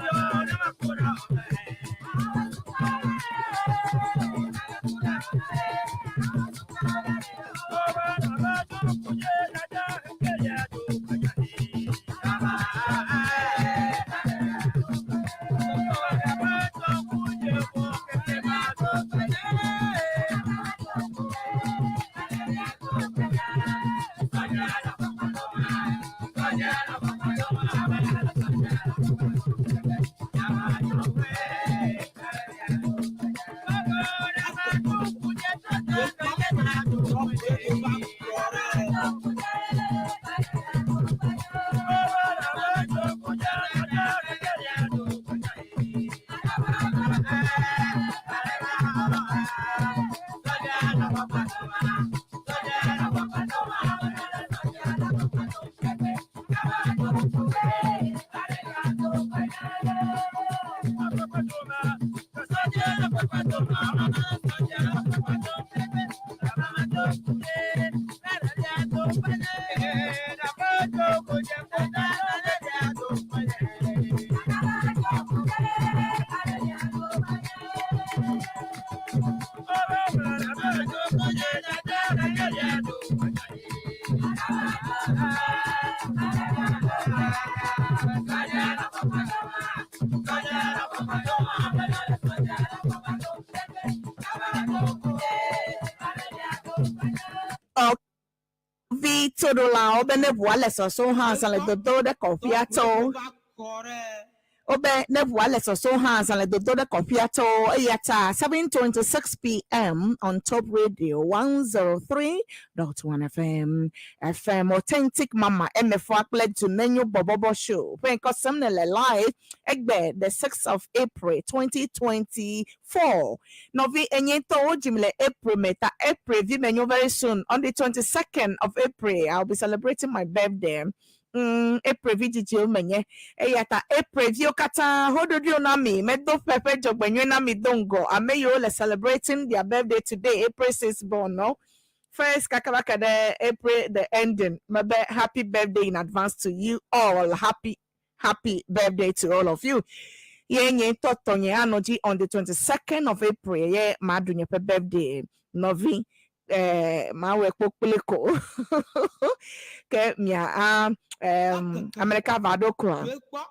Top Radio va kpɔ ɖe. Vi toɖolawo be ne ʋua le sɔsɔ hã zã le dodo ɖe kɔƒea tɔwo. Radio va kpɔ ɖe. Wobe ne ʋua le sɔsɔ hã zã le dodo ɖe kɔƒea tɔwo eya ta 7:26 p.m. on Top Radio 103.1 FM. FM Authentic Mama MFA kple Dumenyo Bɔbɔbɔ Show. Ƒe ŋkɔ ne le live egbe the 6th of April 2024. Nɔvi enye ŋutɔ wodzim le April me ta April vi menyo very soon on the 22nd of April I'll be celebrating my birthday. April vi dzidziwo menye eya ta April viwo katã hoɖoɖoe na mi medo ƒe ƒe dzɔgbenyui na mi do ŋgɔ ame yiwo le celebrating their birthday today April 6 born no first kakaraka ɖe April the ending mebe happy birthday in advance to you all happy happy birthday to all of you ye nye ŋutɔ tɔnye anɔ dzi on the 22nd of April ye maɖu nye ƒe birthday nɔvi mawɔe kpokpli ko ke mia a ame ɖeka va ɖo koa Kpɔ.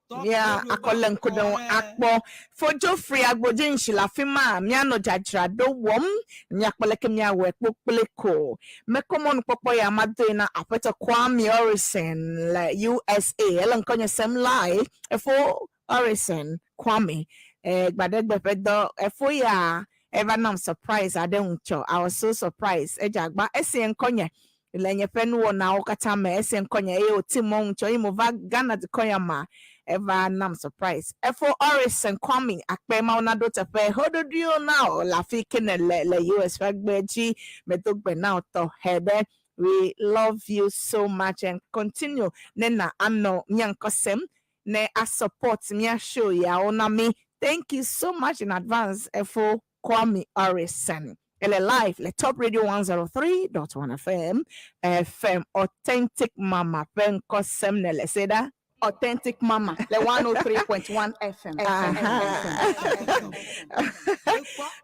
Top mía Radio va akɔle ŋku ɖe ŋu kpɔ ɖe. akpɔ fodzo fri agbodzi ŋtsi le afi ma míanɔ dzadzraɖo wɔm míakpɔ leke míawɔe kpokpli ko mekɔ mɔnukpɔkpɔ ya madoe na aƒetɔ Kwame Orison le USA ele ŋkɔnye sem live efo Orison Kwame gbadegbe ƒe dɔ efo ya eva nam surprise aɖe ŋutsɔ I was so surprised edze agba esi ŋkɔnye le nye ƒe nuwɔnawo katã me esi ŋkɔnye eye wòti mɔ ŋutsɔ yi mo va Ghana dukɔ ya ma eva nam surprise efo Orison Kwame akpe mawo na ɖo teƒe hoɖoɖoewo na o le afi ke ne le le US ƒe gbe dzi medo gbe na wo tɔxɛ ɖe we love you so much and continue ne na anɔ mía ŋkɔ sem. ne a support mía show yawo na mi. Thank you so much in advance, Efo Kwame Orison. Ele live le Top Radio 103.1 FM, FM Authentic Mama ƒe ŋkɔ sem nele se ɖa. Authentic Mama le 103.1 FM. Aha.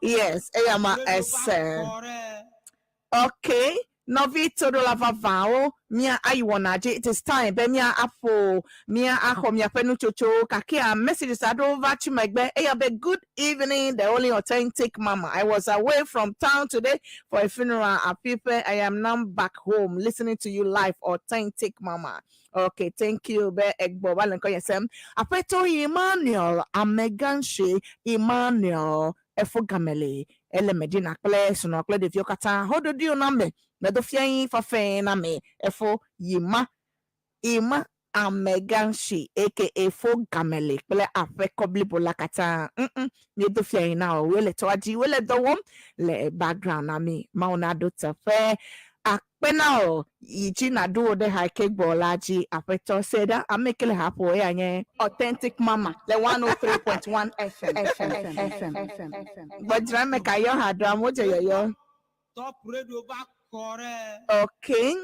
Yes, eya ma ese. Okay, nɔvi toɖola vavãwo, mía ayi wɔna dzi. It is time be mía aƒo, mía axɔ miaƒe nutsotsowo kakea messages aɖewo va tsi megbe. Eya be good evening, the only authentic mama. I was away from town today for a funeral. Afife, I am now back home listening to you live, authentic mama. Okay, thank you. Be egbo va le ŋkɔ nye sem. Aƒetɔ Emmanuel Ameganshi Emmanuel Efo Gamele ele Medina kple srɔ̃ kple ɖeviwo katã. Hododio na me. Medo fia yi fafɛ na me. Efo Yima Ima Ameganshi aka Fo Gamele kple aƒekɔ blibo la katã. Míedo fia yi na wo. Wole tɔa dzi, wole dɔ wɔm le background na mi. Mawu naɖo teƒe. Akpe na wò yi dzi nàɖo wò ɖe ha ke gbɔ la dzi. Aƒetɔ se ɖa ame ke le ha ƒo eya nye Authentic Mama le 103.1 FM. FM. FM. FM. Gbɔdzra me ka yɔ ha ɖo amewo dze yɔyɔ. Top Radio va kɔ ɖe. Okay.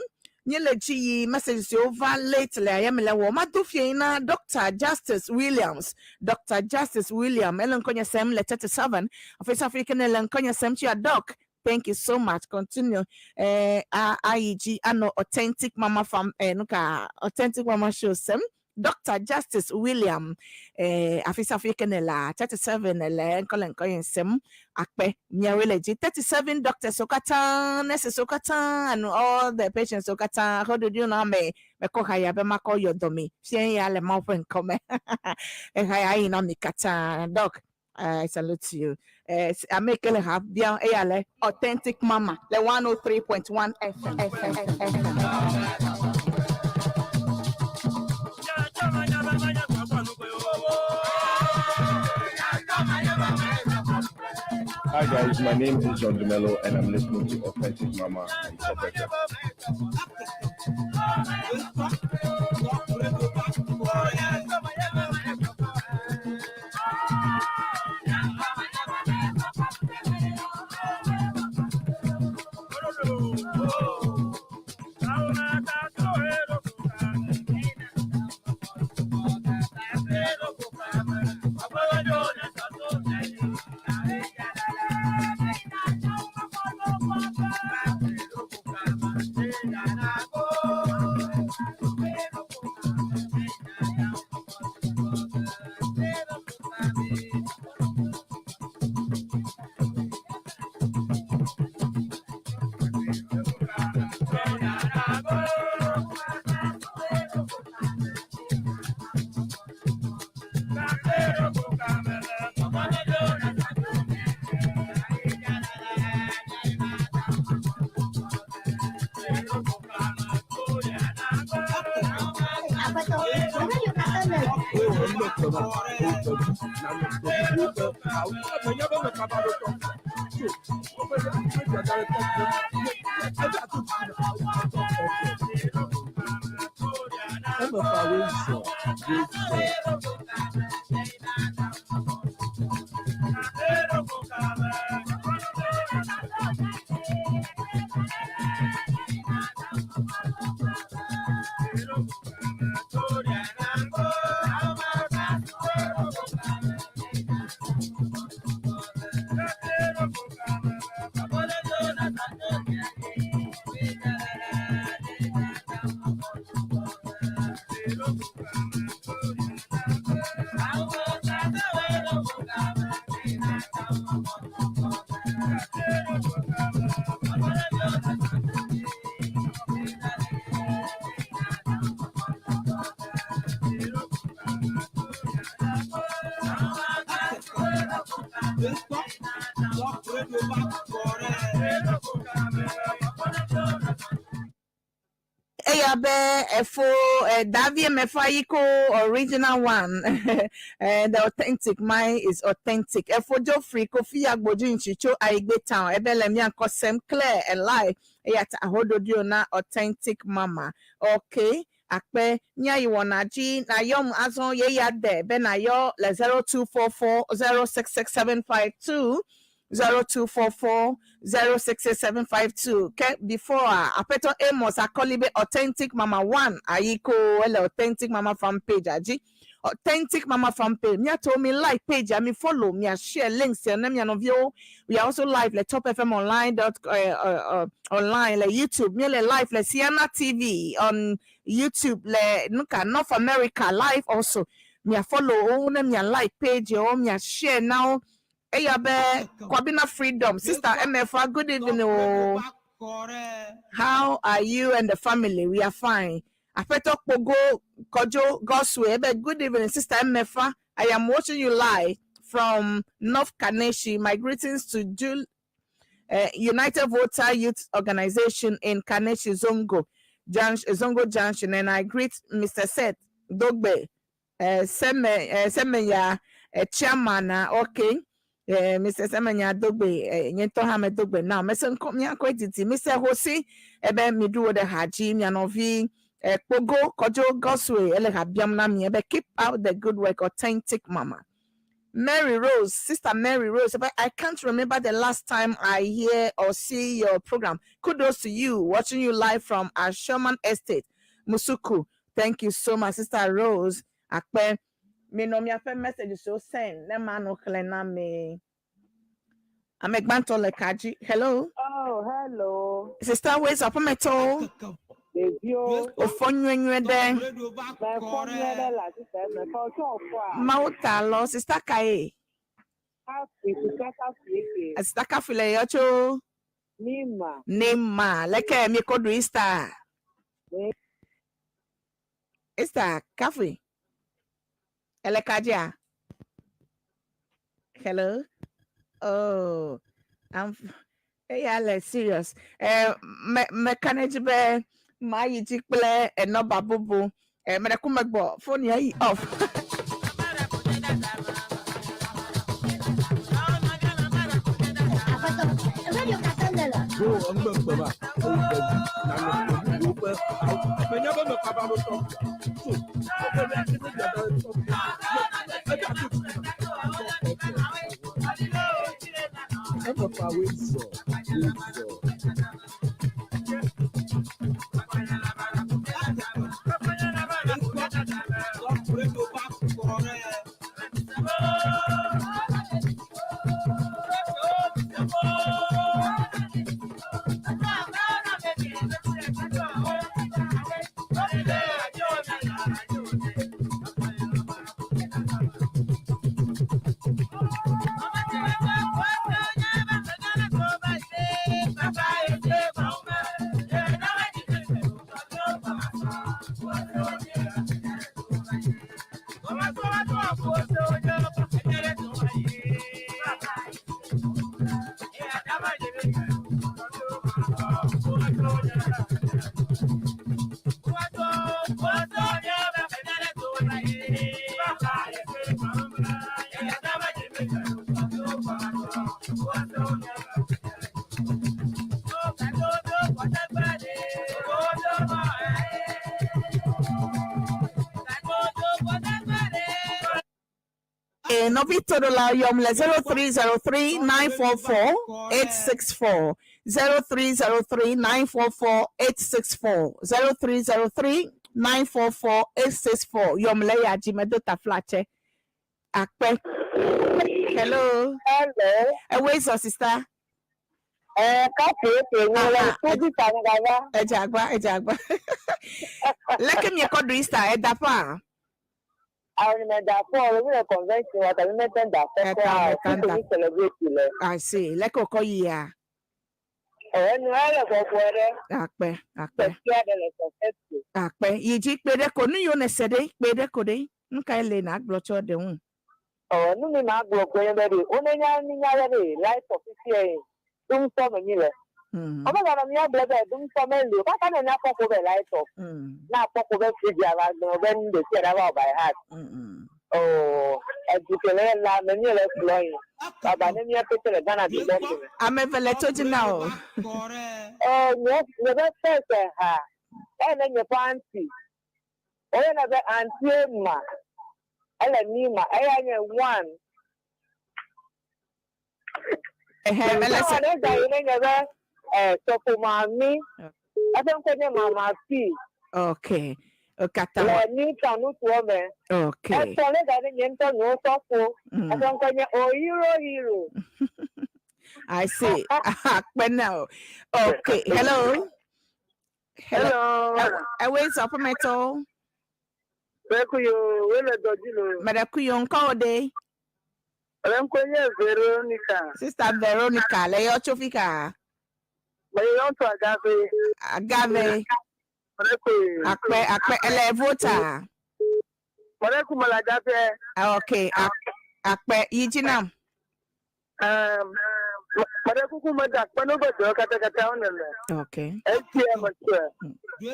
Míele dzi yi message siwo va late le ayame le wɔ. Mado fia yi na Dr. Justice Williams. Dr. Justice William ele ŋkɔ nye sem le 37. Afisa African ele ŋkɔ nye sem tsia Doc. Thank you so much. Continue. Ayi dzi anɔ Authentic Mama fam nuka Authentic Mama show sem. Dr. Justice William afisa African la 37 le ŋkɔ le ŋkɔ nye sem akpe miawoe le dzi 37 doctors wo katã, nurses wo katã and all the patients wo katã xɔdodo na me mekɔ haya be makɔ yɔ dɔ mi fia ya le Mawu ƒe ŋkɔ me eha ya yi na mi katã. Doc, I salute you. Ame ke le ha bia eya le Authentic Mama le 103.1 FM. FM. FM. Hi guys, my name is John Dumelo and I'm listening to Authentic Mama on Top FM. Top Radio va kɔ ɖe. Aƒetɔ, radio katã le. Top Radio va kɔ ɖe. Eya be efo Davie mefa yi ko original one. The authentic mine is authentic. Efo Geoffrey Kofi Agbodzi Nchicho Aigbe Town ebe le mia ŋkɔ sem clear and live. Eya ta ahododio na Authentic Mama. Okay. Akpe míayi wɔna dzi nayɔm azɔ ye ya de be nayɔ le 0244 066752 0244 066752 ke before a aƒetɔ Amos Akɔli be Authentic Mama One ayi ko ele Authentic Mama fan page adzi Authentic Mama fan page miato mi like page a mi follow mia share links ne mia nɔviwo. We are also live le Top FM online dot online le YouTube mi le live le Sienna TV on YouTube le nuka North America live also mia follow wo ne mia like page wo mia share now. Eya be Kwabena Freedom, Sister MFA, good evening. Oh. How are you and the family? We are fine. Apeto Pogo Kojo Goswe, ebe good evening, Sister MFA. I am watching you live from North Kaneshi. My greetings to United Voter Youth Organization in Kaneshi Zongo, Junction, Zongo Junction, and I greet Mr. Seth Dogbe, Semenya, chairman. Okay. Mr. Semenya Dogbe, Nyento Hame Dogbe. Now, Mr. Nko Titi, Mr. Hosi, ebe midu de Haji, Mianovi, Pogo, Kojo Goswe, ele habiam na mi, ebe keep out the good work, authentic mama. Mary Rose, Sister Mary Rose, but I can't remember the last time I hear or see your program. Kudos to you, watching you live from our Sherman Estate, Musuku. Thank you so much, Sister Rose. Akpe, me no mi afe message so send. Ne ma no kle na me. Amegbanto le kaji. Hello. Oh, hello. Sister, where's up meto? Ɖeviwo. Ofo nyuie de. Mefɔ nyuie ɖe le asi se mefɔ tso ɔfɔa. Mauta lo, Sister Kae. Kafi sika kafi eke. Sister Kafile yocho. Nima. Nima. Leke mi kodu Easter. Easter Kafi. Elekaja. Hello. Oh, I'm. Hey, ale serious. Me me kanage be ma yi dzi kple enɔba bubu. Me ɖe ku megbɔ phone ya yi off. Aƒetɔ, radio katã ne le. Do ŋgbɛŋgbɛ ma, ewu ɖevi nanɔ bubuwo ƒe awu. Menya be mekaba ɖo tɔ. So, woƒe ɖe ne dada tɔ. Eda to. Emefa woe zɔ, woe zɔ. Nɔvi Todola yɔm le 0303 944 864 0303 944 864 0303 944 864 yɔm le ya dzi medo taflatse. Akpe. Hello. Hello. Where's your sister? Kafi eke nye le tuji tangaba. Ejagba, ejagba. Leke mi ekɔ do Easter ɛdapa. Àwọn mẹ̀dàfọ́ ọ̀rọ̀ mi lè convention wa tàbí mẹ́tẹ̀ẹ̀dàfọ́ Ẹ̀ka, kọ́ àwọn ẹ̀ka ń kí dà. ní celebrate lẹ. I see. Leke okɔ yi ya. Ọ̀rẹ́ ni wọ́n lè kọ̀kọ́ rẹ̀. Akpe, akpe. Tẹ̀sí àdẹ̀lẹ̀ successful. Akpe. Yiji kpe ɖe ko nu yiwo ne se ɖe kpe ɖe ko ɖe. Nuka ele na agblɔ tsɔ ɖe ŋu? Ọ̀rẹ́ nu mi máa gbọ́ pé yẹn bẹ́ẹ̀ de, ó ní nyá ní nyá rẹ̀ de life of fífi ẹ̀yìn tó ń sọ mi nílẹ̀. Ọmọ bàbá mi yà blẹ bẹ́ẹ̀ tó ń sọ mẹ́lì o, káká náà ní akọ́kọ́ bẹ́ẹ̀ light off. Náà akọ́kọ́ bẹ́ẹ̀ fìdí àbá gbọ́n ọbẹ̀ ní gbèsè ẹ̀dá bá by heart. Oh, ẹ̀dùkẹ̀lẹ̀ la mẹ ní ẹ̀rẹ́ fúlọ̀ yìí. Bàbá ní mi ẹ̀ pété rẹ̀ Ghana ti bọ́ mi. Ame ve le tso dzi na o. Ẹ nyẹ bẹ fẹsẹ̀ ha, ẹ ní nyẹ pàǹtì. Woyɔnɛ be Auntie Ma. Ele Nima. Eya nye one. Ɛhɛ, mele se. Ɖe ga yi ne nye be eh, Sɔfo Mami. Eƒe ŋkɔ nye Mama P. Okay. Okata. Le New Town nutoa me. Okay. Etɔ̃ ɖe ga ne nye ŋutɔ nyewo sɔfo. Eƒe ŋkɔ nye O Hero Hero. I see. Akpe na o. Okay. Hello. Hello. Ewe zɔ ƒemetɔwo. Mekuyo, wele dɔ dzi lo. Meɖekuyo ŋkɔ wo ɖe. Ele ŋkɔe nye Veronica. Sister Veronica le yɔ tso fika? Meyɔ tso Agave. Agave. Mekuyo. Akpe akpe ele vota. Mekuyo mele Agave. Okay. Akpe yi dzi nam. Meɖe kuku meda akpe ne wobe dɔwɔ katakata wo nene. Okay. Esia metsɔe be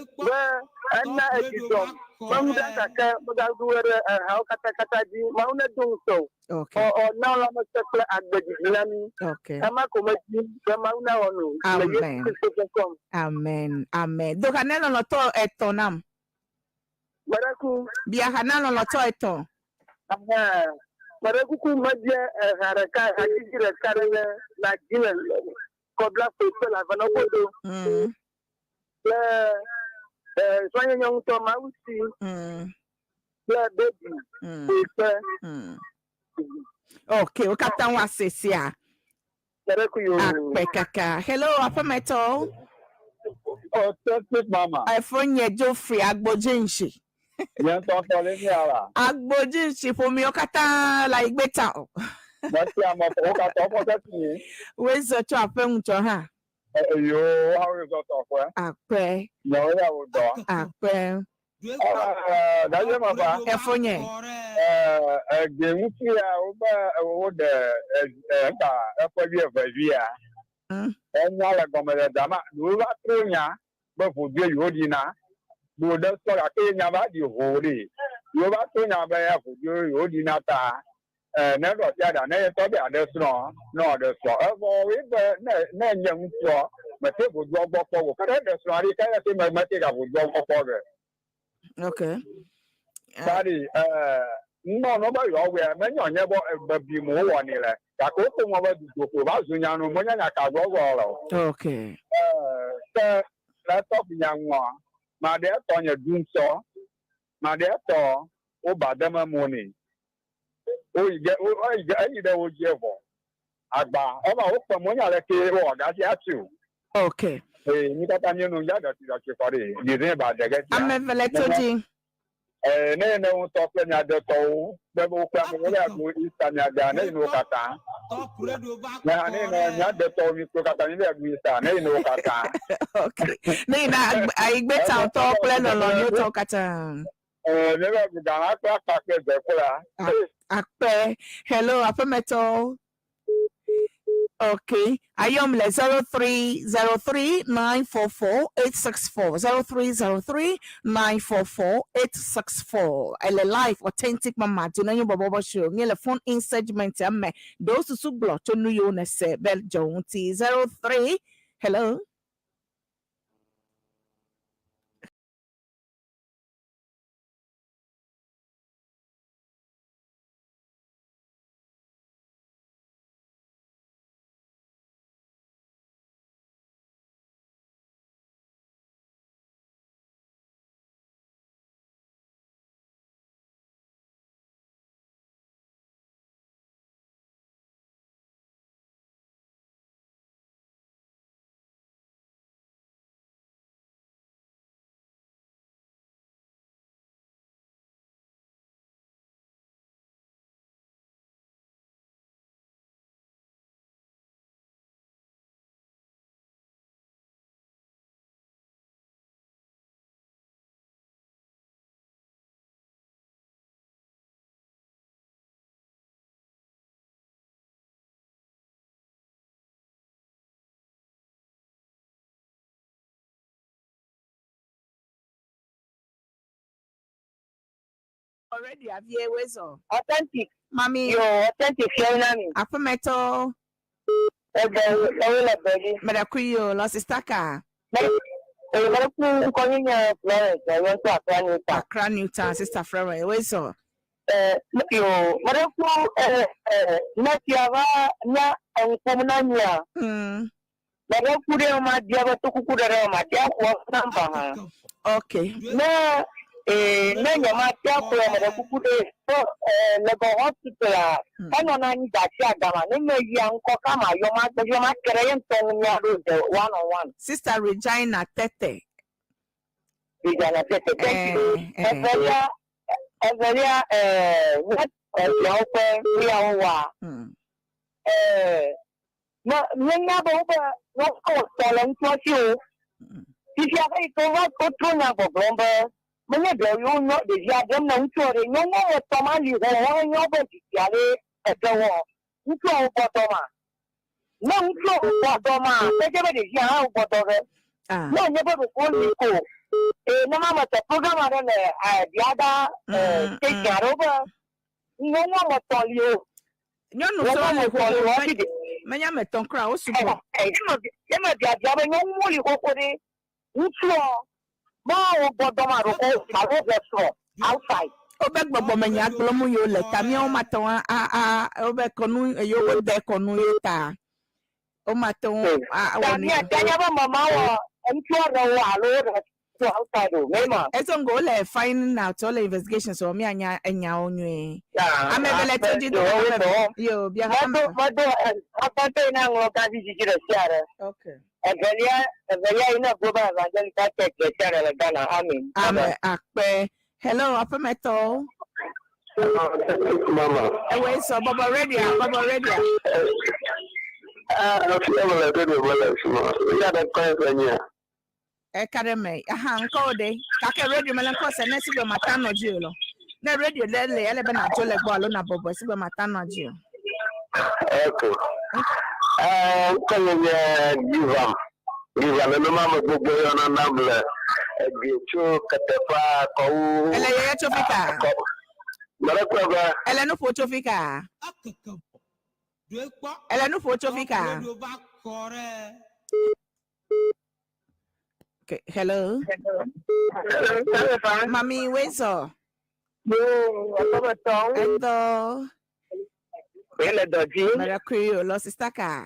ena edzi dzɔm. Meŋu ɖa gake megaɖu ɣe ɖe ehawo katakata dzi. Mawu nedo ŋusẽ wò. Okay. Ɔ ɔ na lãmesẽ kple agbe didi na mí. Okay. Ema ko medi be Mawu nawɔ nu le Yesu Amen. Kristo ƒe ŋkɔ me. Amen. Amen. Do ha ne lɔlɔtɔ etɔ̃ nam. Meɖe ku. Bia ha na lɔlɔtɔ etɔ̃. Aha. Meɖe kuku medze eha ɖeka, ehadzidzi ɖeka ɖe ne na dzi le kɔbla ƒoe le avenɔ godo. Le srɔ̃nye ŋutɔ Mawusi kple Baby ƒoe. Okay, wo katã woase sia. Meɖe ku yo. Akpe kaka. Hello, aƒemetɔwo. Authentic mama. Efonye Geoffrey Agbodzinsi. Nye ŋutɔ tɔ le mia la. Agbodzinsi ƒomewo katã le Ayigbe town. Mesia me wo katã wofɔ sesi nyi. Woezɔ tso aƒe ŋutsɔ hã. Eyo woawoe zɔ tɔ ƒe. Akpe. Nyewo ya wo dɔ. Akpe. Daye me va. Efonye. Egbe ŋuti ya wobe woɖe ŋka eƒe wuieve via. Enya le gɔmedzedze ma ɖewo va trɔ nya be vodue yewo ɖina. Ɖewo ɖe sɔ gake nya va ɖi ho ɖi. Yewo va trɔ nya be ya vodue yewo ɖina ta. Ne ɖɔ sia ɖa ne yetɔ be aɖe srɔ̃ ne wòaɖe srɔ̃. Evɔ woe be ne ne nye ŋutsua mete vodua gbɔ kpɔ o. Ke ne eɖe srɔ̃ ɖi ke eye me mete ga vodua gbɔ kpɔ ge. Okay. Tari ŋmɔ no be yewoawɔe menye nye be bebi mo wowɔnɛ le gake wokpo ŋɔ be dutoƒo va zu nya nu menye nya ka gbɔgbɔ le o. Okay. Ke le tɔfi nya ŋua maɖe etɔ nye ɖu ŋutɔ maɖe etɔ wo ba deme mo nɛ. Woyi ge wo eyi ge eyi ɖe wo dzi evɔ. Agba ema wokpe mo nya leke wowɔ gasi ati o. Okay. Ee mi katã míenu ya ɖɔtsi ɖɔtsi kɔ ɖe dizi ba ɖe ge sia. Ame eve le to dzi. Ee ne ne ŋutɔ kple mia detɔwo kple wo kple amewo le aɖu Easter mia dea ne yi ne wo katã. Ne hã ne yi ne mia detɔwo mi kple katã mi le aɖu Easter ne yi ne wo katã. Okay. Ne yina Ayigbe town tɔwo kple lɔlɔ̃nuwo tɔwo katã. Ee mi le aɖu gã kple akpa kple ze kple. Akpe. Hello, aƒemetɔwo. Okay. Ayom le 0303 944 864 0303 944 864. Ele live authentic mama dino nyo bobo show. Nye le phone in segment ame. Do susu gblɔ tso nu yiwo nese be dzɔ ŋuti 03. Hello. Already avie wezo. Authentic. Mami. Yo, authentic fiawo na mi. Aƒemetɔwo. Egbe ewo le beli. Meɖe kuyo lɔ sister ka. Mɛɖe ŋkɔ nye nye Florence yɔ tso Accra New Town. Accra New Town, Sister Florence, wei sɔ. Yo, mɛɖe ku ne tia va nya eŋuƒom na mia. Mɛɖe ku ɖe ma dia be tokuku ɖe ɖe ma tia xɔ namba hã. Okay. Ne ne nye ma tia xɔ mɛɖe kuku ɖe to le gɔ hospital a enɔna anyi gasia gama ne nye yia ŋkɔ kama yɔ ma gbedze ma ke ɖe ye ŋutɔ ŋu mia ɖo de one on one. Sister Regina Tete. Regina Tete, thank you. Evelia, ne eviawo ƒe nuyawo wɔa, me míenya be wobe nyɔnuwo tɔ le ŋutsua si o. Fifia ke yi ke wova wotrɔ nya gbɔgblɔm be menye ɖe yewo nyɔ ɖevia ɖem ne ŋutsua ɖe nyɔnu woame etɔ̃ ma li hɔhɔ nye wobe dzidzi ale ede wɔ ŋutsuawo gbɔ dɔ ma. Ne ŋutsuawo gbɔ dɔ ma, kedze be ɖevia hã wo gbɔ dɔ ge. Ne wònye be ɖeko woli ko eye ne ma me te program aɖe le the other station aɖewo be nyɔnu woame etɔ̃ li o. Nyɔnu sɔwo li xoxo, menye ame etɔ̃ kura, wo sugbɔ. Ye me biabia be nyɔnuwo li xoxo ɖe, ŋutsuɔ be wo gbɔ dɔ ma ɖeko alo wo srɔ̃ outside. Wobe gbɔgbɔmenya gblɔm yewo le ta míawo mate ŋu a a wobe kɔnu yewo wode kɔnu ye ta womate ŋu awɔ Ta nu. mía ta nya be mama wɔ ŋutsua ɖewo alo wo ɖe outside o, mema. Ezo ŋgɔ wole finding out, wole investigation so míanya enyawo nyuie. Ame eve le to dzi do ame eve. Yo, bia ame. Medo medo akpɔtɔ yi na ŋlɔ gavi dzidzi ɖe sia ɖe. Okay. Evelia yi na Global Evangelical Church ɖe sia ɖe le Ghana. Amen. Ame akpe. Hello, aƒemetɔwo. Mama. Ewe sɔ bɔbɔ radio, bɔbɔ radio. Afia mele radio mele fi ma. Ya ɖe kɔe ƒe nyia. Eka ɖe me. Aha, ŋkɔwo ɖe. Gake radio mele ŋkɔ se ne si be mata nɔ dzi o lɔ. Ne radio ɖe le ele be nàdzo le gbɔ alo nàbɔbɔ si be mata nɔ dzi o. Okay. Ŋkɔ nye nye Givam. Givam nenema ame gbogbo yɔna nam le edie tso keteƒea kɔwu. Ele yeye tso fi ka? Mele kplɔ be. Ele nu ƒo tso fi ka? Ele nu ƒo tso fi ka? Okay, hello. Hello, Mami Wezo. Yo, aƒemetɔ. Edo. Ele dɔ dzi. Mele kui o lɔ sister ka.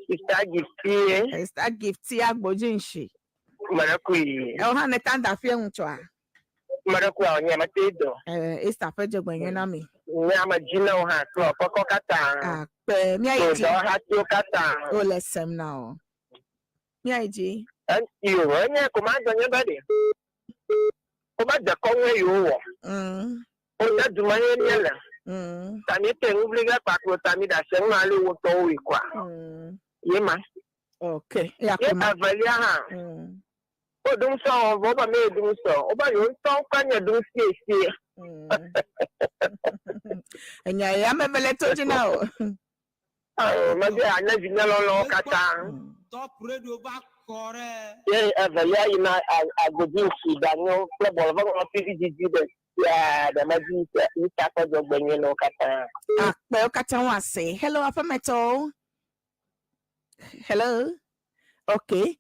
Sister Gifty. Sister Gifty agbodzi nshi. Mele kui. Ewo hã ne tanda fie ŋutsua. Mele kui awɔ nye mete dɔ. Easter ƒe dzɔgbe nyui na mi. Nye ame dzi na wo hã kple kɔkɔ katã. Akpe mía yi dzi. Dɔ hatiwo katã. Wole sem na o. Mía yi dzi. Yo, enye ko ma dɔ nye be ɖe. Ko ba de kɔŋue yewo wɔ. Wo de duma ye míele. Ta mi te ŋu bli ge kpakple ta mi ɖe asi ŋu ale wo ŋutɔwo yi koa. Ye ma. Okay. Ye evelia hã. Wo dum sɔ wɔ vɔ be mi dum sɔ. Wo be yewo ŋutɔ ŋkɔ nye dum siesie. Enya ya ame eve le to dzi na o. Mebe anye vi nye lɔlɔwo katã. Top radio va kɔ ɖe. Ye evelia yina agbedzi ŋutsu danyo kple bɔlɔvɔŋlɔti dzidzi ɖe sia ɖe medzi Easter ƒe dzɔgbe nyui na wo katã. Akpe wo katã wo ase. Hello, aƒemetɔwo. Hello. Okay.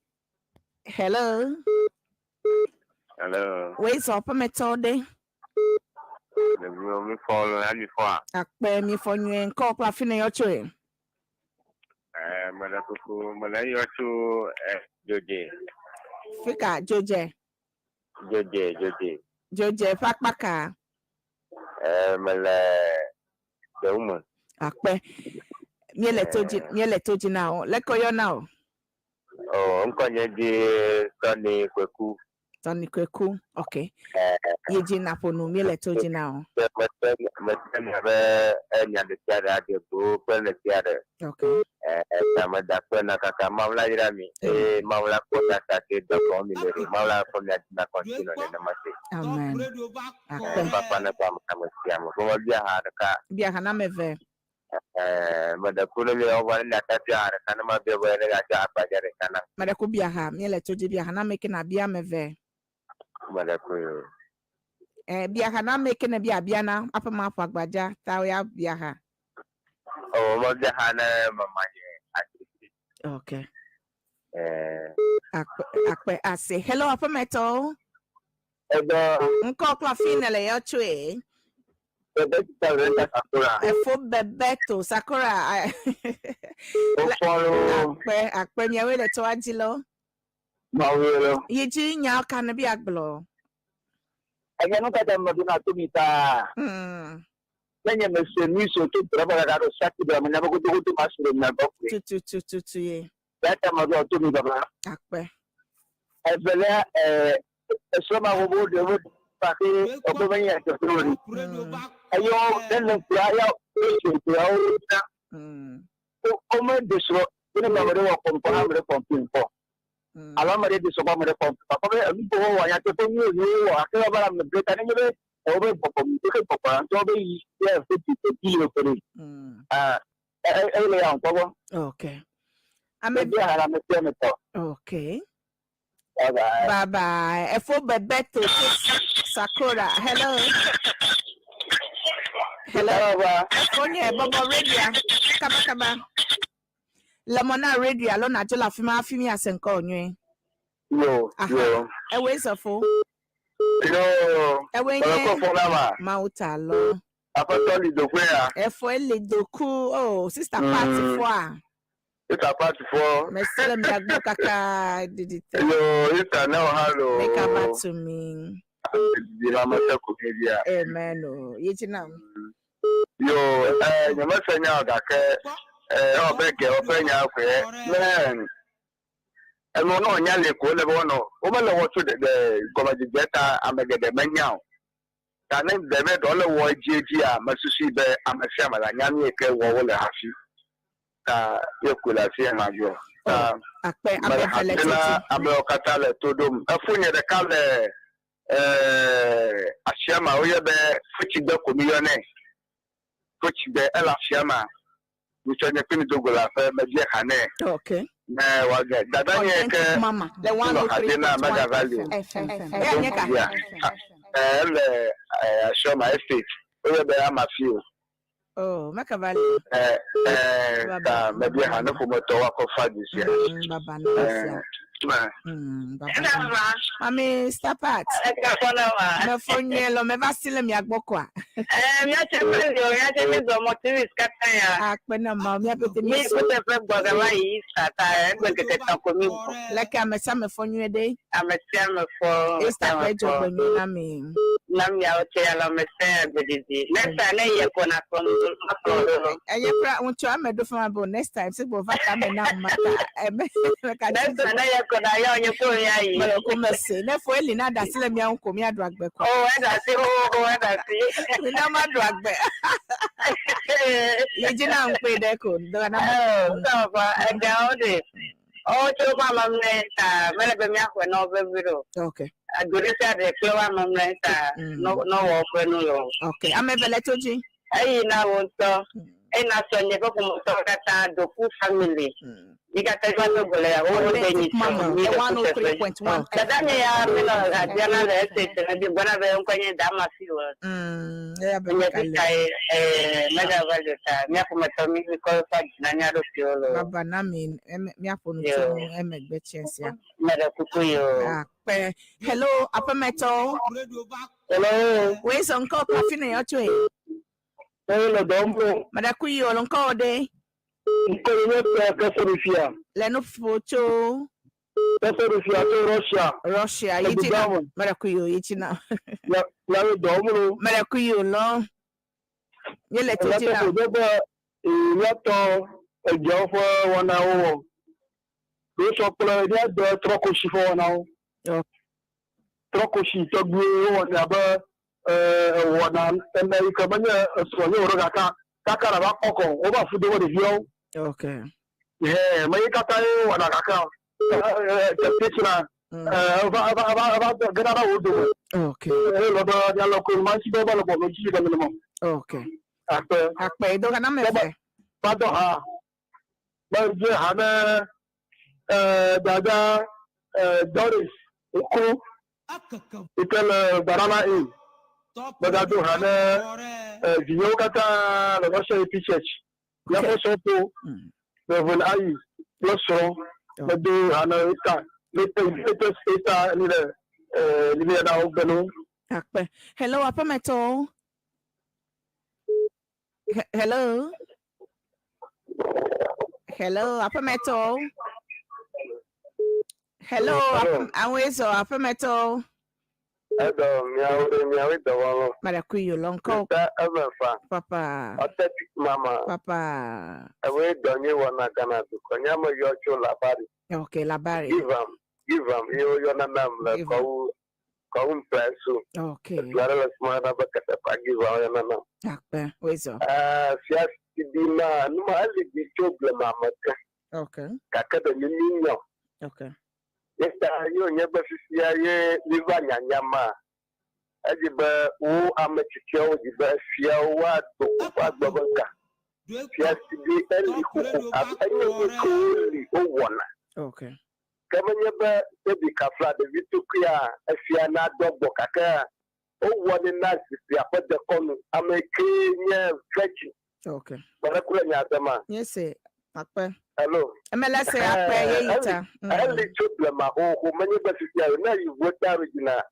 Hello. Hello. Wei zɔ aƒemetɔwo ɖe. Ɖeviwo mi fɔ le mi fɔa. Akpe mi fɔ nyuie ŋkɔ kple afi ne yɔ tsoe. Mele kuku mele yɔ tso Dzodze. Fika Dzodze. Dzodze Dzodze. Dzodze ƒe akpa ka? Mele Dewume. Akpe. Míele to dzi míele to dzi na o. Leke woyɔ na o? O ŋkɔ nye dzi Tɔni Kweku. Tɔni Kweku. Okay. Ye dzi naƒo nu míele to dzi na o. Mete mete nya be enya ɖe sia ɖe adze go kple ɖe sia ɖe. Okay. Ta meda akpe na kaka Mawu la yra mi eye Mawu la kpɔ tata ke dɔ kɔm mi le ɖe Mawu la kpɔ mia dzi na continue nenema ke. Amen. Akpe. Papa ne kɔ ame ame sia ame. Ƒome bia ha ɖeka. Bia ha na ame eve. Meɖe ku ne mi wɔ ne miate bia ha ɖeka ne ma bia be ne miatsɔ agbadza ɖeka na. Meɖe ku bia ha míele to dzi bia ha na ame ke na bia ame eve. Meɖe ku yo. Bia ha na ame ke ne bia bia na aƒe ma ƒo agbadza ta ya bia ha. O me bia ha ne mama nye ati. Okay. Ɛɛ. Akpe akpe ase. Hello aƒemetɔwo. Edɔ. Ŋkɔ kple afi nèle yɔ tsoe. Bebeto le Sakura. Efo Bebeto Sakura. Wofɔ loo. Akpe akpe miawoe le tɔa dzi lɔ. Mawu ye lɔ. Yi dzi nya ka ne bi agblɔ. Enye nu kata me ɖona to mi ta. Ne nye me se nui so to drɔba kaka ɖo saki ɖe me nya be godogodo ma su ɖe mia gbɔ koe. Tutu tutu ye. Ya ta me ɖo to mi baba. Akpe. Evelia eh esrɔ̃ ma wo ɖe wo pake ɔgbɔ me nya teƒe wo ɖi. Eyo ne le kura ya wo se kura wo na. Wo me de srɔ̃ ne me ɖe wɔ kɔnkɔn ame ɖe kɔmpin kpɔ. Alo ame ɖe de srɔ̃ ame ɖe kɔmpin. Papa be enu gbɔ wɔ nya teƒe nyuie nyuie wɔ ake va la me ble ta ne nye be ewo be gbɔgbɔ mi ke gbɔgbɔ la ŋutɔ be yi ye efe ti te ti le ko ɖe. Ah eye le ya ŋkpɔ gbɔ. Okay. Ame bi ha la me sia me tɔ. Okay. Bye bye. Bye bye. Efo Bebeto Sakura. Hello. Hello. Efo nye bɔbɔ radio. Kaba kaba. Le mɔ na radio alo na dzo le afi ma hafi míase ŋkɔ nyuie. Yo, yo. Ewoe zɔfo. Yo. Ewoe nye nye Mawu ta lɔ. Aƒetɔ li dokoe ya. Efo eli doku. Oh, sister Pat fɔa. Sister Pat fɔ. Mese le mia gbɔ kaka didi te. Yo, sister ne ha lo. Make up back to me. Didi la mese ko mi bia. Amen. O. Ye dzi nam. Yo, eh, nye mese nya o gake eh, ɔbɛ ke ɔbɛ nya koe. Ne enu ne ɔnya le ko le be wɔnɔ, womele wɔ tso ɖe gɔmedzedze ta ame geɖe menya o. Ta ne ɖe be dɔ le wɔ edziedzia, mesusui be ame sia ame la nya nu yi ke wɔ wole hafi. Ta ye koe le afi ya magblɔ. Ta Akpe ame mele eve le ha na tsotsi. amewo katã le to ɖom. Efonye ɖeka le eh, asiama woyɔ be fotsigbe ko miyɔnɛ. Fotsigbe ele asiama. Mitsɔ nye kple mi do go le aƒe mebia xa nɛ. Okay. Ne wòage. Dada nye ke Authentic Mama. Le nɔ ha de na 103.1 Mega Valley. FM. Eya nye ka? Ya. Eh, ele eh, asiama estate. Woyɔ be Amafio. Oh, Mega Valley. Eh, eh, ta mebia xa ne ƒometɔwo akɔ fa du sia. Baba na sia. Eh, Baba na. Mami Star Pat. Mefo nyuie lɔ meva si le mia gbɔ koa. Míatse mi zɔ, míatse mi zɔ mɔtivis katã ya. Akpe na ma míaƒete Mi mi kuteƒe gbɔ gama yi Easter ta egbe ŋkeke tɔ̃ ko mi gbɔ. Leke ame sia ame fɔ nyuie ɖe. Ame sia ame fɔ. Easter ƒe dzɔgbe nyui na mi. Na miawo tse alɔ me sẽ agbedidi. Next time ne yie ko na kplɔ makplɔ ɖo. Enye kura ŋutsu ame ɖo fama bo next time si gbɔ va tame na ma ta eme meka Next time ne yie ko na yɔ nye ko mia yi. Mele ko mese ne fo eli na da si le mia ŋu ko mia ɖu agbe ko. O ɛda si o o ɛda si. Mi na ma ɖu agbe. Yi dzi na ŋkpe ɖe ko. Dɔgɔ na ma. Sɔfɔ ɛgawo de. Ɔwɔ tso woƒe amamlɛ ta mele be míaxɔe na wo vevi ɖo. Okay. Ado ɖe sia ɖe kple woƒe amamlɛ ta nɔ wɔ woƒe nu lɔ. Okay. Ame eve le to dzi. Eyi na wo ŋutɔ. Eyi na sɔnye ƒe ƒometɔwo katã Doku family. Mi katã va do go le wo de nyi Mama, mi the le kuteƒe. 103.1 Dada nye ya mi nɔ Adiana le estate me bi gbɔna be ŋkɔ nye Damasi o. Eya be Nye meka sista le. ye Mega Value ta mía ƒometɔ mi mi kɔ fa dzi na mía ɖokuiwo lo. Baba na mi eme míaƒo nu tso Yo. ŋu emegbe tse sia. Meɖe kuku yi o. Akpe. Hello, aƒemetɔwo. Hello. Woe zɔ ŋkɔ kple afi ne yɔ tsoe. Eyi le dɔm lo. Meɖe ku yi o le ŋkɔ wo ɖe. Ŋkɔ yi nye Kɛsɛrifia. Le nu ƒo tso. Kɛsɛrifia tso Russia. Russia yi dzi na. Meɖe ku yi o yi dzi na. Ya le dɔm lo. Meɖe ku yi o lɔ. Míele to dzi na. Míatɔ be míatɔ edzewo ƒe wɔnawo wɔ. Ɖo kple míade trɔkosi ƒe wɔnawo. Trɔkosi tɔgbiwo wowɔnɛ abe wɔna ene yi ke menye esrɔ̃ nye wò ɖo gaka kaka la va kɔkɔ wova fu do wo ɖeviawo. Okay. Ɛɛ me yi katã ye wɔna gaka teƒe tsina eva eva eva eva gena ɖe wo dome. Okay. Eye lɔ be mialɔ ko ma ŋuti be va le bɔlɔ dzi ɖe nenema. Okay. Akpe. Akpe do kana me fɛ. Va dɔ ha. Be dze ha ne dada Doris Oku yi ke le Banana Inn. Megado ha ne vinyewo katã le Russia EP Church. Míaƒe sɔƒo Reverend Ayi kple srɔ̃. Medo ha na eta mete mete eta ni le eh ni le na wo gbenu. Akpe. Hello, aƒemetɔwo. Hello. Hello, aƒemetɔwo. Hello, aƒe, aƒemetɔwo. Edɔ miawo ɖe miawoe dɔ wɔm. Mara kui yo lɔnkɔ. Mr. Emefa. Papa. Authentic mama. Papa. Ewoe dɔ nyui wɔ na Ghana dukɔ. Nye ame yɔ tso Labari. Okay, Labari. Give am, give am. Ye woyɔna nam le kɔwu kɔwu ŋpɛsu. Okay. Edu aɖe le sima yɔna be Ketepa give am woyɔna nam. Akpe, woezɔ. Eh, fia si bi ma nu ma eli bi tso blema me ke. Okay. Gake ɖe mi mi nyɔ. Okay. Ye ta ye wònye be fifia ye míva nyanya ma, edzi be wo ame tsitsiawo dzi be fiawo woado woƒe agbe be ga. Fia si bi eli xoxo abe enye nu ke woli wowɔna. Okay. Ke menye be ɖevi kafla ɖevi tokuia efia nadɔ gbɔ gake wowɔnɛ na zikpuia ƒe dekɔnu. Ame kee nye virgin. Okay. Mele ku le nya se ma. Nye se akpe. Hello. Mele se akpe ye yi ta. Eli tso blema xoxo menye be fifia o. Ne yi Volta region a,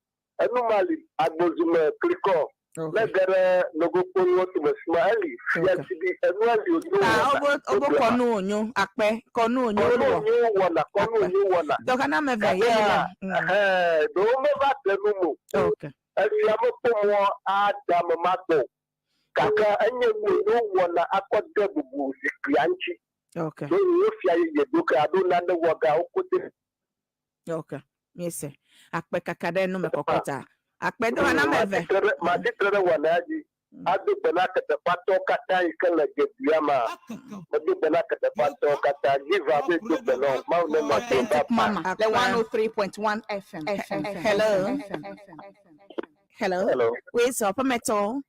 enu ma li agbozume klikɔ. Ne ge ɖe nogokponuwo tome sima eli fia si bi enua li onyo wɔna. Obo obo kɔnu onyo akpe kɔnu onyo wɔ. Kɔnu onyo wɔna kɔnu onyo wɔna. Dɔka na me ve ye yi la. Ɛhɛn ɖewo meva te nu mo. Okay. Efia mekpɔ mɔ ada ame ma gbɔ o. Gake enye nu wònyo wɔna akɔ de bubu zikpuia ŋuti. Okay. Ɖo wofia yeye do ke alo nane wɔ ga wokote. Okay. Míese. Akpe kaka ɖe numekɔkɔ ta. Akpe do ana me eve. Mati tre ɖe wɔna ya dzi. Ado gbe na keteƒatɔwo katã yi ke le dzeduia mea. Medo gbe na keteƒatɔwo katã. Give am be do gbe na wo. Mawu nenɔ Authentic Mama le 103.1 FM. Hello. Hello. Hello. Wei sɔ ƒemetɔ.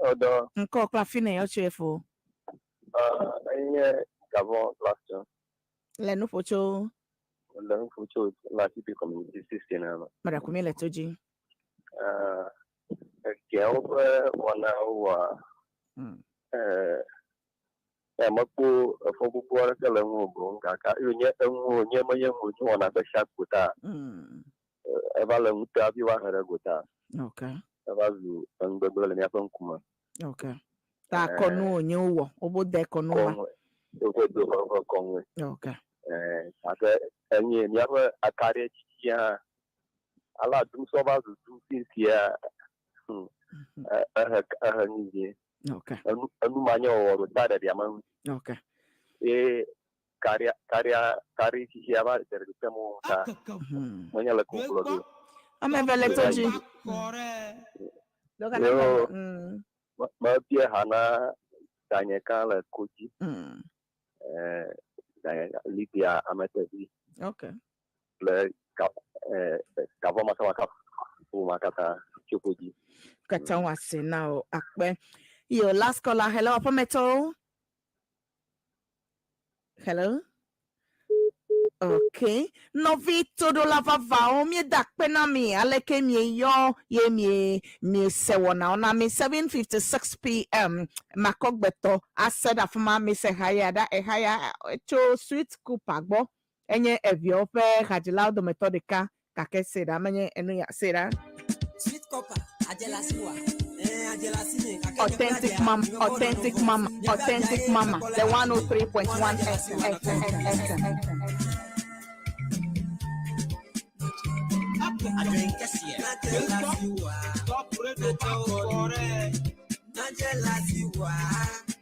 Ɔdɔ. Ŋkɔ kple afi ne yɔ tsoe fo. Enye Gabon Plaston. Le nuƒo tso. Le nuƒo tso Latifi Community 16 me. Meɖe mi le to dzi. Egeawo ƒe wɔnawo wɔa. Mekpɔ efɔ gbogbo aɖeke le ŋu o boŋ gake eye nye eŋu nye menye ŋu nye wɔna gbe sia gbe ta. Eva le ŋute hafi woahe ɖe gota. Okay. Eva zu enugbegblẽ le míaƒe ŋkume. Okay. Ta kɔnu wònye wowɔ, wobo de kɔnu ma. Woƒe do ƒe kɔnue. Okay. Gake enye míaƒe akaɖi tsitsia hã ale adumsɔ va zu du sia ehe ehe nu vie. Okay. Enu enu ma nye wɔwɔ ɖo ta ɖeɖia me ŋu. Okay. Ye kaɖia kaɖia kaɖi tsitsia va ɖeɖi tem wo ta. Menye le kukplɔ ɖo. Ame eve le to dzi. Yo, mebia ha na danye ka le kodzi. Danye Lydia Ametevi. Okay. Le gavɔ makamaka ƒoma katã tso kodzi. Katã wase na o akpe. Yo, last caller. Hello, aƒemetɔwo. Hello. Okay. Nɔvi toɖola vavawo míeda akpe na mi aleke mieyɔ ye mie miese wɔnawo na mi 7:56 pm makɔgbetɔ ase ɖe afi ma mise haya ɖa ehaya tso Sweet Cooper gbɔ enye eviawo ƒe hadzilawo dometɔ ɖeka gake se ɖa menye enu ya se ɖa. Sweet Copper, Ajelasiwa. Authentic Mama, Authentic Mama, Authentic Mama, the 103.1 FM. FM.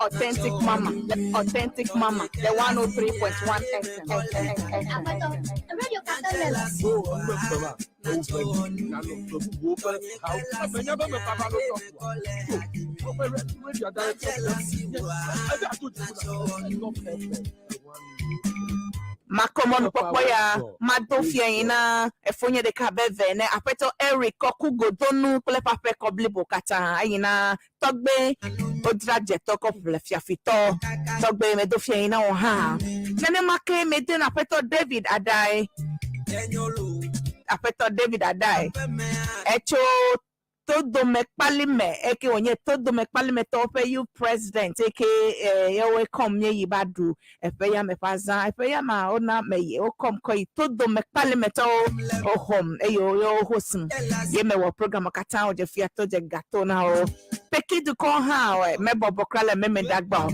Authentic Mama, the Authentic Mama, the 103.1 FM. Radio Katolele. Makɔmɔnukpɔkpɔ ya mado fia yi na efonye ɖeka be ve ne aƒetɔ Eric kɔku godonu kple eƒe aƒekɔ blibo katã eyi na tɔgbe wodzra dzetɔ kɔ ƒle fiafitɔ tɔgbe medo fia yi na wo hã nenema ke mede na aƒetɔ David Adae aƒetɔ David Adae etso. Todome Kpalime eke wònye Todome Kpalimetɔwo ƒe Youth President eke yewoe kɔm míeyi va ɖu eƒe ya me ƒe azã. Eƒe ya mea wona meyi wokɔm kɔ yi Todome Kpalimetɔwo woxɔm eye wo hosm ye mewɔ program katã wòdze fia to dze gato na wo. Peki dukɔ hã wɔe mebɔbɔ kura le Memedagba o.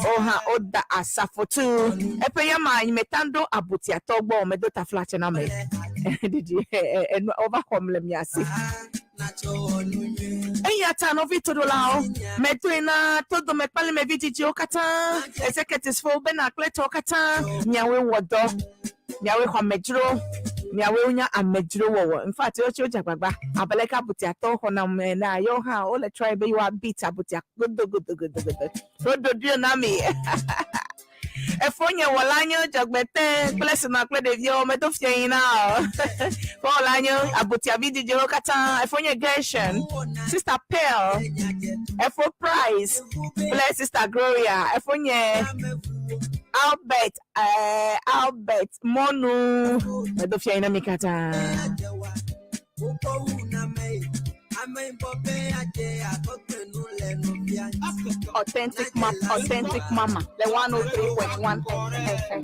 Wo hã woda asafo tu. Eƒe ya ma nyemeta ɖo abutiatɔ gbɔ o medo taflatse na ame. Ɖiɖi enu wova xɔm le mia si. Eya ta nɔvi toɖolawo, medoe na todome kpalime vidzidziwo katã, executives fo bena kple tɔwo katã, miawoe wɔ dɔ, miawoe xɔ amedzro, miawoe wonya amedzro wɔwɔ. In fact, wotsi wodze agbagba abe leke abutiatɔwo xɔna ame enea, yewo hã wole try be yewoa beat abutia godogodogodogodo. Woɖoɖoe na mi. Efonye wɔla nye dzɔgbete kple sima kple ɖeviwo medo fia yi na o. Wɔla nye abutia vidzidziwo katã. Efonye Gershon, Sister Pearl, Efo Price kple Sister Gloria. Efonye Albert, Albert Mɔnu. Medo fia yi na mi katã. Authentic Mama, Authentic Mama, the 103.1 FM.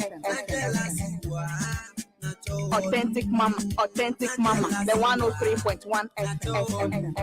Authentic Mama, Authentic Mama, the 103.1 FM.